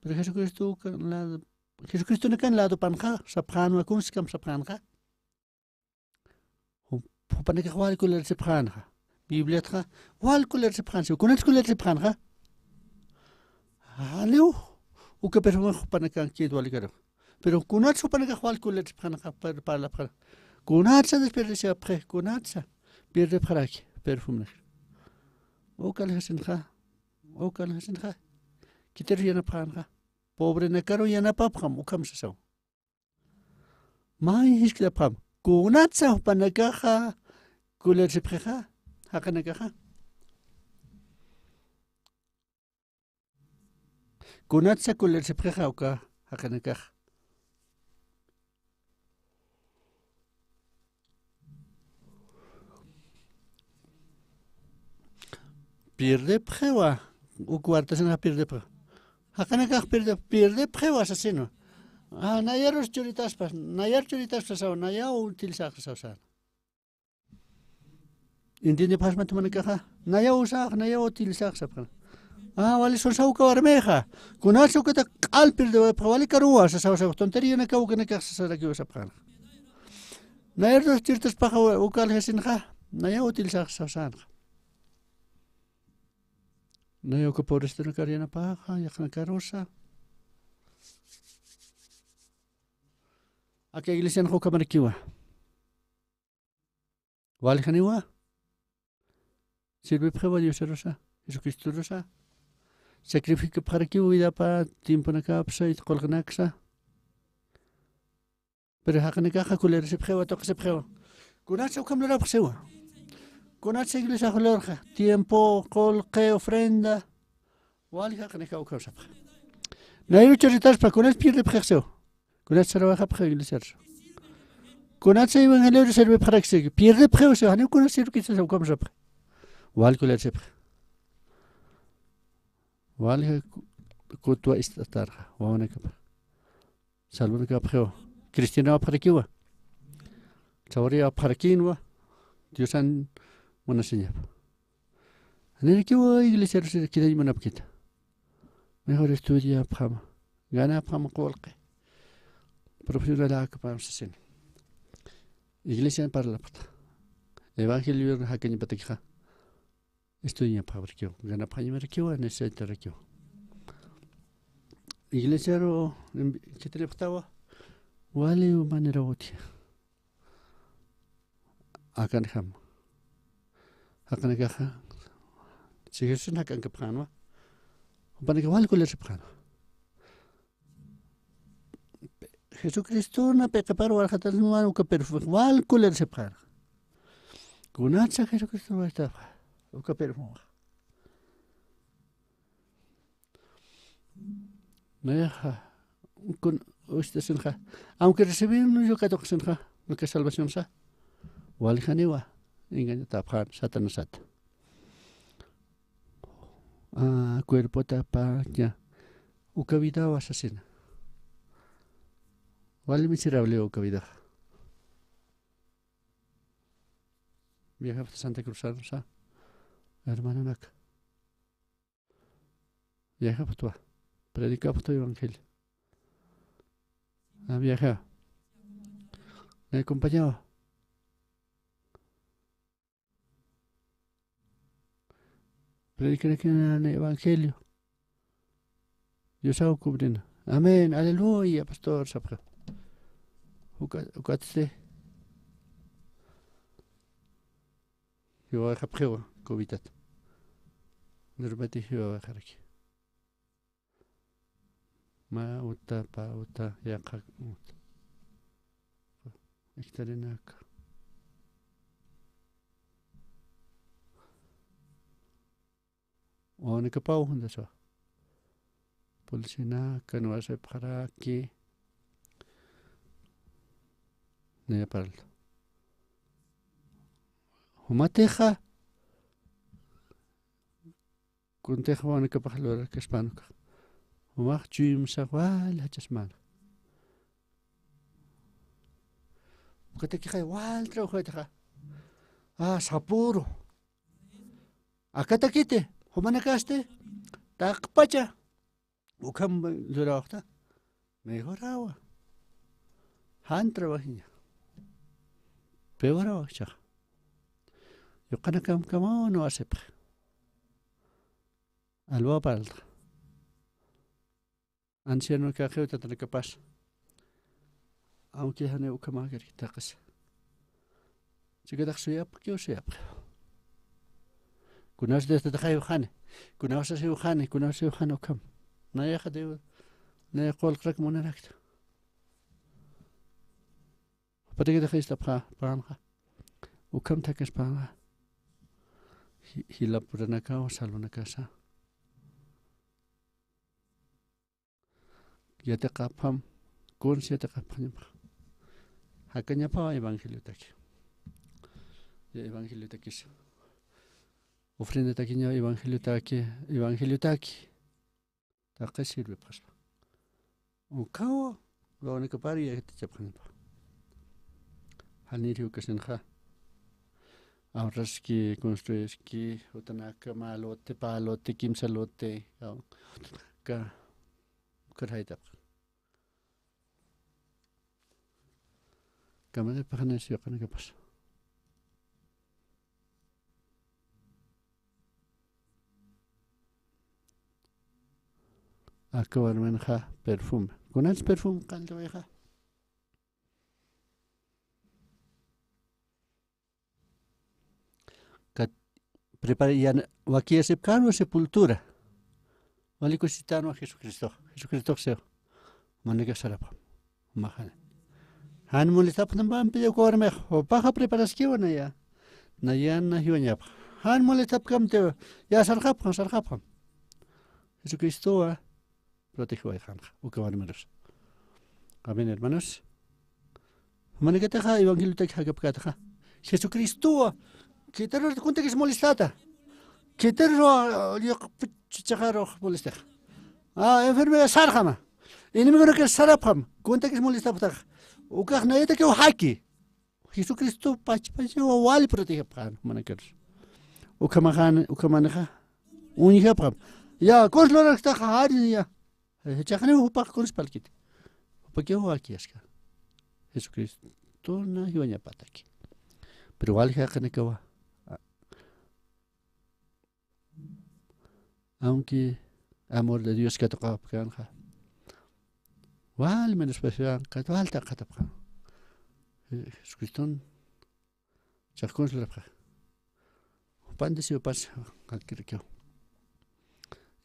Pero Jesucristo uka lado, Jesucristonakan ladopanxa, sapxänwa, kunskam sapxänxa. Jup-, jupanakax wal kulersipxänxa. Bibliatxa wal kulersipxänxa. Kunats kulersipxänxa. Janiw, uka perfume jupanakankit wali karu. Pero kunats jupanakax wal kulersipxänxa, par-, parlapxänxa. Kunatsa desperdiciapxi, kunatsa pirdipxaraki perfume. Uka aljasinxa, uka aljasinxa. Khitir yanapxänxa. Pobrenakaru yanapapxam, ukham sasaw. May jiskt'apxam. Kunatsa jupanakaxa kulersipxixa, jaqinakaxa. Kunatsa kulersipxixa uka jaqinakaxa. Pirdipxiwa, uk wartasinxa pirdipxiwa. Jaqinakax pirdip-, pirdipxiwa sasinwa. Ah, nayarus churitaspa, nayar churitaspa sasaw, nayaw utilizax sasaw sän. Entiendepxasma jumanakaxa, nayaw usax, nayaw utilizax sapxän. Ah, wali sunsa uka warmixa. Kunatsa ukata q'al pirdipxixa, wali karuwa sasaw, sasaw, tonterianakaw ukanakax sasarakiwa sapxän. Nayarus churitaspaxa uka aljasinxa, nayaw utilizax sasaw sänxa. Nayaw uka pobrestanakar yanapaxa, yaqhanakarusa. Aka iglesianxa ukhamarakiwa. Waljaniwa. Sirvipxiwa Diosarusa, Jesucristorusa. Sacrificapxarakiwa vidapa, tiemponakapsa, y qullqinaksa. Pero jaqinakaxa kulersipxiwa, tuqisipxiwa. Kunatsa ukham lurapxsiwa. Kunatsa iglesiax lurxa. Tiempo, qullqi, ofrenda. Wali jaqinakax ukham sapxi. Nayru churitaspa, kunatsa pirdipxixsiwa. Kunatsa sarwayxapxi iglesiarusa. Kunatsa evangelioru sirvipxaraksiki. Pirdipxiwsiwa, janiw kunatsa sirvikitsa ukham sapxi. Wali kulersipxi. Wali ku-, kutwa ist'atarxa, wawanakapa. Salvonakapxiwa. Cristianawapxarakiwa. Sawiriyapxarakïnwa. Diosan munasiñapa. Janirakiwa iglesiarusa quedañ munapkita. Mejor estudiapxama. Ganapxama qullqi. Profesional akapxam sasin. Iglesian parlapxta. Evangelio jakañapatakixa. Estudiapxarakiwa, ganapxañamarakiwa, necesitarakiwa. Iglesiaru, em, khitinipxtawa, wali manera utji. Akanjam. Jaqinakaxa, si Jesusan jak'ankapxänwa, jupanakax wali kulersipxänwa. Jesucristona p'iqipar warqatasinwa uka perfume wal kulersipxänxa. Kunatsa Jesucristo warqatapxa uka perfumexa. Nayaxa, kun, ustasinxa. Aunque recibir no yo katuqsinxa, uka salvacionsa. Waljaniwa, engañatapxän, Satanasata. Ah, cuerpota, pa, ya. Uka vidawa sasina. Wali miserable uka vidaxa. Viajapxta Santa Cruzan sa, hermanonaka. Viajapxtwa. Predicapxtwa evangelio. A viaja. Me acompañaba. Predicarakina evangelio. Diosaw cubrina. Amén. Aleluya, pastor, sapxa. Uka, ukatsti. Jiwawayxapxiwa, covidata. Nurmati jiwawayxaraki. Mä uta, pä uta, yaqha uta. Ijtarinaka. Wawanakapaw jundaswa. Pulsinaka, nuwasipxaraki. Naya parlta. Jumatixa. Kuntix wawanakapax lurarkaspänwa. Jumax chuymsa wal jachasmana. Ukatakixay wal trabajaytaxa. A, sapüru. Akatakiti, jumanakasti, taqpacha. Ukham lurawxta. Mejorawa. Jan trabajiña. Peorawa jichhaxa. Yuqanakamkamaw nuwasipxi. Alwaw parltxa. Anciano kaqiw tatanakapas. Aunque janiw ukhamäkirki taqis. Chikatax suyapkiw, suyapkiw. Kunaws desde taqayiw jani. Kunaws sasiw jani, kunaws sasiw jani ukham. Nayaxa diw, nayax qullqrak munarakta. Jupatakitax ist'apxä, pänxa. Ukham thakispanxa. Ji-, jilapüranakaw, salvonakasa. Yatiqapxam, kuns yatiqapxañapxa. Jakañapawa evangeliotaki. Ya evangeliotakisa. Ofrendatakiñaw evangeliotaki, evangeliotaki. Taqi sirvipxaspa. Ukhaw, wawanakapar yatichapxañapa. Janiri ukasinxa. Ahorraski, construiski, utanaka mä lote, pä lote, kimsa lote, utanaka, ukar jaytapxa. Kamarapaxanis yuqanakapas. Aka warminxa perfume. Kunats perfume qalltawayxa. Kat prepara yan wakiyasipkänwa sepultura. Wali kusisitänwa Jesucristo. Jesucristox siw. Manaka sarapxam. Maxana. Jan molestapxam pampi uka warmix. Jupaxa preparaskiwa naya. Nayan na jiwañapxa. Jan molestapkamtiw. Ya sarxapxam, sarxapxam. Jesucristowa protegiwayxanxa, uka warmirus. Amén, hermanos. Jumanakataxa evangeliotak jakapkätaxa. Jesucristowa, khitarur kuntakis molestata. Khitarur, ah, chichaxarux molestexa. Ah, enfermedad sarxama. Enemigonakis sarapxam. Kuntakis molestapxtaxa. Ukax nayatakiw jaki. Jesucristo pachpachawa wali protegepxän, jumanakirus. Ukhamaxan, ukhamanixa, uñjapxam. Ya, kuns luraraktaxa, jari, ya. Jichhaxaniw jupax kuns parlkiti. Jupakiw wakiyaska. Jesucristona jiwañapataki. Pero wali jaqinakawa. Aunque amor de Dios katuqapkänxa. Wal menospreciankata, wal taqatapxam. Jesucriston chaqkuns lurapxa. Jupan desiupas qallkirakiw.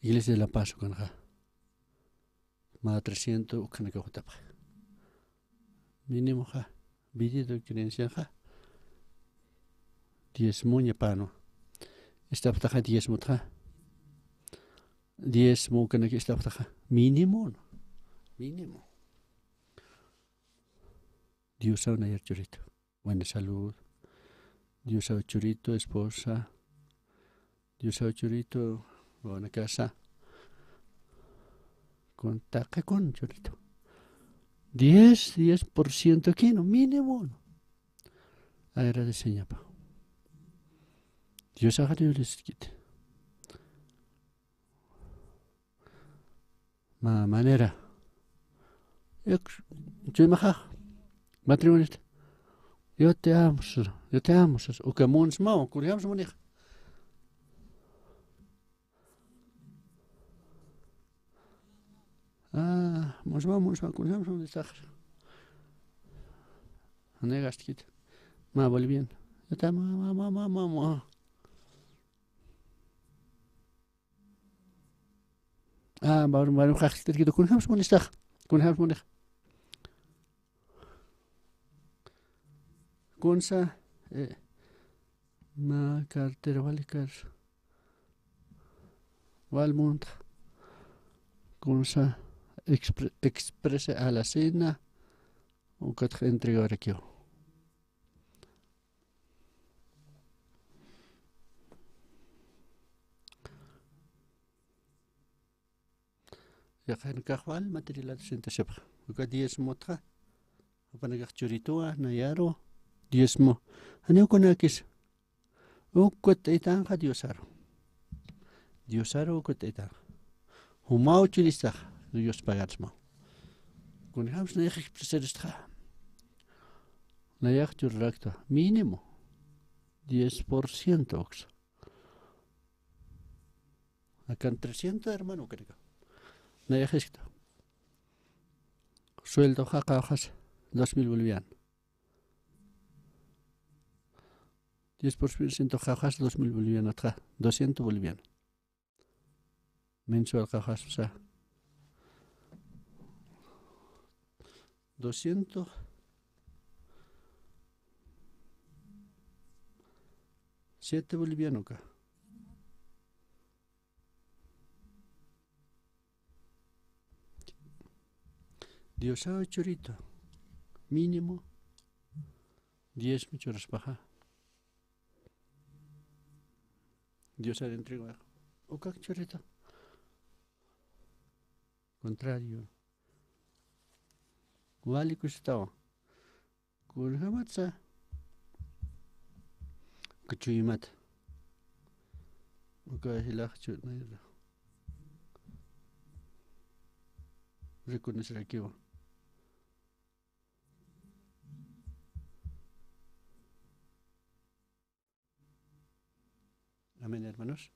Iglesia de La Paz ukanxa. Mä trescientos ukhanakaw jutapxa. Mínimoxa, vida de creenciaxa, diezmoña pänwa. Ist'apxtaxa diezmotxa. Diezmo ukanaki ist'apxtaxa. Mínimo, ¿no? Mínimo. Diosaw nayar churito. Buena salud. Diosaw churito, esposa. Diosaw churito, wawanakasa. Kun taqi kun churitu. Diez, diez por ciento kinu, mínimo. Agradeceñapa. Dios agradecekit. Ma manera. Ek, chuymaxa. Matrimonio. Yo te amo, sir. Yo te amo, sir. Uka munsmaw, kunjams munix. Ah, munsmaw, munsmaw, kunjams munix. Negast kit. Ma bolivian. Yo te amo, amo, amo, amo, amo. Ah, bar, bar, xaxtirkitu, kunjams munistax, kunjams munix. Kunsa, eh, ma cartera wali kar. Wal munta. Kunsa expre-, expresa a la cena. Ukatx entregawarakiw. Yaqhanakax wal materialat sentasipa. Uka diezmotxa. Jupanakax churituwa, nayaru. Diezmo. Janiw kunakis. Ukat t'itanxa Diosaru. Diosaru ukat t'itanxa. Jumaw churistax. Dios pagarsmaw. Kunjams nayax expresaristxa. Nayax churaraktwa. Mínimo. Diez por ciento uksa. Akan trescientos hermano ukanaka. Nayax iskta. Sueldoxa qawqhas dos mil boliviano. Diez por ciento qawqhas dos mil bolivianotxa, doscientos boliviano. Mensual qawqhas, o sea, doscientos siete boliviano uka. Diosaw churita, mínimo diezmo churaspaxa. Diosar entrega. Ukak churita. Contrario. Wali kusitawan. Kunjamatsa. Kuchuymat. Uka jilaxchu nayra. Reconocer akiwa. Amén, hermanos.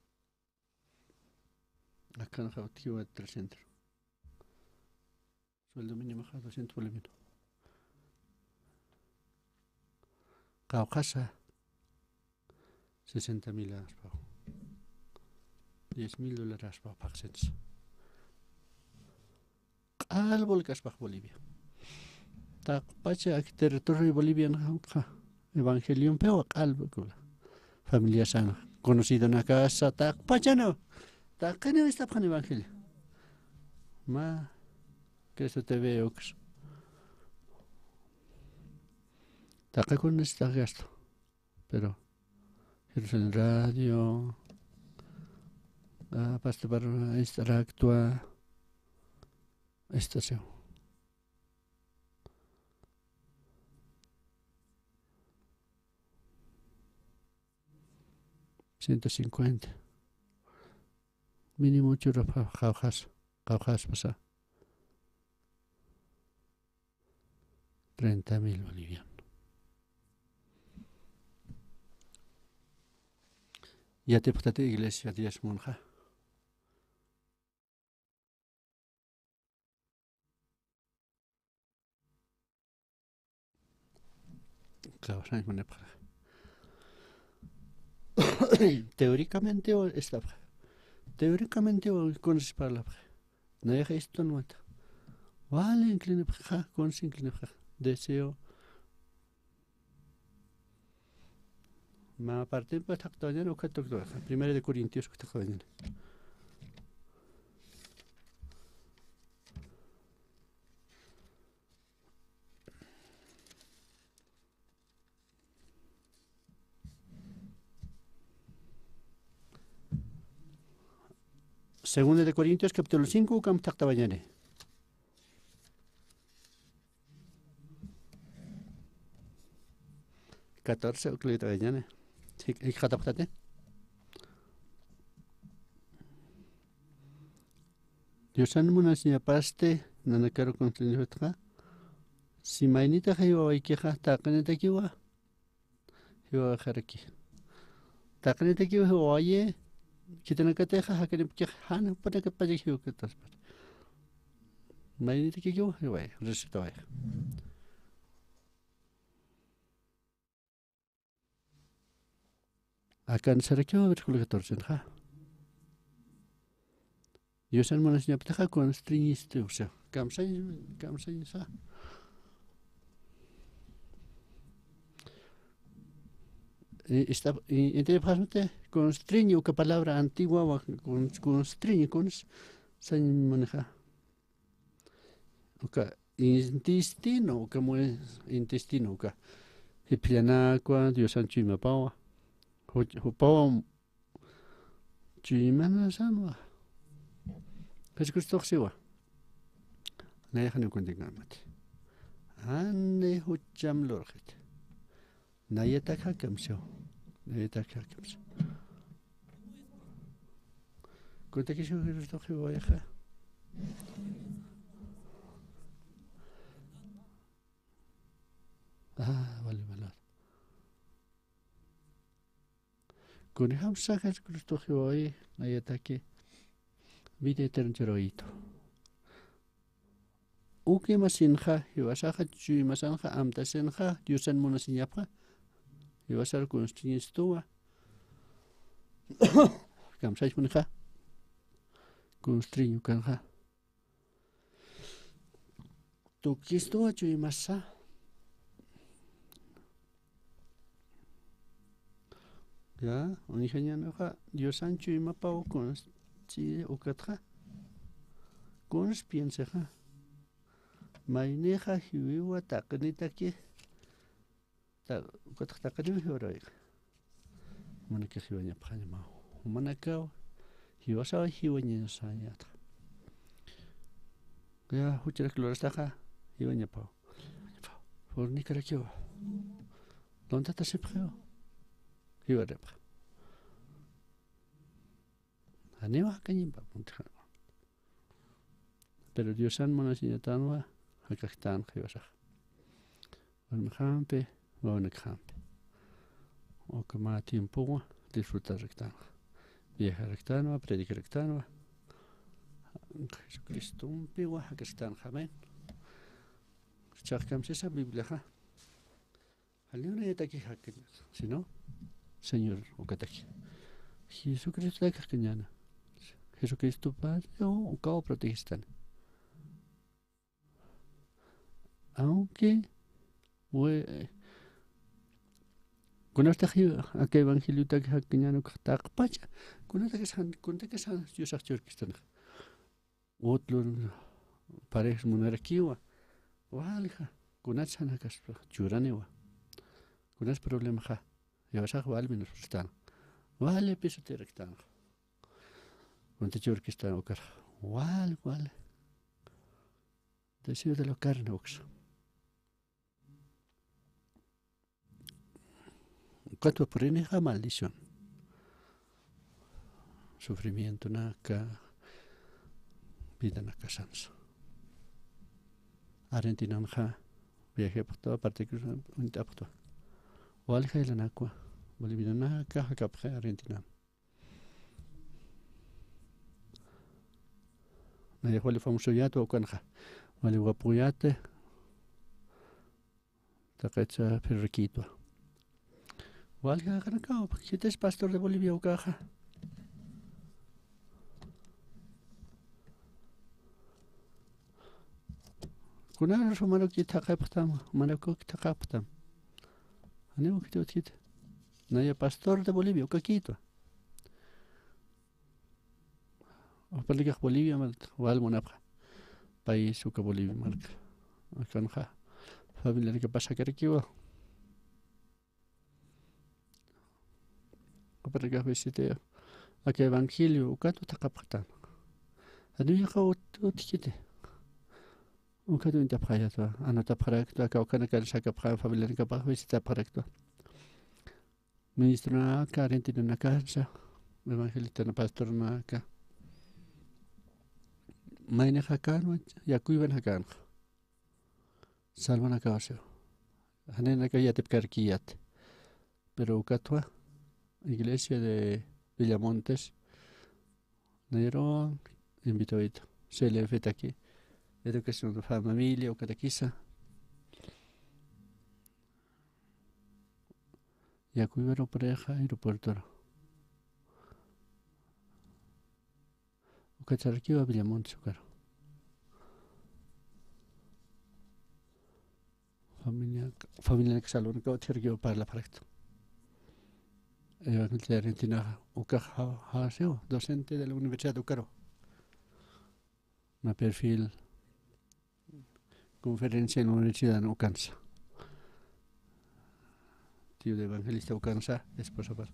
Akan jawtkiwa trescientos. Sueldo mínimo ja doscientos boliviano. Qawqhasa sesenta mil aspaw. Diez mil dólares aspaw paqsinsa. Q'al volcaspax Bolivia. Taqpacha ak territorio Bolivian jawtxa. Evangelion pewa q'al volcula. Familiasan conocido nakasa taqpachana. Taqini istapxan evangelio. Ma Cristo T V uks. Taqakun necesita gasto. Pero Jerusalén Radio, ah, Pastor Barba, esta actua, esta se ciento cincuenta. Mínimo churapa qawqhas, qawqhas pasa. Treinta mil boliviano. Yatipxtati iglesia diezmonxa. Kawsañ munipxi. Teóricamente o estapxi. Teóricamente o kunsi parlapxi. Nayax istunwata. Wal inclinipxixa, kunsi inclinipxixa. Deseo. Ma partempa thaqtawañan, uka thaqtawañan. Primera de Corintios uka thaqtawañan. Segunda de Corintios, capítulo cinco, ukam thaqtawañani. Catorce, uklitawañani. Jik-, jikxatapxtati. Diosan munasiñapasti, nanakaru constreñipxatxa, si maynitaxa jiwawaykixa, taqinitakiwa jiwawayxaraki. Taqinitakiwa jiwawayi, khitinakatixa jakanipkixa, jan jupanakapach jiwakataspat. Maynitakiwa jiwaway, recetaway. Akan sarakiwa versículo catorce, ¿no? Diosan munasiñaptixa constriñistu, o sea, kamsañ, kamsañsa. Eh, esta, eh, entre pasmate, constriño, uka palabra antigua, wa, con-, constriño, con s-, sañ maneja. Uka intestino, uka mu-, intestino, uka. Jipillanakwa, Diosan chuymapawa. Ju-, jupawa chuymansanwa. Jesucristox siwa. Nayaxa ni cuentengamati. Ani jucham lurxit. Nayatak jakamsiw. Nayatak jakamsiw. Kunataki Jesucristox jiwawayaxa. Ah, vale, vale. Kunjamsa Jesucristox jiwawayi, nayataki vida eterna churawayitu. Uka imasinxa, jiwasaxa, chuymasanxa, amtasinxa, Diosan munasiñapxa, jiwasar constriñistuwa. Kamsachmunixa, constriño kanxa. Tukistuwa chuymasa. Ya, uñjañanuxa, Diosan chuymapaw kuns, chi ukatxa. Kuns piensexa. Maynixa jiwiwa taqinitaki. Ta-, ukatxa taqiniw jiwarawayxa. Jumanakax jiwañapxañamaw. Jumanakaw jiwasaw jiwañasañatxa. Ya, jucharak lurastaxa jiwañapaw. Fornicarakiwa. Lontatasipxiwa. Jiwaripxa. Janiwa jakañimpa, punto. Pero Diosan munasiñatanwa, jakaktan jiwasax. Warmixampi, wawanakxampi. Uka mä tiempowa, disfrutaraktanwa. Viajaraktanwa, predicaraktanwa. Jesucristompiwa, jakaktanwa, amén. Chaxkamsisa Bibliaxa. Janiw nayataki jakiñasa, sino Señor ukataki. Jesucristotak jakiñäna. Jesucristo Padre ukaw protegistani. Aunque, we-, kunatax aka evangeliotak jakiñäna ukax taqpacha, kunatakas jan-, kunatakas jan Diosax churkistani. Utlu parejas munarakiwa. Walja, kunats jan jakaspa churaniwa. Kunats problemaxa, jiwasax wal menospreciatanxa. Wal pisutiraktanxa. Kunta churkistan ukar. Wal, wal. Deseo de la carne uksa. Ukatwa purinixa maldición. Sufrimientonaka, vidanakasansa. Argentinanxa, viajepxtwa, aparte que uñt'apxtwa. Walja jilanakwa, bolivianaka, jakapxi Argentinan. Nayax wali famosoyätwa ukanxa. Wali wapuyäti. Taqitsa phirrakïtwa. Walja jakanakaw, khitis pastor de Bolivia ukaxa. Kunar sumaruki thaqapxtam, manakuki thaqapxtam. Janiw khiti utjkiti. Naya pastor de Bolivia ukakïtwa. Jupanakax Bolivia marka, wal munapxa. País uka Bolivia marka. Akanxa familianakapas jakarakiwa. Jupanakax visitay. Aka evangelio ukatwa thaqapxtan. Nuyaqa ut-, utjkiti. Ukat uñtapxayatwa, anotapxaraktwa, kawkhanakan sakapxan, familianakapax visitapxaraktwa. Ministronaka, argentinanakansa, evangelistana pastornaka. Mayni jakanwa, Yakuywan jakanxa. Salvanakawa siwa. Janinaka yatipkarkiyat. Pero ukatwa, iglesia de Villamontes, nayaruwan invitawayta. C L F taki, educación familia, ukatakisa. Yakuywar uparexa aeropuertoro. Ukat sarkiwa Villamontes ukaru. Familia, familia Salvanaka utjarkiwa parlapxarakta. Evangelista Argentina ukax ja, ja, siwa, docente de la universidad ukaru. Na perfil conferencia en la universidad ukansa. Tío de evangelista ukansa, esposa par,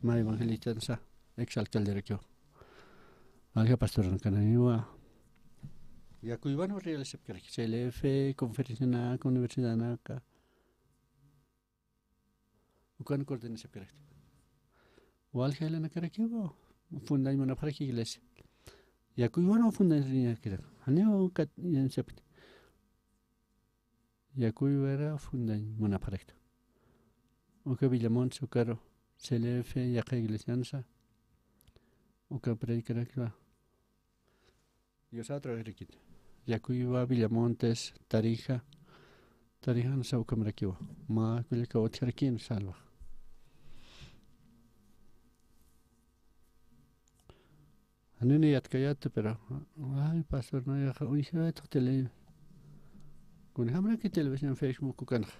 ma evangelistansa, ex alcalderakiwa. Alja pastoranakananiwa. Yakuywan realizapkaraki, C L F, conferencianaka, universidadanaka. Ukan coordinasipkarakta. Walja jilanakarakiwa, fundañ munapxaraki iglesia. Yakuywan fundañ riñakirak. Janiw ukat yansapkta. Yakuywara fundañ munapxarakta. Uka Villamontes ukaru, C L F, yaqha iglesiansa. Uka predicarakiwa. Diosaw trabajarakit. Yakuywa, Villamontes, Tarija. Tarijansa ukhamarakiwa. Mä kullakaw utjarakin salva. Janini yatkayat, pero, ay, pastor, no, ya, uy, se va a tele. Kunjamraki televisión, Facebook, ukanxa.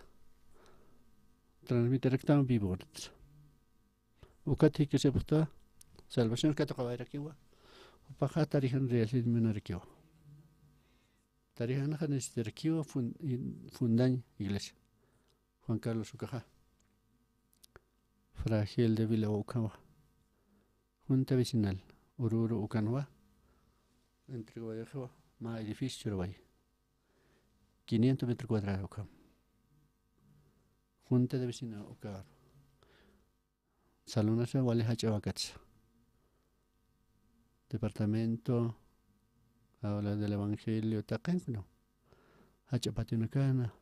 Transmitiraktam vivo. Ukat jikisipxta, salvación katuqawayrakiwa. Jupaxa Tarijan realidad munarakiwa. Tarijanxa necesitarakiwa fun-, in-, fundañ iglesia. Juan Carlos ukaxa. Fragil de Vila ukawa. Junta vecinal, Ururu ukanwa. Entregawayaxiwa, mä edificio churaway. Quinientos metros cuadrados ukam. Junta de vecino ukaru. Salonasa wali jach'a wakatsa. Departamento, habla del evangelio, taqin, ¿no? Jach'a pationakana.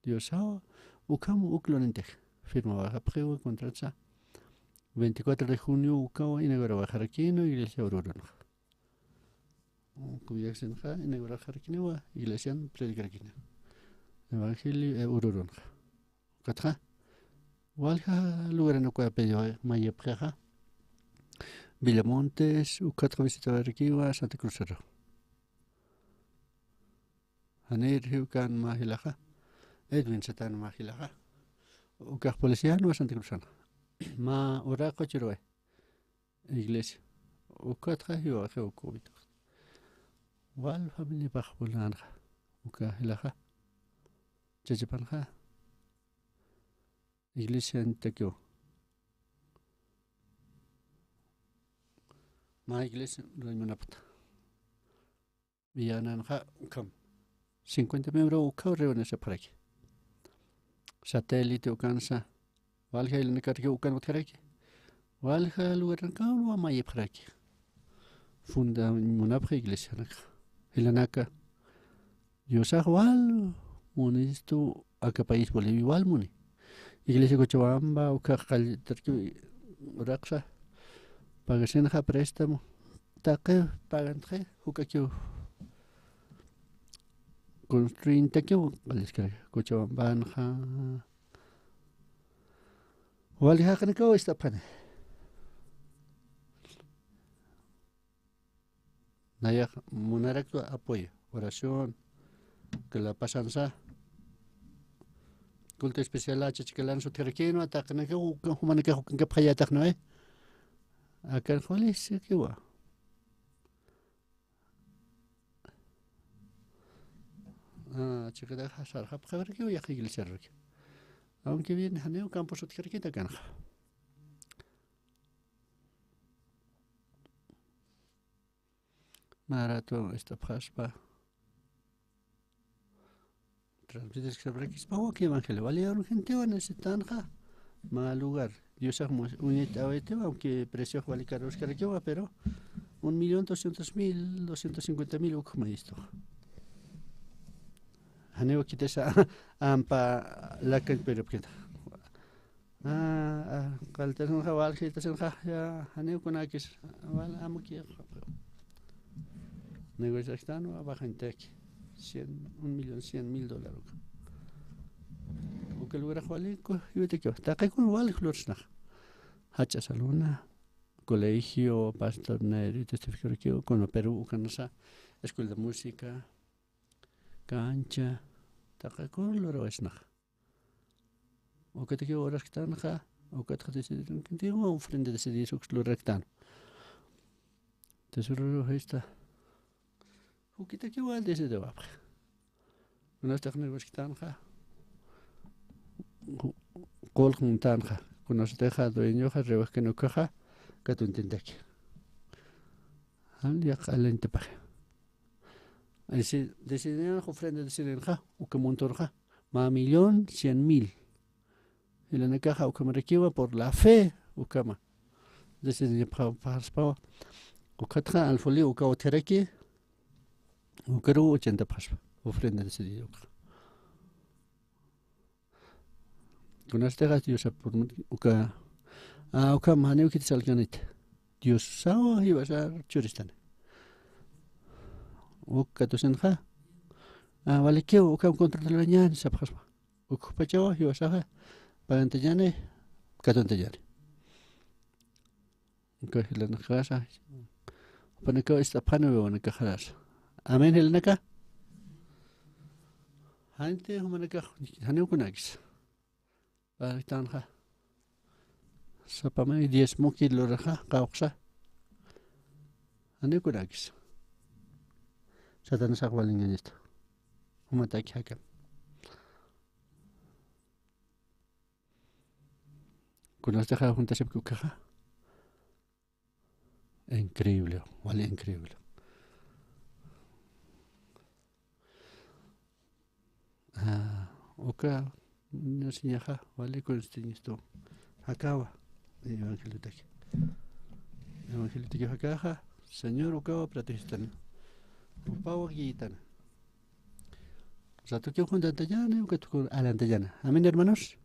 Diosaw, ukham uk lunintix. Firmawayapxiwa contratsa. Veinticuatro de junio ukawa inaugurawaxarakinu iglesia Ururunxa. Kuyaxsinxa inauguraxarakiniwa iglesian predicarakiña. Evangelio, eh, Ururunxa. Ukatxa, walja lugaran ukapi mayipxixa. Villamontes, ukatxa visitawayarakiwa Santa Cruzaru. Janir jiwkan mä jilaxa, Edwin Satan mä jilaxa. Ukax policianwa Santa Cruzanxa. Mä uraqu churuway. Iglesia. Ukatxa jiwaxi uka uwitux. Wal familiapax pulänxa. Uka jilaxa. Chachapanxa. Iglesiantakiw. Mä iglesia ruwañ munapxta. Yänanxa ukham. Cincuenta miembro ukhaw reunirapxaraki. Satélite ukansa. Walja jilanakarakiw ukan utjaraki. Walja lugarnakawnwa mayipxaraki. Funda munapxi iglesianaka. Jilanaka. Diosax wal munistu aka país Bolivia wal muni. Iglesia Cochabamba, uka qalltarki uraqsa, pagasinxa préstamo, taqi pagantxi, ukakiw construintakiw, qallskar Cochabambanxa, wali jaqinakaw ist'apxani. Nayax munaraktwa apoyo, oración, que la pasansa. Culto especial, chachkalan sutjarakinwa, taqinakax, jumanakax ukankapxayataxnawa. Akan juli sikiwa. Ah, chikatax sarxapxarakiwa, yaqha iglesiaraki. Aunque bien, janiw campo sutjarakita kanxa. Mä rato ist'apxaspa. Transmitir saprakispa waki evangelio. Wali urgente necesitanxa. Mä lugar. Diosax uñit awitiwa, aunque precio wali caruskarakiwa, pero un millón doscientos mil, doscientos cincuenta mil uk mayistu. Janiw kitisa ampa lakan pero kida. Ah, ah, qaltasinxa, wal jitasinxa, ya, janiw kunakis, wal amuki. Negociaxtan, wa, bajantaki. Cien, un millón cien mil dólares uka. Uka lurax wali ku, iwitakiwa. Taqikun wal lurasnax. Jach'a saluna, colegio, pastor, neri, testificarakiwa, kuna Perú, ukanasa, escuela de música, cancha, taqikun lurawasnax. Ukatakiw urasktanxa, ukatxa decidirunkintiwa, ofrenda decidir uks luraraktan. Tesorero esta. Ukitakiwa decidiwapxi. Kunastix negociaxtanxa, qulquntanxa, kunastix dueñoxa, rewajkan ukaxa, katuntintaki. Jan yaq'alantapaxi. Ese, decidirunxa, ofrenda decidirunxa, uka montonxa, mä millón cien mil. Jilanakaxa ukhamarakiwa por la fe, ukhama. Decidiñapxaspawa. Ukatxa alfolí uka utjaraki, ukaruw uchantapxaspa. Ofrenda decidir uka. Kunastix Diosapurmut uka, ah, ukham janiw khitis alkanit. Diosawa jiwasar churistani. Uk katusinxa. Ah, walikiw ukham contratalañäni sapxaspa. Ukpachawa jiwasaxa pagantañäni, katuntañäni. Uka jilanakasa. Jupanakaw ist'apxani wawanakaxarasa. Amén, jilanaka. Janti jumanakax, janiw kunakis. Parltanxa. Sapamay diezmoki luraxa, qawqsa. Janiw kunakis. Satanasax wal engañista. Jumataki jakan. Kunastixa juntasipki ukaxa. Increíble, wali increíble. Ah, uka, no, siñaxa, wali kunstiñistu. Jakawa, evangeliotaki. Evangeliotaki jakaxa, Señor ukawa protegistani. Upawa guiitani. Ratukiw juntantañäni, uka tuku alantañäni. Amén, hermanos.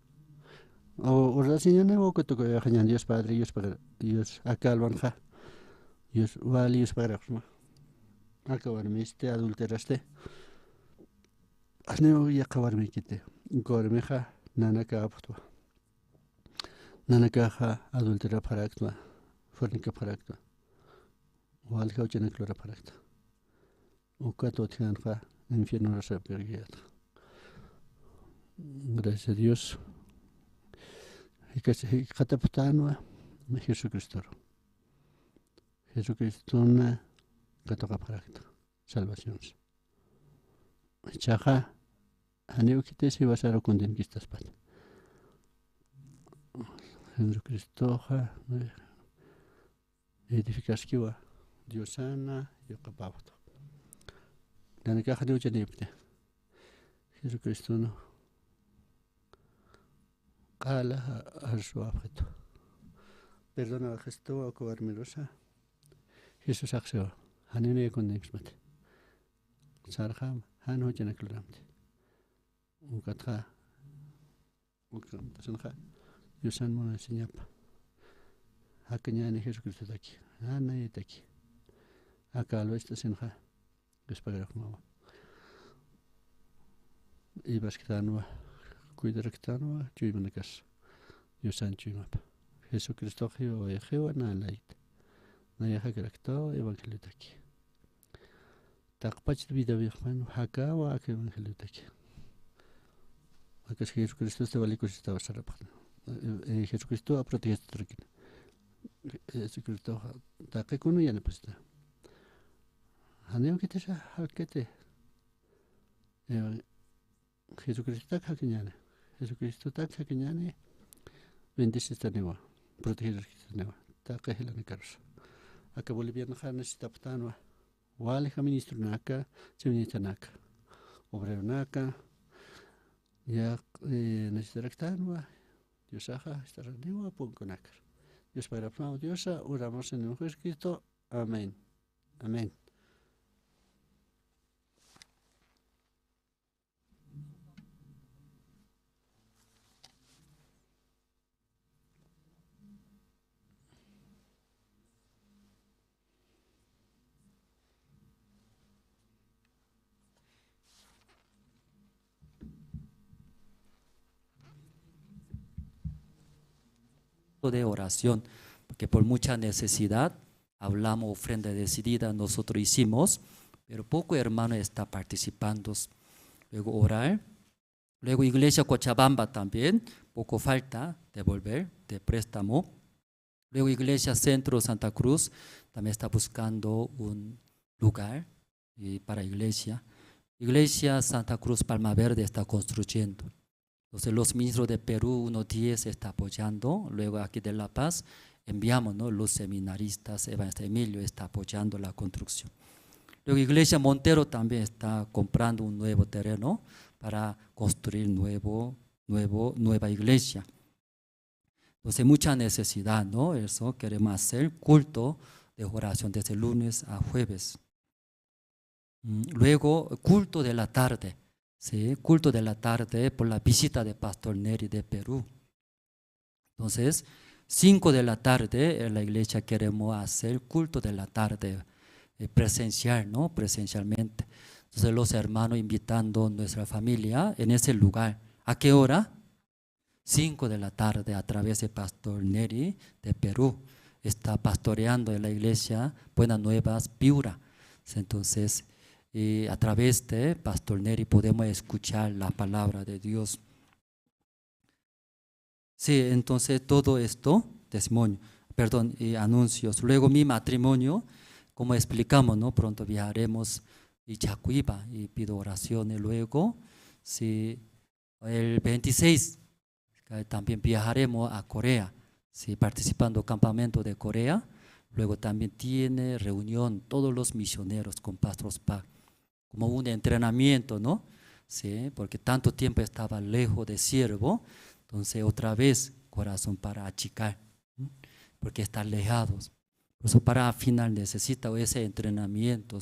O, orasiñäni, uka tuku, eh, jañan Dios Padre, Dios Padre, Dios aka alwanxa. Dios wali, Dios Padre, ma. Aka warmisti, adulterasti. Asniw yaqha warmikiti. Uka warmixa, nanaka apxtwa. Nanakaxa, adulterapxaraktwa, fornicapxaraktwa. Walja uchanak lurapxarakta. Ukat utjänxa infiernorasa pirgiyäta. Gracias a Dios. Jikas-, jikxatapxtänwa Jesucristoru. Jesucristona katuqapxarakta. Salvacionsa. Jichhaxa, janiw khitis jiwasaru kuntinkistaspat. Jesucristoxa, edificaskiwa, Diosana yuqapapxta. Nanakax janiw chanipti. Jesucristonu q'ala arsuwapxitu. Perdonawapxistuwa uka warmirusa. Jesusax siwa. Janiw niyakun niksmati. Sarxam, jan juchanak luramti. Ukatxa, ukatxa, Diosan munasiñapa. Jakañäni Jesucristotaki. Janayataki. Aka alwaystasinxa. Diospagarux mama. Ibasktanwa, cuidaraktanwa, chuymanakas. Diosan chuymapa. Jesucristox jiwa, jiwa, na layta. Nayax jakaraktaw evangeliotaki. Taqpach vida viajpan jakawa aka evangeliotaki. Akas Jesucristosti wali kusistawa sarapxan. Eh, eh, Jesucristo aprotegistarakin. Jesucristo taqikunu yanapasita. Janiw khitisa jalkiti. Eh, Jesucristotak jakañäni. Jesucristotak jakañäni. Bendecistaniwa. Protegeristaniwa. Taqi jilanakarus. Aka Bolivianaxa necesitapxtänwa. Walja ministrunaka, chiminithanaka, obrerunaka, ya, eh, necesitaraktanwa, Diosaxa, estaraniwa punkunakar. Dios pagrapnaw Diosa, oramos en el nombre de Jesucristo. Amén. Amén. De oración, porque por mucha necesidad, hablamos ofrenda decidida, nosotros hicimos, pero poco hermano está participando. Luego orar. Luego Iglesia Cochabamba también, poco falta devolver de préstamo. Luego Iglesia Centro Santa Cruz también está buscando un lugar, eh, para iglesia. Iglesia Santa Cruz Palma Verde está construyendo. Entonces, los ministros de Perú, uno diez está apoyando. Luego aquí de La Paz enviamos, ¿no? Los seminaristas, Evangelista Emilio está apoyando la construcción. Luego, Iglesia Montero también está comprando un nuevo terreno para construir nuevo, nuevo, nueva iglesia. Entonces, mucha necesidad, ¿no? Eso queremos hacer culto de oración desde lunes a jueves. Mm, luego, culto de la tarde, ¿sí? Culto de la tarde por la visita de Pastor Neri de Perú. Entonces, cinco de la tarde, en la iglesia queremos hacer culto de la tarde, eh, presencial, ¿no? Presencialmente. Entonces, los hermanos invitando nuestra familia en ese lugar. ¿A qué hora? Cinco de la tarde a través de Pastor Neri de Perú. Está pastoreando en la iglesia Buenas Nuevas, Piura. Entonces, eh, a través de Pastor Neri podemos escuchar la palabra de Dios. Sí, entonces todo esto, testimonio, perdón, y anuncios. Luego mi matrimonio, como explicamos, ¿no? Pronto viajaremos y Jacuiba, y pido oraciones. Luego, sí, el veintiséis, eh, también viajaremos a Corea, sí, participando campamento de Corea. Luego también tiene reunión todos los misioneros con Pastor Spa, como un entrenamiento, ¿no? Sí, porque tanto tiempo estaba lejos de siervo, entonces otra vez corazón para achicar, ¿m? Porque están alejados. Por eso para afinar necesita ese entrenamiento,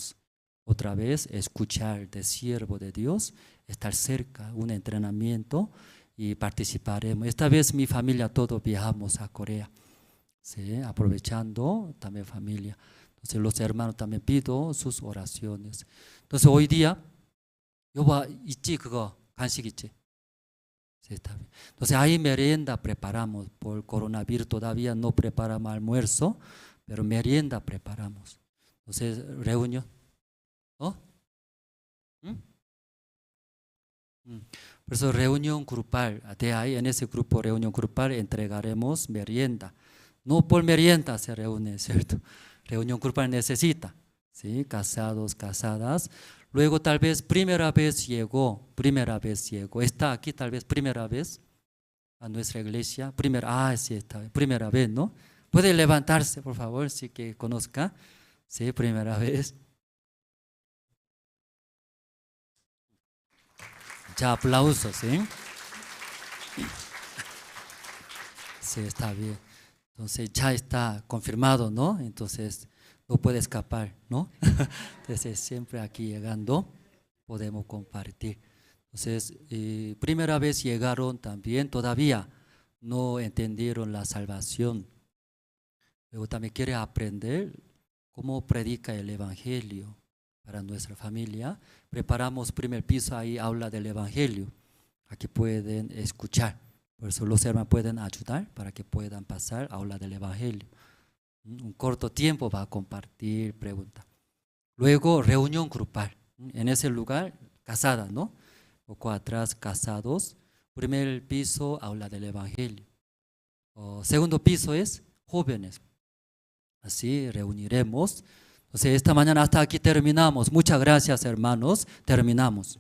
otra vez escuchar de siervo de Dios, estar cerca, un entrenamiento, y participaremos. Esta vez mi familia todos viajamos a Corea. Sí, aprovechando también familia. Entonces los hermanos también pido sus oraciones. Entonces hoy día, yo voy a, ichi kgo, kanshik ichi. Sí, está bien. Entonces ahí merienda preparamos. Por coronavirus todavía no preparamos almuerzo, pero merienda preparamos. Entonces, reunión. ¿No? ¿Mm? Mm. Por eso reunión grupal, de ahí en ese grupo reunión grupal entregaremos merienda. No por merienda se reúne, ¿cierto? Reunión grupal necesita, ¿sí? Casados, casadas. Luego tal vez primera vez llegó, primera vez llegó. Está aquí tal vez primera vez a nuestra iglesia. Primera, ah, sí, está bien. Primera vez, ¿no? Puede levantarse, por favor, sí que conozca. Sí, primera vez. Ya aplausos, ¿sí? Sí, está bien. Entonces ya está confirmado, ¿no? Entonces no puede escapar, ¿no? Entonces siempre aquí llegando podemos compartir. Entonces, eh, primera vez llegaron también, todavía no entendieron la salvación. Luego también quiere aprender cómo predica el evangelio para nuestra familia. Preparamos primer piso, ahí aula del evangelio. Aquí pueden escuchar. Por eso los hermanos pueden ayudar para que puedan pasar aula del evangelio. Un corto tiempo va a compartir, pregunta. Luego, reunión grupal. En ese lugar, casada, ¿no? Poco atrás, casados. Primer piso, aula del evangelio. O segundo piso es jóvenes. Así reuniremos. Entonces, esta mañana hasta aquí terminamos. Muchas gracias, hermanos. Terminamos.